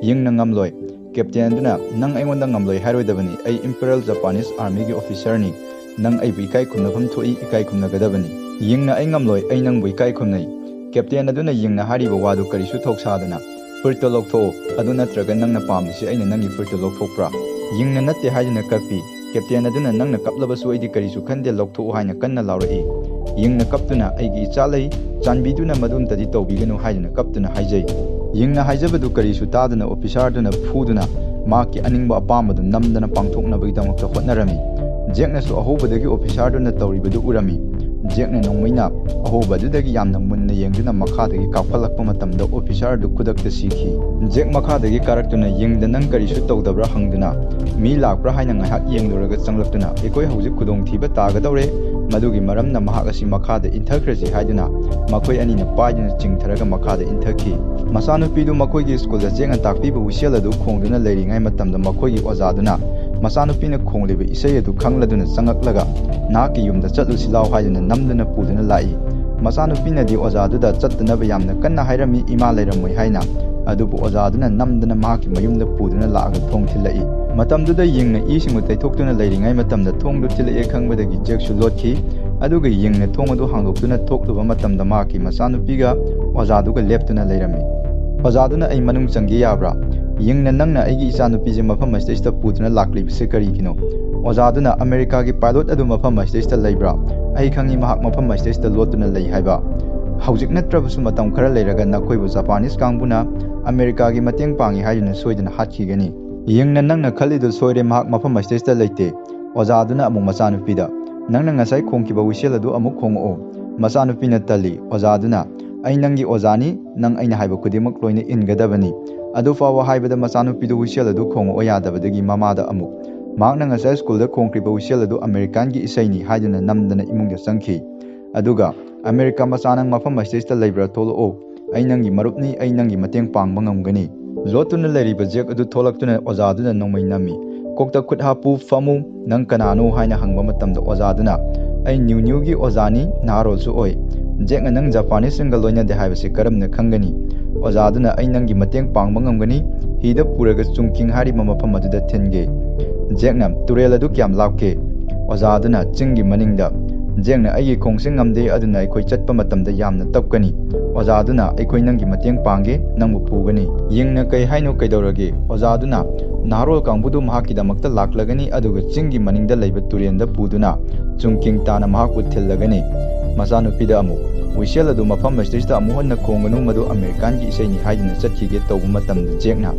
ꯌꯤꯡꯅ, "ꯉꯝꯂꯣꯏ꯫" ꯀꯦꯞꯇꯦꯟ ꯑꯗꯨꯅ, "ꯅꯪ ꯑꯩꯉꯣꯟꯗ ꯉꯝꯂꯣꯏ ꯍꯥꯏꯔꯣꯏꯗꯕꯅꯤ꯫ ꯑꯩ ꯏꯝꯄꯤꯔꯤꯌꯦꯜ ꯖꯄꯥꯅꯤꯁ ꯑꯥꯔꯃꯤꯒꯤ ꯑꯣꯐꯤꯁꯔꯅꯤ꯫ ꯅꯪ ꯑꯩꯕꯨ ꯏꯀꯥꯏ ꯈꯨꯝꯅꯐꯝ ꯊꯣꯛꯏ, ꯏꯀꯥꯏ ꯈꯨꯝꯅꯒꯗꯕꯅꯤ꯫" ꯌꯤꯡꯅ, "ꯑꯩ ꯉꯝꯂꯣꯏ, ꯑꯩ ꯅꯪꯕꯨ ꯏꯀꯥꯏ ꯈꯨꯝꯅꯩ꯫" ꯀꯦꯞꯇꯦꯟ ꯑꯗꯨꯅ ꯌꯤꯡꯅ ꯍꯥꯏꯔꯤꯕ ꯋꯥꯗꯨ ꯀꯔꯤꯁꯨ ꯊꯧꯁꯥꯗꯅ, "ꯐꯨꯔꯤꯠꯇꯣ ꯂꯧꯊꯣꯛꯑꯣ, ꯑꯗꯨ ꯅꯠꯇ꯭ꯔꯒ ꯅꯪꯅ ꯄꯥꯝꯃꯤꯁꯤ ꯑꯩꯅ ꯅꯪꯒꯤ ꯐꯨꯔꯤꯠꯇꯣ ꯂꯧꯊꯣꯛꯄ꯭ꯔꯥ?" ꯌꯤꯡꯅ "ꯅꯠꯇꯦ" ꯍꯥꯏꯗꯨꯅ ꯀꯞꯄꯤ꯫ ꯀꯦꯞꯇꯦꯟ ꯑꯗꯨꯅ, "ꯅꯪꯅ ꯀꯞꯂꯕꯁꯨ ꯑꯩꯗꯤ ꯀꯔꯤꯁꯨ ꯈꯟꯗꯦ, ꯂꯧꯊꯣꯛꯎ" ꯍꯥꯏꯅ ꯀꯟꯅ ꯂꯥꯎꯔꯛꯏ꯫ ꯌꯤꯡꯅ ꯀꯞꯇꯨꯅ, "ꯑꯩꯒꯤ ꯏꯆꯥ ꯂꯩ, ꯆꯥꯟꯕꯤꯗꯨꯅ ꯃꯗꯨ ꯑꯝꯇꯗꯤ ꯇꯧꯕꯤꯒꯅꯨ" ꯍꯥꯏꯗꯨꯅ ꯀꯞꯇꯨꯅ ꯍꯥꯏꯖꯩ꯫ ꯌꯤꯡꯅ ꯍꯥꯏꯖꯕꯗꯨ ꯀꯔꯤꯁꯨ ꯇꯥꯗꯅ ꯑꯣꯐꯤꯁꯥꯔꯗꯨꯅ ꯐꯨꯗꯨꯅ ꯃꯍꯥꯛꯀꯤ ꯑꯅꯤꯡꯕ ꯑꯄꯥꯝꯕꯗꯨ ꯅꯝꯗꯅ ꯄꯥꯡꯊꯣꯛꯅꯕꯒꯤꯗꯃꯛꯇ ꯍꯣꯠꯅꯔꯝꯃꯤ꯫ ꯖꯦꯛꯅꯁꯨ ꯑꯍꯧꯕꯗꯒꯤ ꯑꯣꯐꯤꯁꯥꯔꯗꯨꯅ ꯇꯧꯔꯤꯕꯗꯨ ꯎꯔꯝꯃꯤ꯫ ꯖꯦꯛꯅ ꯅꯣꯡꯃꯩꯅ ꯑꯍꯧꯕ ꯑꯗꯨꯗꯒꯤ ꯌꯥꯝꯅ ꯃꯨꯟꯅ ꯌꯦꯡꯗꯨꯅ ꯃꯈꯥꯗꯒꯤ ꯀꯥꯞꯈꯠꯂꯛꯄ ꯃꯇꯝꯗ ꯑꯣꯐꯤꯁꯥꯔ ꯑꯗꯨ ꯈꯨꯗꯛꯇ ꯁꯤꯈꯤ꯫ ꯖꯦꯛ ꯃꯈꯥꯗꯒꯤ ꯀꯥꯔꯛꯇꯨꯅ ꯌꯤꯡꯗ "ꯅꯪ ꯀꯔꯤꯁꯨ ꯇꯧꯗꯕ꯭ꯔꯥ?" ꯍꯪꯗꯨꯅ, "ꯃꯤ ꯂꯥꯛꯄ꯭ꯔꯥ?" ꯍꯥꯏꯅ ꯉꯥꯏꯍꯥꯛ ꯌꯦꯡꯂꯨꯔꯒ ꯆꯪꯂꯛꯇꯨꯅ, "ꯑꯩꯈꯣꯏ ꯍꯧꯖꯤꯛ ꯈꯨꯗꯣꯡꯊꯤꯕ ꯇꯥꯒꯗꯧꯔꯦ, ꯃꯗꯨꯒꯤ ꯃꯔꯝꯅ ꯃꯍꯥꯛ ꯑꯁꯤ ꯃꯈꯥꯗ ꯏꯟꯊꯈ꯭ꯔꯁꯤ ꯍꯥꯏꯗꯨꯅ ꯃꯈꯣꯏ ꯑꯅꯤꯅ ꯄꯥꯏꯗꯨꯅ ꯆꯤꯡꯊꯔꯒ ꯃꯈꯥꯗ ꯏꯟꯊꯈꯤ꯫ ꯃꯆꯥꯅꯨꯄꯤꯗꯨ ꯃꯈꯣꯏꯒꯤ ꯁ꯭ꯀꯨꯜꯗ ꯖꯦꯛꯅ ꯇꯥꯛꯄꯤꯕ ꯋꯤꯁꯦꯜ ꯑꯗꯨ ꯈꯣꯡꯗꯨꯅ ꯂꯩꯔꯤꯉꯩ ꯃꯇꯝꯗ ꯃꯈꯣꯏꯒꯤ ꯑꯣꯖꯥꯗꯨꯅ ꯃꯆꯥꯅꯨꯄꯤꯅ ꯈꯣꯡꯂꯤꯕ ꯏꯁꯩ ꯑꯗꯨ ꯈꯪꯂꯗꯨꯅ ꯆꯪꯉꯛꯂꯒ ꯅꯍꯥꯛꯀꯤ ꯌꯨꯝꯗ ꯆꯠꯂꯨꯁꯤ ꯂꯥꯎ ꯍꯥꯏꯗꯨꯅ ꯅꯝꯗꯨꯅ ꯄꯨꯗꯨꯅ ꯂꯥꯛꯏ꯫ ꯃꯆꯥꯅꯨꯄꯤꯅꯗꯤ ꯑꯣꯖꯥꯗꯨꯗ ꯆꯠꯇꯅꯕ ꯌꯥꯝꯅ ꯀꯟꯅ ꯍꯥꯏꯔꯝꯃꯤ, ꯏꯃꯥ ꯂꯩꯔꯝꯃꯣꯏ ꯍꯥꯏꯅ꯫ ꯑꯗꯨꯕꯨ ꯑꯣꯖꯥꯗꯨꯅ ꯅꯝꯗꯅ ꯃꯍꯥꯛꯀꯤ ꯃꯌꯨꯝꯗ ꯄꯨꯗꯨꯅ ꯂꯥꯛꯑꯒ ꯊꯣꯡ ꯊꯤꯜꯂꯛꯏ꯫ ꯃꯇꯝꯗꯨꯗ ꯌꯤꯡꯅ ꯏꯁꯤꯡꯕꯨ ꯇꯩꯊꯣꯛꯇꯨꯅ ꯂꯩꯔꯤꯉꯩ ꯃꯇꯝꯗ ꯊꯣꯡꯗꯨ ꯊꯤꯜꯂꯛꯑꯦ ꯈꯪꯕꯗꯒꯤ ꯖꯦꯛꯁꯨ ꯂꯣꯠꯈꯤ꯫ ꯑꯗꯨꯒ ꯌꯤꯡꯅ ꯊꯣꯡ ꯑꯗꯨ ꯍꯥꯡꯗꯣꯛꯇꯨꯅ ꯊꯣꯛꯂꯨꯕ ꯃꯇꯝꯗ ꯃꯍꯥꯛꯀꯤ ꯃꯆꯥꯅꯨꯄꯤꯒ ꯑꯣꯖꯥꯗꯨꯒ ꯂꯦꯞꯇꯨꯅ ꯂꯩꯔꯝꯃꯤ꯫ "ꯑꯣꯖꯥꯗꯨꯅ ꯑꯩ ꯃꯅꯨꯡ ꯆꯪꯒꯦ ꯌꯥꯕ꯭ꯔꯥ? ꯌꯤꯡꯅ ꯅꯪꯅ ꯑꯩꯒꯤ ꯏꯆꯥꯅꯨꯄꯤꯁꯦ ꯃꯐꯝ ꯑꯁꯤꯗꯩꯁꯤꯗ ꯄꯨꯗꯨꯅ ꯂꯥꯛꯂꯤꯕꯁꯦ ꯀꯔꯤꯒꯤꯅꯣ?" ꯑꯣꯖꯥꯗꯨꯅ, "ꯑꯃꯦꯔꯤꯀꯥꯒꯤ ꯄꯥꯏꯂꯣꯠ ꯑꯗꯨ ꯃꯐꯝ ꯑꯁꯤꯗꯩꯁꯤꯗ ꯂꯩꯕ꯭ꯔꯥ? ꯑꯩ ꯈꯪꯉꯤ, ꯃꯍꯥꯛ ꯃꯐꯝ ꯑꯁꯤꯗꯩꯁꯤꯗ ꯂꯣꯠꯇꯨꯅ ꯂꯩ ꯍꯥꯏꯕ꯫ ꯍꯧꯖꯤꯛ ꯅꯠꯇ꯭ꯔꯕꯁꯨ ꯃꯇꯝ ꯈꯔ ꯂꯩꯔꯒ ꯅꯈꯣꯏꯕꯨ ꯖꯄꯥꯅꯤꯁ ꯀꯥꯡꯕꯨꯅ ꯑꯃꯦꯔꯤꯀꯥꯒꯤ ꯃꯇꯦꯡ ꯄꯥꯡꯉꯤ ꯍꯥꯏꯗꯨꯅ ꯁꯣꯏꯗꯅ ꯍꯥꯠꯈꯤꯒꯅꯤ꯫ ꯌꯤꯡꯅ ꯅꯪꯅ ꯈꯜꯂꯤꯗꯨ ꯁꯣꯏꯔꯦ, ꯃꯍꯥꯛ ꯃꯐꯝ ꯑꯁꯤꯗꯩꯁꯤꯗ ꯂꯩꯇꯦ꯫" ꯑꯣꯖꯥꯗꯨꯅ ꯑꯃꯨꯛ ꯃꯆꯥꯅꯨꯄꯤꯗ, "ꯅꯪꯅ ꯉꯁꯥꯏ ꯈꯣꯡꯈꯤꯕ ꯋꯤꯁꯦꯜ ꯑꯗꯨ ꯑꯃꯨꯛ ꯈꯣꯡꯉꯛꯑꯣ꯫" ꯃꯆꯥꯅꯨꯄꯤꯅ ꯇꯜꯂꯤ꯫ ꯑꯣꯖꯥꯗꯨꯅ, "ꯑꯩ ꯅꯪꯒꯤ ꯑꯣꯖꯥꯅꯤ, ꯅꯪ ꯑꯩꯅ ꯍꯥꯏꯕ ꯈꯨꯗꯤꯡꯃꯛ ꯂꯣꯏꯅ ꯏꯟꯒꯗꯕꯅꯤ꯫" ꯑꯗꯨ ꯐꯥꯎꯕ ꯍꯥꯏꯕꯗ ꯃꯆꯥꯅꯨꯄꯤꯗꯨ ꯋꯤꯁꯦꯜ ꯑꯗꯨ ꯈꯣꯡꯉꯛꯑꯣ ꯌꯥꯗꯕꯗꯒꯤ ꯃꯃꯥꯗ ꯑꯃꯨꯛ, "ꯃꯍꯥꯛꯅ ꯉꯁꯥꯏ ꯁ꯭ꯀꯨꯜꯗ ꯈꯣꯡꯈ꯭ꯔꯤꯕ ꯋꯤꯁꯦꯜ ꯑꯗꯨ ꯑꯃꯦꯔꯤꯀꯥꯟꯒꯤ ꯏꯁꯩꯅꯤ" ꯍꯥꯏꯗꯨꯅ ꯅꯝꯗꯅ ꯏꯃꯨꯡꯗ ꯆꯪꯈꯤ꯫ ꯑꯗꯨꯒ, "ꯑꯃꯦꯔꯤꯀꯥ ꯃꯆꯥ, ꯅꯪ ꯃꯐꯝ ꯑꯁꯤꯗꯩꯁꯤꯗ ꯂꯩꯕ꯭ꯔꯥ? ꯊꯣꯛꯂꯛꯑꯣ, ꯑꯩ ꯅꯪꯒꯤ ꯃꯔꯨꯞꯅꯤ, ꯑꯩ ꯅꯪꯒꯤ ꯃꯇꯦꯡ ꯄꯥꯡꯕ ꯉꯝꯒꯅꯤ꯫" ꯂꯣꯠꯇꯨꯅ ꯂꯩꯔꯤꯕ ꯖꯦꯛ ꯑꯗꯨ ꯊꯣꯛꯂꯛꯇꯨꯅ ꯑꯣꯖꯥꯗꯨꯗ ꯅꯣꯡꯃꯩ ꯅꯝꯃꯤ꯫ "ꯀꯣꯛꯇ ꯈꯨꯠ ꯍꯥꯞꯄꯨ, ꯐꯝꯃꯨ, ꯅꯪ ꯀꯅꯥꯅꯣ?" ꯍꯥꯏꯅ ꯍꯪꯕ ꯃꯇꯝꯗ ꯑꯣꯖꯥꯗꯨꯅ, "ꯑꯩ ꯅ꯭ꯌꯨ ꯅ꯭ꯌꯨꯒꯤ ꯑꯣꯖꯥꯅꯤ, ꯅꯍꯥꯔꯣꯜꯁꯨ ꯑꯣꯏ꯫" ꯖꯦꯛꯅ, "ꯅꯪ ꯖꯄꯥꯅꯤꯁꯁꯤꯡꯒ ꯂꯣꯏꯅꯗꯦ ꯍꯥꯏꯕꯁꯤ ꯀꯔꯝꯅ ꯈꯪꯒꯅꯤ?" ꯑꯣꯖꯥꯗꯨꯅ, "ꯑꯩ ꯅꯪꯒꯤ ꯃꯇꯦꯡ ꯄꯥꯡꯕ ꯉꯝꯒꯅꯤ, ꯍꯤꯗ ꯄꯨꯔꯒ ꯆꯨꯡꯀꯤꯡ ꯍꯥꯏꯔꯤꯕ ꯃꯐꯝ ꯑꯗꯨꯗ ꯊꯤꯟꯒꯦ꯫" ꯖꯦꯛꯅ, "ꯇꯨꯔꯦꯜ ꯑꯗꯨ ꯀꯌꯥꯝ ꯂꯥꯞꯀꯦ?" ꯑꯣꯖꯥꯗꯨꯅ, "ꯆꯤꯡꯒꯤ ꯃꯅꯤꯡꯗ꯫" ꯖꯦꯛꯅ, "ꯑꯩꯒꯤ ꯈꯣꯡꯁꯦ ꯉꯝꯗꯦ, ꯑꯗꯨꯅ ꯑꯩꯈꯣꯏ ꯆꯠꯄ ꯃꯇꯝꯗ ꯌꯥꯝꯅ ꯇꯞꯀꯅꯤ꯫" ꯑꯣꯖꯥꯗꯨꯅ, "ꯑꯩꯈꯣꯏ ꯅꯪꯒꯤ ꯃꯇꯦꯡ ꯄꯥꯡꯒꯦ, ꯅꯪꯕꯨ ꯄꯨꯒꯅꯤ꯫" ꯌꯤꯡꯅ, "ꯀꯩ ꯍꯥꯏꯅꯣ, ꯀꯩꯗꯧꯔꯒꯦ?" ꯑꯣꯖꯥꯗꯨꯅ, "ꯅꯍꯥꯔꯣꯜ ꯀꯥꯡꯕꯨꯗꯨ ꯃꯍꯥꯛꯀꯤꯗꯃꯛꯇ ꯂꯥꯛꯂꯒꯅꯤ, ꯑꯗꯨꯒ ꯆꯤꯡꯒꯤ ꯃꯅꯤꯡꯗ ꯂꯩꯕ ꯇꯨꯔꯦꯟꯗ ꯄꯨꯗꯨꯅ ꯆꯨꯡꯀꯤꯡ ꯇꯥꯅ ꯃꯍꯥꯛꯄꯨ ꯊꯤꯜꯂꯒꯅꯤ꯫" ꯃꯆꯥꯅꯨꯄꯤꯗ ꯑꯃꯨꯛ, "ꯋꯤꯁꯦꯜ ꯑꯗꯨ ꯃꯐꯝ ꯑꯁꯤꯗꯩꯁꯤꯗ ꯑꯃꯨꯛ ꯍꯟꯅ ꯈꯣꯡꯒꯅꯨ, ꯃꯗꯨ ꯑꯃꯦꯔꯤꯀꯥꯟꯒꯤ ꯏꯁꯩꯅꯤ" ꯍꯥꯏꯗꯨꯅ ꯆꯠꯈꯤꯒꯦ ꯇꯧꯕ ꯃꯇꯝꯗ ꯖꯦꯛꯅ,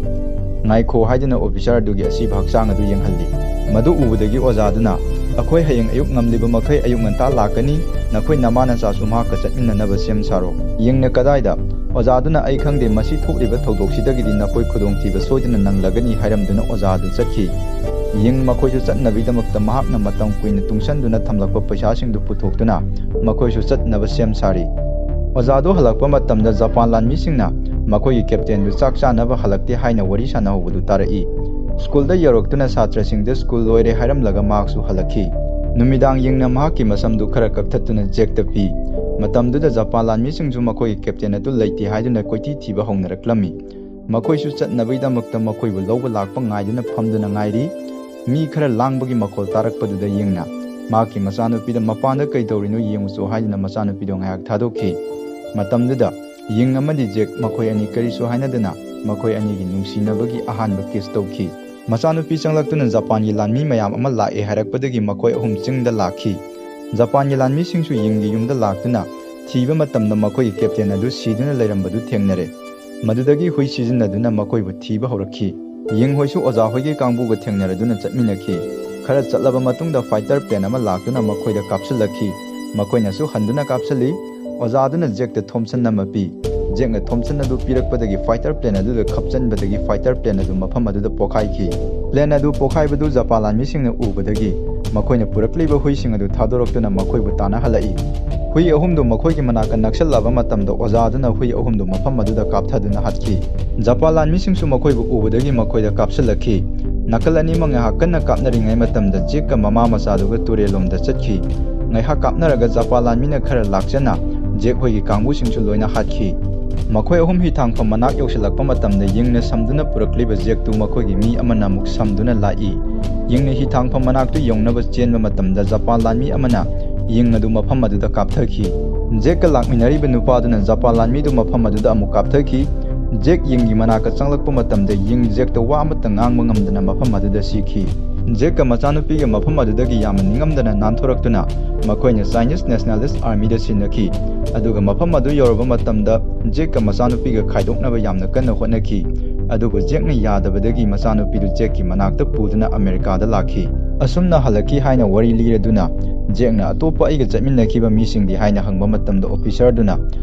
"ꯉꯥꯏꯈꯣ" ꯍꯥꯏꯗꯨꯅ ꯑꯣꯐꯤꯁꯥꯔ ꯑꯗꯨꯒꯤ ꯑꯁꯤꯕ ꯍꯛꯆꯥꯡ ꯑꯗꯨ ꯌꯦꯡꯍꯜꯂꯤ꯫ ꯃꯗꯨ ꯎꯕꯗꯒꯤ ꯑꯣꯖꯥꯗꯨꯅ, "ꯑꯩꯈꯣꯏ ꯍꯌꯦꯡ ꯑꯌꯨꯛ ꯉꯝꯂꯤꯕ ꯃꯈꯩ ꯑꯌꯨꯛ ꯉꯟꯇꯥ ꯂꯥꯛꯀꯅꯤ, ꯅꯈꯣꯏ ꯅꯃꯥ ꯅꯆꯥꯁꯨ ꯃꯍꯥꯛꯀ ꯆꯠꯃꯤꯟꯅꯅꯕ ꯁꯦꯝ ꯁꯥꯔꯣ꯫" "ꯌꯤꯡꯅ ꯀꯗꯥꯏꯗ?" ꯑꯣꯖꯥꯗꯨꯅ, "ꯑꯩ ꯈꯪꯗꯦ, ꯃꯁꯤ ꯊꯣꯛꯂꯤꯕ ꯊꯧꯗꯣꯛꯁꯤꯗꯒꯤꯗꯤ ꯅꯈꯣꯏ ꯈꯨꯗꯣꯡꯊꯤꯕ ꯁꯣꯏꯗꯅ ꯅꯪꯂꯒꯅꯤ" ꯍꯥꯏꯔꯝꯗꯨꯅ ꯑꯣꯖꯥꯗꯨ ꯆꯠꯈꯤ꯫ ꯌꯤꯡ ꯃꯈꯣꯏꯁꯨ ꯆꯠꯅꯕꯒꯤꯗꯃꯛꯇ ꯃꯍꯥꯛꯅ ꯃꯇꯝ ꯀꯨꯏꯅ ꯇꯨꯡꯁꯟꯗꯨꯅ ꯊꯝꯂꯛꯄ ꯄꯩꯁꯥꯁꯤꯡꯗꯨ ꯄꯨꯊꯣꯛꯇꯨꯅ ꯃꯈꯣꯏꯁꯨ ꯆꯠꯅꯕ ꯁꯦꯝ ꯁꯥꯔꯤ꯫ ꯑꯣꯖꯥꯗꯨ ꯍꯜꯂꯛꯄ ꯃꯇꯝꯗ ꯖꯄꯥꯟ ꯂꯥꯟꯃꯤꯁꯤꯡꯅ ꯃꯈꯣꯏꯒꯤ ꯀꯦꯞꯇꯦꯟꯗꯨ ꯆꯥꯛ ꯆꯥꯅꯕ ꯍꯜꯂꯛꯇꯦ ꯍꯥꯏꯅ ꯋꯥꯔꯤ ꯁꯥꯟꯅꯍꯧꯕꯗꯨ ꯇꯥꯔꯛꯏ꯫ ꯁ꯭ꯀꯨꯜꯗ ꯌꯧꯔꯛꯇꯨꯅ ꯁꯥꯇ꯭ꯔꯁꯤꯡꯗ ꯁ꯭ꯀꯨꯜ ꯂꯣꯏꯔꯦ ꯍꯥꯏꯔꯝꯂꯒ ꯃꯍꯥꯛꯁꯨ ꯍꯜꯂꯛꯈꯤ꯫ ꯅꯨꯃꯤꯗꯥꯡ ꯌꯤꯡꯅ ꯃꯍꯥꯛꯀꯤ ꯃꯁꯝꯗꯨ ꯈꯔ ꯀꯛꯊꯠꯇꯨꯅ ꯖꯦꯛꯇ ꯄꯤ꯫ ꯃꯇꯝꯗꯨꯗ ꯖꯄꯥꯟ ꯂꯥꯟꯃꯤꯁꯤꯡꯁꯨ ꯃꯈꯣꯏꯒꯤ ꯀꯦꯞꯇꯦꯟ ꯑꯗꯨ ꯂꯩꯇꯦ ꯍꯥꯏꯗꯨꯅ ꯀꯣꯏꯊꯤ ꯊꯤꯕ ꯍꯧꯅꯔꯛꯂꯝꯃꯤ꯫ ꯃꯈꯣꯏꯁꯨ ꯆꯠꯅꯕꯒꯤꯗꯃꯛꯇ ꯃꯈꯣꯏꯕꯨ ꯂꯧꯕ ꯂꯥꯛꯄ ꯉꯥꯏꯗꯨꯅ ꯐꯝꯗꯨꯅ ꯉꯥꯏꯔꯤ꯫ ꯃꯤ ꯈꯔ ꯂꯥꯡꯕꯒꯤ ꯃꯈꯣꯜ ꯇꯥꯔꯛꯄꯗꯨꯗ ꯌꯤꯡꯅ ꯃꯍꯥꯛꯀꯤ ꯃꯆꯥꯅꯨꯄꯤꯗ "ꯃꯄꯥꯟꯗ ꯀꯩ ꯇꯧꯔꯤꯅꯣ ꯌꯦꯡꯉꯨꯆꯣ" ꯍꯥꯏꯗꯨꯅ ꯃꯆꯥꯅꯨꯄꯤꯗꯣ ꯉꯥꯏꯍꯥꯛ ꯊꯥꯗꯣꯛꯈꯤ꯫ ꯃꯇꯝꯗꯨꯗ ꯌꯤꯡ ꯑꯃꯗꯤ ꯖꯦꯛ ꯃꯈꯣꯏ ꯑꯅꯤ ꯀꯔꯤꯁꯨ ꯍꯥꯏꯅꯗꯅ ꯃꯈꯣꯏ ꯑꯅꯤꯒꯤ ꯅꯨꯡꯁꯤꯅꯕꯒꯤ ꯑꯍꯥꯟꯕ ꯀꯤꯁ ꯇꯧꯈꯤ꯫ ꯃꯆꯥꯅꯨꯄꯤ ꯆꯪꯂꯛꯇꯨꯅ ꯖꯄꯥꯟꯒꯤ ꯂꯥꯟꯃꯤ ꯃꯌꯥꯝ ꯑꯃ ꯂꯥꯛꯑꯦ ꯍꯥꯏꯔꯛꯄꯗꯒꯤ ꯃꯈꯣꯏ ꯑꯍꯨꯝ ꯆꯤꯡꯗ ꯂꯥꯛꯈꯤ꯫ ꯖꯄꯥꯟꯒꯤ ꯂꯥꯟꯃꯤꯁꯤꯡꯁꯨ ꯌꯤꯡꯒꯤ ꯌꯨꯝꯗ ꯂꯥꯛꯇꯨꯅ ꯊꯤꯕ ꯃꯇꯝꯗ ꯃꯈꯣꯏꯒꯤ ꯀꯦꯞꯇꯦꯟ ꯑꯗꯨ ꯁꯤꯗꯨꯅ ꯂꯩꯔꯝꯕꯗꯨ ꯊꯦꯡꯅꯔꯦ꯫ ꯃꯗꯨꯗꯒꯤ ꯍꯨꯏ ꯁꯤꯖꯤꯟꯅꯗꯨꯅ ꯃꯈꯣꯏꯕꯨ ꯊꯤꯕ ꯍꯧꯔꯛꯈꯤ꯫ ꯌꯤꯡ ꯍꯣꯏꯁꯨ ꯑꯣꯖꯥ ꯍꯣꯏꯒꯤ ꯀꯥꯡꯕꯨꯒ ꯊꯦꯡꯅꯔꯗꯨꯅ ꯆꯠꯃꯤꯟꯅꯈꯤ꯫ ꯈꯔ ꯆꯠꯂꯕ ꯃꯇꯨꯡꯗ ꯐꯥꯏꯇꯔ ꯄ꯭ꯂꯦꯟ ꯑꯃ ꯂꯥꯛꯇꯨꯅ ꯃꯈꯣꯏꯗ ꯀꯥꯞꯁꯤꯜꯂꯛꯈꯤ꯫ ꯃꯈꯣꯏꯅꯁꯨ ꯍꯟꯗꯨꯅ ꯀꯥꯞꯁꯤꯜꯂꯤ꯫ ꯑꯣꯖꯥꯗꯨꯅ ꯖꯦꯛꯇ ꯊꯣꯝꯁꯟ ꯑꯃ ꯄꯤ꯫ ꯖꯦꯛꯅ ꯊꯣꯝꯁꯟ ꯑꯗꯨ ꯄꯤꯔꯛꯄꯗꯒꯤ ꯐꯥꯏꯇꯔ ꯄ꯭ꯂꯦꯟ ꯑꯗꯨꯗ ꯈꯞꯆꯟꯕꯗꯒꯤ ꯐꯥꯏꯇꯔ ꯄ꯭ꯂꯦꯟ ꯑꯗꯨ ꯃꯐꯝ ꯑꯗꯨꯗ ꯄꯣꯈꯥꯏꯈꯤ꯫ ꯄ꯭ꯂꯦꯟ ꯑꯗꯨ ꯄꯣꯈꯥꯏꯕꯗꯨ ꯖꯄꯥꯟ ꯂꯥꯟꯃꯤꯁꯤꯡꯅ ꯎꯕꯗꯒꯤ ꯃꯈꯣꯏꯅ ꯄꯨꯔꯛꯂꯤꯕ ꯍꯨꯏꯁꯤꯡ ꯑꯗꯨ ꯊꯥꯗꯣꯔꯛꯇꯨꯅ ꯃꯈꯣꯏꯕꯨ ꯇꯥꯟꯅ ꯍꯜꯂꯛꯏ꯫ ꯍꯨꯏ ꯑꯍꯨꯝꯗꯨ ꯃꯈꯣꯏꯒꯤ ꯃꯅꯥꯛꯇ ꯅꯛꯁꯜꯂꯛꯂꯕ ꯃꯇꯝꯗ ꯑꯣꯖꯥ ꯑꯗꯨꯅ ꯍꯨꯏ ꯑꯍꯨꯝꯗꯨ ꯃꯐꯝ ꯑꯗꯨꯗ ꯀꯥꯞꯊꯗꯨꯅ ꯍꯥꯠꯈꯤ꯫ ꯖꯄꯥꯟ ꯂꯥꯟꯃꯤꯁꯤꯡꯁꯨ ꯃꯈꯣꯏꯕꯨ ꯎꯕꯗꯒꯤ ꯃꯈꯣꯏꯗ ꯀꯥꯞꯁꯤꯜꯂꯛꯈꯤ꯫ ꯅꯥꯀꯜ ꯑꯅꯤꯃꯛ ꯉꯥꯏꯍꯥꯛ ꯀꯟꯅ ꯀꯥꯞꯅꯔꯤꯉꯩ ꯃꯇꯝꯗ ꯖꯦꯛꯀ ꯃꯃꯥ ꯃꯆꯥꯗꯨꯒ ꯇꯨꯔꯦꯜꯂꯣꯝꯗ ꯆꯠꯈꯤ꯫ ꯉꯥꯏꯍꯥꯛ ꯀꯥꯞꯅꯔꯒ ꯖꯄꯥꯟ ꯂꯥꯟꯃꯤꯅ ꯈꯔ ꯂꯥꯛꯆꯅ ꯖꯦꯛ ꯍꯣꯏꯒꯤ ꯀꯥꯡꯕꯨꯁꯤꯡꯁꯨ ꯂꯣꯏꯅ ꯍꯥꯠꯈꯤ꯫ ꯃꯈꯣꯏ ꯑꯍꯨꯝ ꯍꯤꯊꯥꯡꯐꯝ ꯃꯅꯥꯛ ꯌꯧꯁꯤꯜꯂꯛꯄ ꯃꯇꯝꯗ ꯌꯤꯡꯅ ꯁꯝꯗꯨꯅ ꯄꯨꯔꯛꯂꯤꯕ ꯖꯦꯛꯇꯨ ꯃꯈꯣꯏꯒꯤ ꯃꯤ ꯑꯃꯅ ꯑꯃꯨꯛ ꯁꯝꯗꯨꯅ ꯂꯥꯛꯏ꯫ ꯌꯤꯡꯅ ꯍꯤꯊꯥꯡꯐꯝ ꯃꯅꯥꯛꯇꯨ ꯌꯧꯅꯕ ꯆꯦꯟꯕ ꯃꯇꯝꯗ ꯖꯄꯥꯟ ꯂꯥꯟꯃꯤ ꯑꯃꯅ ꯌꯤꯡ ꯑꯗꯨ ꯃꯐꯝ ꯑꯗꯨꯗ ꯀꯥꯞꯊꯈꯤ꯫ ꯖꯦꯛꯀ ꯂꯥꯛꯃꯤꯟꯅꯔꯤꯕ ꯅꯨꯄꯥꯗꯨꯅ ꯖꯄꯥꯟ ꯂꯥꯟꯃꯤꯗꯨ ꯃꯐꯝ ꯑꯗꯨꯗ ꯑꯃꯨꯛ ꯀꯥꯞꯊꯈꯤ꯫ ꯖꯦꯛ ꯌꯤꯡꯒꯤ ꯃꯅꯥꯛꯇ ꯆꯪꯂꯛꯄ ꯃꯇꯝꯗ ꯌꯤꯡ ꯖꯦꯛꯇ ꯋꯥ ꯑꯃꯠꯇ ꯉꯥꯡꯕ ꯉꯝꯗꯅ ꯃꯐꯝ ꯑꯗꯨꯗ ꯁꯤꯈꯤ꯫ ꯖꯦꯛꯀ ꯃꯆꯥꯅꯨꯄꯤꯒ ꯃꯐꯝ ꯑꯗꯨꯗꯒꯤ ꯌꯥꯝꯅ ꯅꯤꯡꯉꯝꯗꯅ ꯅꯥꯟꯊꯣꯔꯛꯇꯨꯅ ꯃꯈꯣꯏꯅ ꯆꯥꯏꯅꯤꯁ ꯅꯦꯁꯅꯦꯂꯤꯁ ꯑꯥꯔꯃꯤꯗ ꯁꯤꯟꯅꯈꯤ꯫ ꯑꯗꯨꯒ ꯃꯐꯝ ꯑꯗꯨ ꯌꯧꯔꯕ ꯃꯇꯝꯗ ꯖꯦꯛꯀ ꯃꯆꯥꯅꯨꯄꯤꯒ ꯈꯥꯏꯗꯣꯛꯅꯕ ꯌꯥꯝꯅ ꯀꯟꯅ ꯍꯣꯠꯅꯈꯤ꯫ ꯑꯗꯨꯕꯨ ꯖꯦꯛꯅ ꯌꯥꯗꯕꯗꯒꯤ ꯃꯆꯥꯅꯨꯄꯤꯗꯨ ꯖꯦꯛꯀꯤ ꯃꯅꯥꯛꯇ ꯄꯨꯗꯨꯅ ꯑꯃꯦꯔꯤꯀꯥꯗ ꯂꯥꯛꯈꯤ꯫ ꯑꯁꯨꯝꯅ ꯍꯜꯂꯛꯈꯤ ꯍꯥꯏꯅ ꯋꯥꯔꯤ ꯂꯤꯔꯗꯨꯅ ꯖꯦꯛꯅ ꯑꯇꯣꯞꯄ ꯑꯩꯒ ꯆꯠꯃꯤꯟꯅꯈꯤꯕ ꯃꯤꯁꯤꯡꯗꯤ ꯍꯥꯏꯅ ꯍꯪꯕ ꯃꯇꯝꯗ ꯑꯣꯐꯤꯁꯔꯗꯨꯅ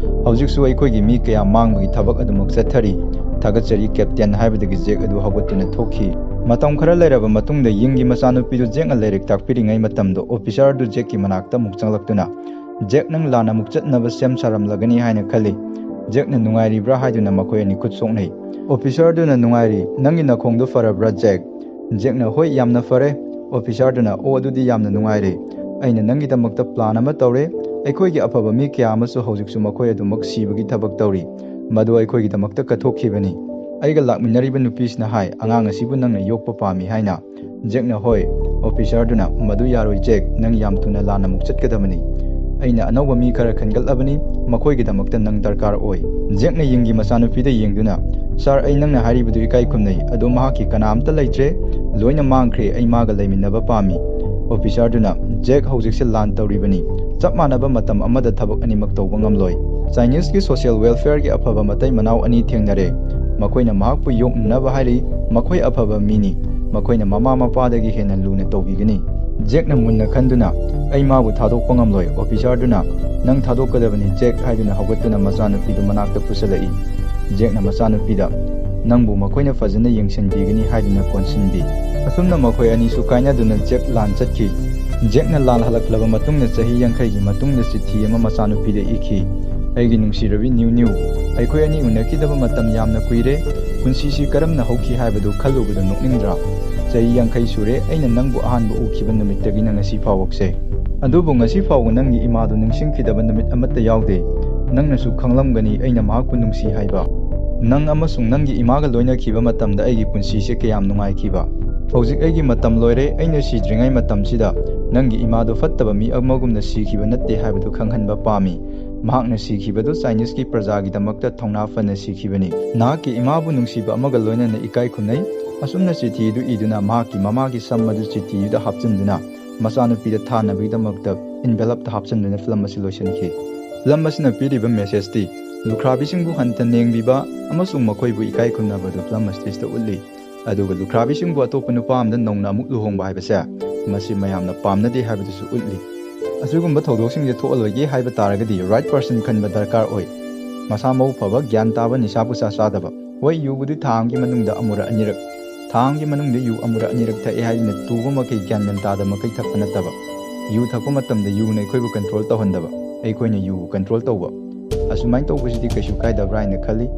"ꯍꯧꯖꯤꯛꯁꯨ ꯑꯩꯈꯣꯏꯒꯤ ꯃꯤ ꯀꯌꯥ ꯃꯥꯡꯕꯒꯤ ꯊꯕꯛ ꯑꯗꯨꯃꯛ ꯆꯠꯊꯔꯤ꯫ ꯊꯥꯒꯠꯆꯔꯤ ꯀꯦꯞꯇꯦꯟ" ꯍꯥꯏꯕꯗꯒꯤ ꯖꯦꯛ ꯑꯗꯨ ꯍꯧꯒꯠꯇꯨꯅ ꯊꯣꯛꯈꯤ꯫ ꯃꯇꯝ ꯈꯔ ꯂꯩꯔꯕ ꯃꯇꯨꯡꯗ ꯌꯤꯡꯒꯤ ꯃꯆꯥꯅꯨꯄꯤꯗꯨ ꯖꯦꯛꯅ ꯂꯥꯏꯔꯤꯛ ꯇꯥꯛꯄꯤꯔꯤꯉꯩ ꯃꯇꯝꯗ ꯑꯣꯐꯤꯁꯥꯔ ꯑꯗꯨ ꯖꯦꯛꯀꯤ ꯃꯅꯥꯛꯇ ꯑꯃꯨꯛ ꯆꯪꯂꯛꯇꯨꯅ, "ꯖꯦꯛ, ꯅꯪ ꯂꯥꯟ ꯑꯃꯨꯛ ꯆꯠꯅꯕ ꯁꯦꯝ ꯁꯥꯔꯝꯂꯒꯅꯤ ꯍꯥꯏꯅ ꯈꯜꯂꯤ꯫ ꯖꯦꯛꯅ ꯅꯨꯡꯉꯥꯏꯔꯤꯕ꯭ꯔꯥ?" ꯍꯥꯏꯗꯨꯅ ꯃꯈꯣꯏ ꯑꯅꯤ ꯈꯨꯠ ꯁꯣꯛꯅꯩ꯫ ꯑꯣꯐꯤꯁꯥꯔ ꯑꯗꯨꯅ, "ꯅꯨꯡꯉꯥꯏꯔꯤ꯫ ꯅꯪꯒꯤ ꯅꯈꯣꯡꯗꯨ ꯐꯔꯕ꯭ꯔꯥ, ꯖꯦꯛ?" ꯖꯦꯛꯅ, "ꯍꯣꯏ, ꯌꯥꯝꯅ ꯐꯔꯦ꯫" ꯑꯣꯐꯤꯁꯥꯔ ꯑꯗꯨꯅ, "ꯑꯣ, ꯑꯗꯨꯗꯤ ꯌꯥꯝꯅ ꯅꯨꯡꯉꯥꯏꯔꯦ꯫ ꯑꯩꯅ ꯅꯪꯒꯤꯗꯃꯛꯇ ꯄ꯭ꯂꯥꯟ ꯑꯃ ꯇꯧꯔꯦ꯫ ꯑꯩꯈꯣꯏꯒꯤ ꯑꯐꯕ ꯃꯤ ꯀꯌꯥ ꯑꯃꯁꯨ ꯍꯧꯖꯤꯛꯁꯨ ꯃꯈꯣꯏ ꯑꯗꯨꯃꯛ ꯁꯤꯕꯒꯤ ꯊꯕꯛ ꯇꯧꯔꯤ꯫ ꯃꯗꯨ ꯑꯩꯈꯣꯏꯒꯤꯗꯃꯛꯇ ꯀꯠꯊꯣꯛꯈꯤꯕꯅꯤ꯫" ꯑꯩꯒ ꯂꯥꯛꯃꯤꯟꯅꯔꯤꯕ ꯅꯨꯄꯤꯁꯤꯅ ꯍꯥꯏ, "ꯑꯉꯥꯡ ꯑꯁꯤꯕꯨ ꯅꯪꯅ ꯌꯣꯛꯄ ꯄꯥꯝꯃꯤ ꯍꯥꯏꯅ?" ꯖꯦꯛꯅ, "ꯍꯣꯏ꯫" ꯑꯣꯐꯤꯁꯥꯔꯗꯨꯅ, "ꯃꯗꯨ ꯌꯥꯔꯣꯏ, ꯖꯦꯛ, ꯅꯪ ꯌꯥꯝ ꯊꯨꯅ ꯂꯥꯟ ꯑꯃꯨꯛ ꯆꯠꯀꯗꯕꯅꯤ꯫ ꯑꯩꯅ ꯑꯅꯧꯕ ꯃꯤ ꯈꯔ ꯈꯟꯒꯠꯂꯕꯅꯤ, ꯃꯈꯣꯏꯒꯤꯗꯃꯛꯇ ꯅꯪ ꯗꯔꯀꯥꯔ ꯑꯣꯏ꯫" ꯖꯦꯛꯅ ꯌꯤꯡꯒꯤ ꯃꯆꯥꯅꯨꯄꯤꯗ ꯌꯦꯡꯗꯨꯅ, "ꯁꯥꯔ, ꯑꯩ ꯅꯪꯅ ꯍꯥꯏꯔꯤꯕꯗꯨ ꯏꯀꯥꯏ ꯈꯨꯝꯅꯩ, ꯑꯗꯣ ꯃꯍꯥꯛꯀꯤ ꯀꯅꯥꯝꯇ ꯂꯩꯇ꯭ꯔꯦ, ꯂꯣꯏꯅ ꯃꯥꯡꯈ꯭ꯔꯦ, ꯑꯩ ꯃꯥꯒ ꯂꯩꯃꯤꯟꯅꯕ ꯄꯥꯝꯃꯤ꯫" ꯑꯣꯐꯤꯁꯥꯔꯗꯨꯅ, "ꯖꯦꯛ ꯍꯧꯖꯤꯛꯁꯦ ꯂꯥꯟ ꯇꯧꯔꯤꯕꯅꯤ, ꯆꯞ ꯃꯥꯟꯅꯕ ꯃꯇꯝ ꯑꯃꯗ ꯊꯕꯛ ꯑꯅꯤꯃꯛ ꯇꯧꯕ ꯉꯝꯂꯣꯏ꯫ ꯆꯥꯏꯅꯤꯁꯀꯤ ꯁꯣꯁꯤꯌꯦꯜ ꯋꯦꯜꯐꯤꯌꯔꯒꯤ ꯑꯐꯕ ꯃꯇꯩ ꯃꯅꯥꯎ ꯑꯅꯤ ꯊꯦꯡꯅꯔꯦ, ꯃꯈꯣꯏꯅ ꯃꯍꯥꯛꯄꯨ ꯌꯣꯛꯅꯅꯕ ꯍꯥꯏꯔꯤ, ꯃꯈꯣꯏ ꯑꯐꯕ ꯃꯤꯅꯤ, ꯃꯈꯣꯏꯅ ꯃꯃꯥ ꯃꯄꯥꯗꯒꯤ ꯍꯦꯟꯅ ꯂꯨꯅ ꯇꯧꯕꯤꯒꯅꯤ꯫" ꯖꯦꯛꯅ ꯃꯨꯟꯅ ꯈꯟꯗꯨꯅ, "ꯑꯩ ꯃꯥꯕꯨ ꯊꯥꯗꯣꯛꯄ ꯉꯝꯂꯣꯏ꯫" ꯑꯣꯐꯤꯁꯥꯔꯗꯨꯅ, "ꯅꯪ ꯊꯥꯗꯣꯛꯀꯗꯕꯅꯤ, ꯖꯦꯛ" ꯍꯥꯏꯗꯨꯅ ꯍꯧꯒꯠꯇꯨꯅ ꯃꯆꯥꯅꯨꯄꯤꯗꯨ ꯃꯅꯥꯛꯇ ꯄꯨꯁꯤꯜꯂꯛꯏ꯫ ꯖꯦꯛꯅ ꯃꯆꯥꯅꯨꯄꯤꯗ, "ꯅꯪꯕꯨ ꯃꯈꯣꯏꯅ ꯐꯖꯅ ꯌꯦꯡꯁꯤꯟꯕꯤꯒꯅꯤ" ꯍꯥꯏꯗꯨꯅ ꯀꯣꯟꯁꯤꯟꯕꯤ꯫ ꯑꯁꯨꯝꯅ ꯃꯈꯣꯏ ꯑꯅꯤꯁꯨ ꯀꯥꯏꯅꯗꯨꯅ ꯖꯦꯛ ꯂꯥꯟ ꯆꯠꯈꯤ꯫ ꯖꯦꯛꯅ ꯂꯥꯟ ꯍꯜꯂꯛꯂꯕ ꯃꯇꯨꯡꯗ ꯆꯍꯤ ꯌꯥꯡꯈꯩꯒꯤ ꯃꯇꯨꯡꯗ ꯆꯤꯊꯤ ꯑꯃ ꯃꯆꯥꯅꯨꯄꯤꯗ ꯏꯈꯤ꯫ "ꯑꯩꯒꯤ ꯅꯨꯡꯁꯤꯔꯕꯤ ꯅ꯭ꯌꯨ ꯅ꯭ꯌꯨ, ꯑꯩꯈꯣꯏ ꯑꯅꯤ ꯎꯅꯈꯤꯗꯕ ꯃꯇꯝ ꯌꯥꯝꯅ ꯀꯨꯏꯔꯦ꯫ ꯄꯨꯟꯁꯤꯁꯤ ꯀꯔꯝꯅ ꯍꯧꯈꯤ ꯍꯥꯏꯕꯗꯨ ꯈꯜꯂꯨꯕꯗ ꯅꯣꯛꯅꯤꯡꯗ꯭ꯔꯥ? ꯆꯍꯤ ꯌꯥꯡꯈꯩ ꯁꯨꯔꯦ ꯑꯩꯅ ꯅꯪꯕꯨ ꯑꯍꯥꯟꯕ ꯎꯈꯤꯕ ꯅꯨꯃꯤꯠꯇꯒꯤꯅ ꯉꯁꯤ ꯐꯥꯎꯕꯁꯦ꯫ ꯑꯗꯨꯕꯨ ꯉꯁꯤ ꯐꯥꯎꯕ ꯅꯪꯒꯤ ꯏꯃꯥꯗꯨ ꯅꯤꯡꯁꯤꯡꯈꯤꯗꯕ ꯅꯨꯃꯤꯠ ꯑꯃꯠꯇ ꯌꯥꯎꯗꯦ꯫ ꯅꯪꯅꯁꯨ ꯈꯪꯂꯝꯒꯅꯤ ꯑꯩꯅ ꯃꯍꯥꯛꯄꯨ ꯅꯨꯡꯁꯤ ꯍꯥꯏꯕ꯫ ꯅꯪ ꯑꯃꯁꯨꯡ ꯅꯪꯒꯤ ꯏꯃꯥꯒ ꯂꯣꯏꯅꯈꯤꯕ ꯃꯇꯝꯗ ꯑꯩꯒꯤ ꯄꯨꯟꯁꯤꯁꯦ ꯀꯌꯥꯝ ꯅꯨꯡꯉꯥꯏꯈꯤꯕ꯫ ꯍꯧꯖꯤꯛ ꯑꯩꯒꯤ ꯃꯇꯝ ꯂꯣꯏꯔꯦ꯫ ꯑꯩꯅ ꯁꯤꯗ꯭ꯔꯤꯉꯩ ꯃꯇꯝꯁꯤꯗ ꯅꯪꯒꯤ ꯏꯃꯥꯗꯣ ꯐꯠꯇꯕ ꯃꯤ ꯑꯃꯒꯨꯝꯅ ꯁꯤꯈꯤꯕ ꯅꯠꯇꯦ ꯍꯥꯏꯕꯗꯨ ꯈꯪꯍꯟꯕ ꯄꯥꯝꯃꯤ꯫ ꯃꯍꯥꯛꯅ ꯁꯤꯈꯤꯕꯗꯨ ꯆꯥꯏꯅꯤꯁꯀꯤ ꯄ꯭ꯔꯖꯥꯒꯤꯗꯃꯛꯇ ꯊꯧꯅꯥ ꯐꯅ ꯁꯤꯈꯤꯕꯅꯤ꯫ ꯅꯍꯥꯛꯀꯤ ꯏꯃꯥꯕꯨ ꯅꯨꯡꯁꯤꯕ ꯑꯃꯒ ꯂꯣꯏꯅꯅ ꯏꯀꯥꯏ ꯈꯨꯝꯅꯩ꯫ ꯑꯁꯨꯝꯅ ꯆꯤꯊꯤ ꯑꯗꯨ ꯏꯗꯨꯅ ꯃꯍꯥꯛꯀꯤ ꯃꯃꯥꯒꯤ ꯁꯝ ꯑꯗꯨ ꯆꯤꯊꯤ ꯑꯗꯨꯗ ꯍꯥꯞꯆꯤꯟꯗꯨꯅ ꯃꯆꯥꯅꯨꯄꯤꯗ ꯊꯥꯅꯕꯒꯤꯗꯃꯛꯇ envelope ꯇ ꯍꯥꯞꯆꯤꯟꯗꯨꯅ ꯐꯤꯂꯝ ꯑꯁꯤ ꯂꯣꯏꯁꯤꯟꯈꯤ꯫ ꯐꯤꯂꯝ ꯑꯁꯤꯅ ꯄꯤꯔꯤꯕ message ꯇꯤ ꯂꯨꯈ꯭ꯔꯥꯕꯤꯁꯤꯡꯕꯨ ꯍꯟꯊꯅ ꯌꯦꯡꯕꯤꯕ ꯑꯃꯁꯨꯡ ꯃꯈꯣꯏꯕꯨ ꯏꯀꯥꯏ ꯈꯨꯝꯅꯕꯗꯨ ꯐꯤꯂꯝ ꯑꯁꯤꯗ ꯎꯠꯂꯤ꯫ ꯑꯗꯨꯒ ꯂꯨꯈ꯭ꯔꯥꯕꯤꯁꯤꯡꯕꯨ ꯑꯇꯣꯞꯄ ꯅꯨꯄꯥ ꯑꯃꯗ ꯅꯧꯅ ꯑꯃꯨꯛ ꯂꯨꯍꯣꯡꯕ ꯍꯥꯏꯕꯁꯦ ꯃꯁꯤ ꯃꯌꯥꯝꯅ ꯄꯥꯝꯅꯗꯦ ꯍꯥꯏꯕꯗꯨꯁꯨ ꯎꯠꯂꯤ꯫ ꯑꯁꯤꯒꯨꯝꯕ ꯊꯧꯗꯣꯛꯁꯤꯡꯁꯦ ꯊꯣꯛꯍꯜꯂꯣꯏꯒꯦ ꯍꯥꯏꯕ ꯇꯥꯔꯒꯗꯤ right person ꯈꯟꯕ ꯗꯔꯀꯥꯔ ꯑꯣꯏ꯫ ꯃꯁꯥ ꯃꯎ ꯐꯕ, ꯒ꯭ꯌꯥꯟ ꯇꯥꯕ, ꯅꯤꯁꯥ ꯄꯨꯁꯥ ꯆꯥꯗꯕ꯫ ꯍꯣꯏ, ꯌꯨꯕꯨꯗꯤ ꯊꯥ ꯑꯃꯒꯤ ꯃꯅꯨꯡꯗ ꯑꯃꯨꯔꯛ ꯑꯅꯤꯔꯛ ꯊꯥ ꯑꯃꯒꯤ ꯃꯅꯨꯡꯗ ꯌꯨ ꯑꯃꯨꯔꯛ ꯑꯅꯤꯔꯛ ꯊꯛꯑꯦ ꯍꯥꯏꯗꯨꯅ ꯇꯨꯕ ꯃꯈꯩ ꯒ꯭ꯌꯥꯟ ꯃꯦꯟ ꯇꯥꯗꯕ ꯃꯈꯩ ꯊꯛꯄ ꯅꯠꯇꯕ, ꯌꯨ ꯊꯛꯄ ꯃꯇꯝꯗ ꯌꯨꯅ ꯑꯩꯈꯣꯏꯕꯨ ꯀꯟꯇ꯭ꯔꯣꯜ ꯇꯧꯍꯟꯗꯕ, ꯑꯩꯈꯣꯏꯅ ꯌꯨꯕꯨ ꯀꯟꯇ꯭ꯔꯣꯜ ꯇꯧꯕ, ꯑꯁꯨꯃꯥꯏꯅ ꯇꯧꯕꯁꯤꯗꯤ ꯀꯩꯁꯨ ꯀꯥꯏꯗꯕ꯭ꯔꯥ ꯍꯥꯏꯅ ꯈꯜꯂꯤ꯫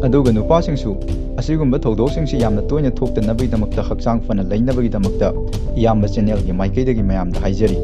ꯑꯗꯨꯒ ꯅꯨꯄꯥꯁꯤꯡꯁꯨ ꯑꯁꯤꯒꯨꯝꯕ ꯊꯧꯗꯣꯛꯁꯤꯡꯁꯤ ꯌꯥꯝꯅ ꯇꯣꯏꯅ ꯊꯣꯛꯇꯅꯕꯒꯤꯗꯃꯛꯇ, ꯍꯛꯆꯥꯡ ꯐꯅ ꯂꯩꯅꯕꯒꯤꯗꯃꯛꯇ ꯏꯌꯥꯝꯕ ꯆꯦꯅꯦꯜꯒꯤ ꯃꯥꯏꯀꯩꯗꯒꯤ ꯃꯌꯥꯝꯗ ꯍꯥꯏꯖꯔꯤ꯫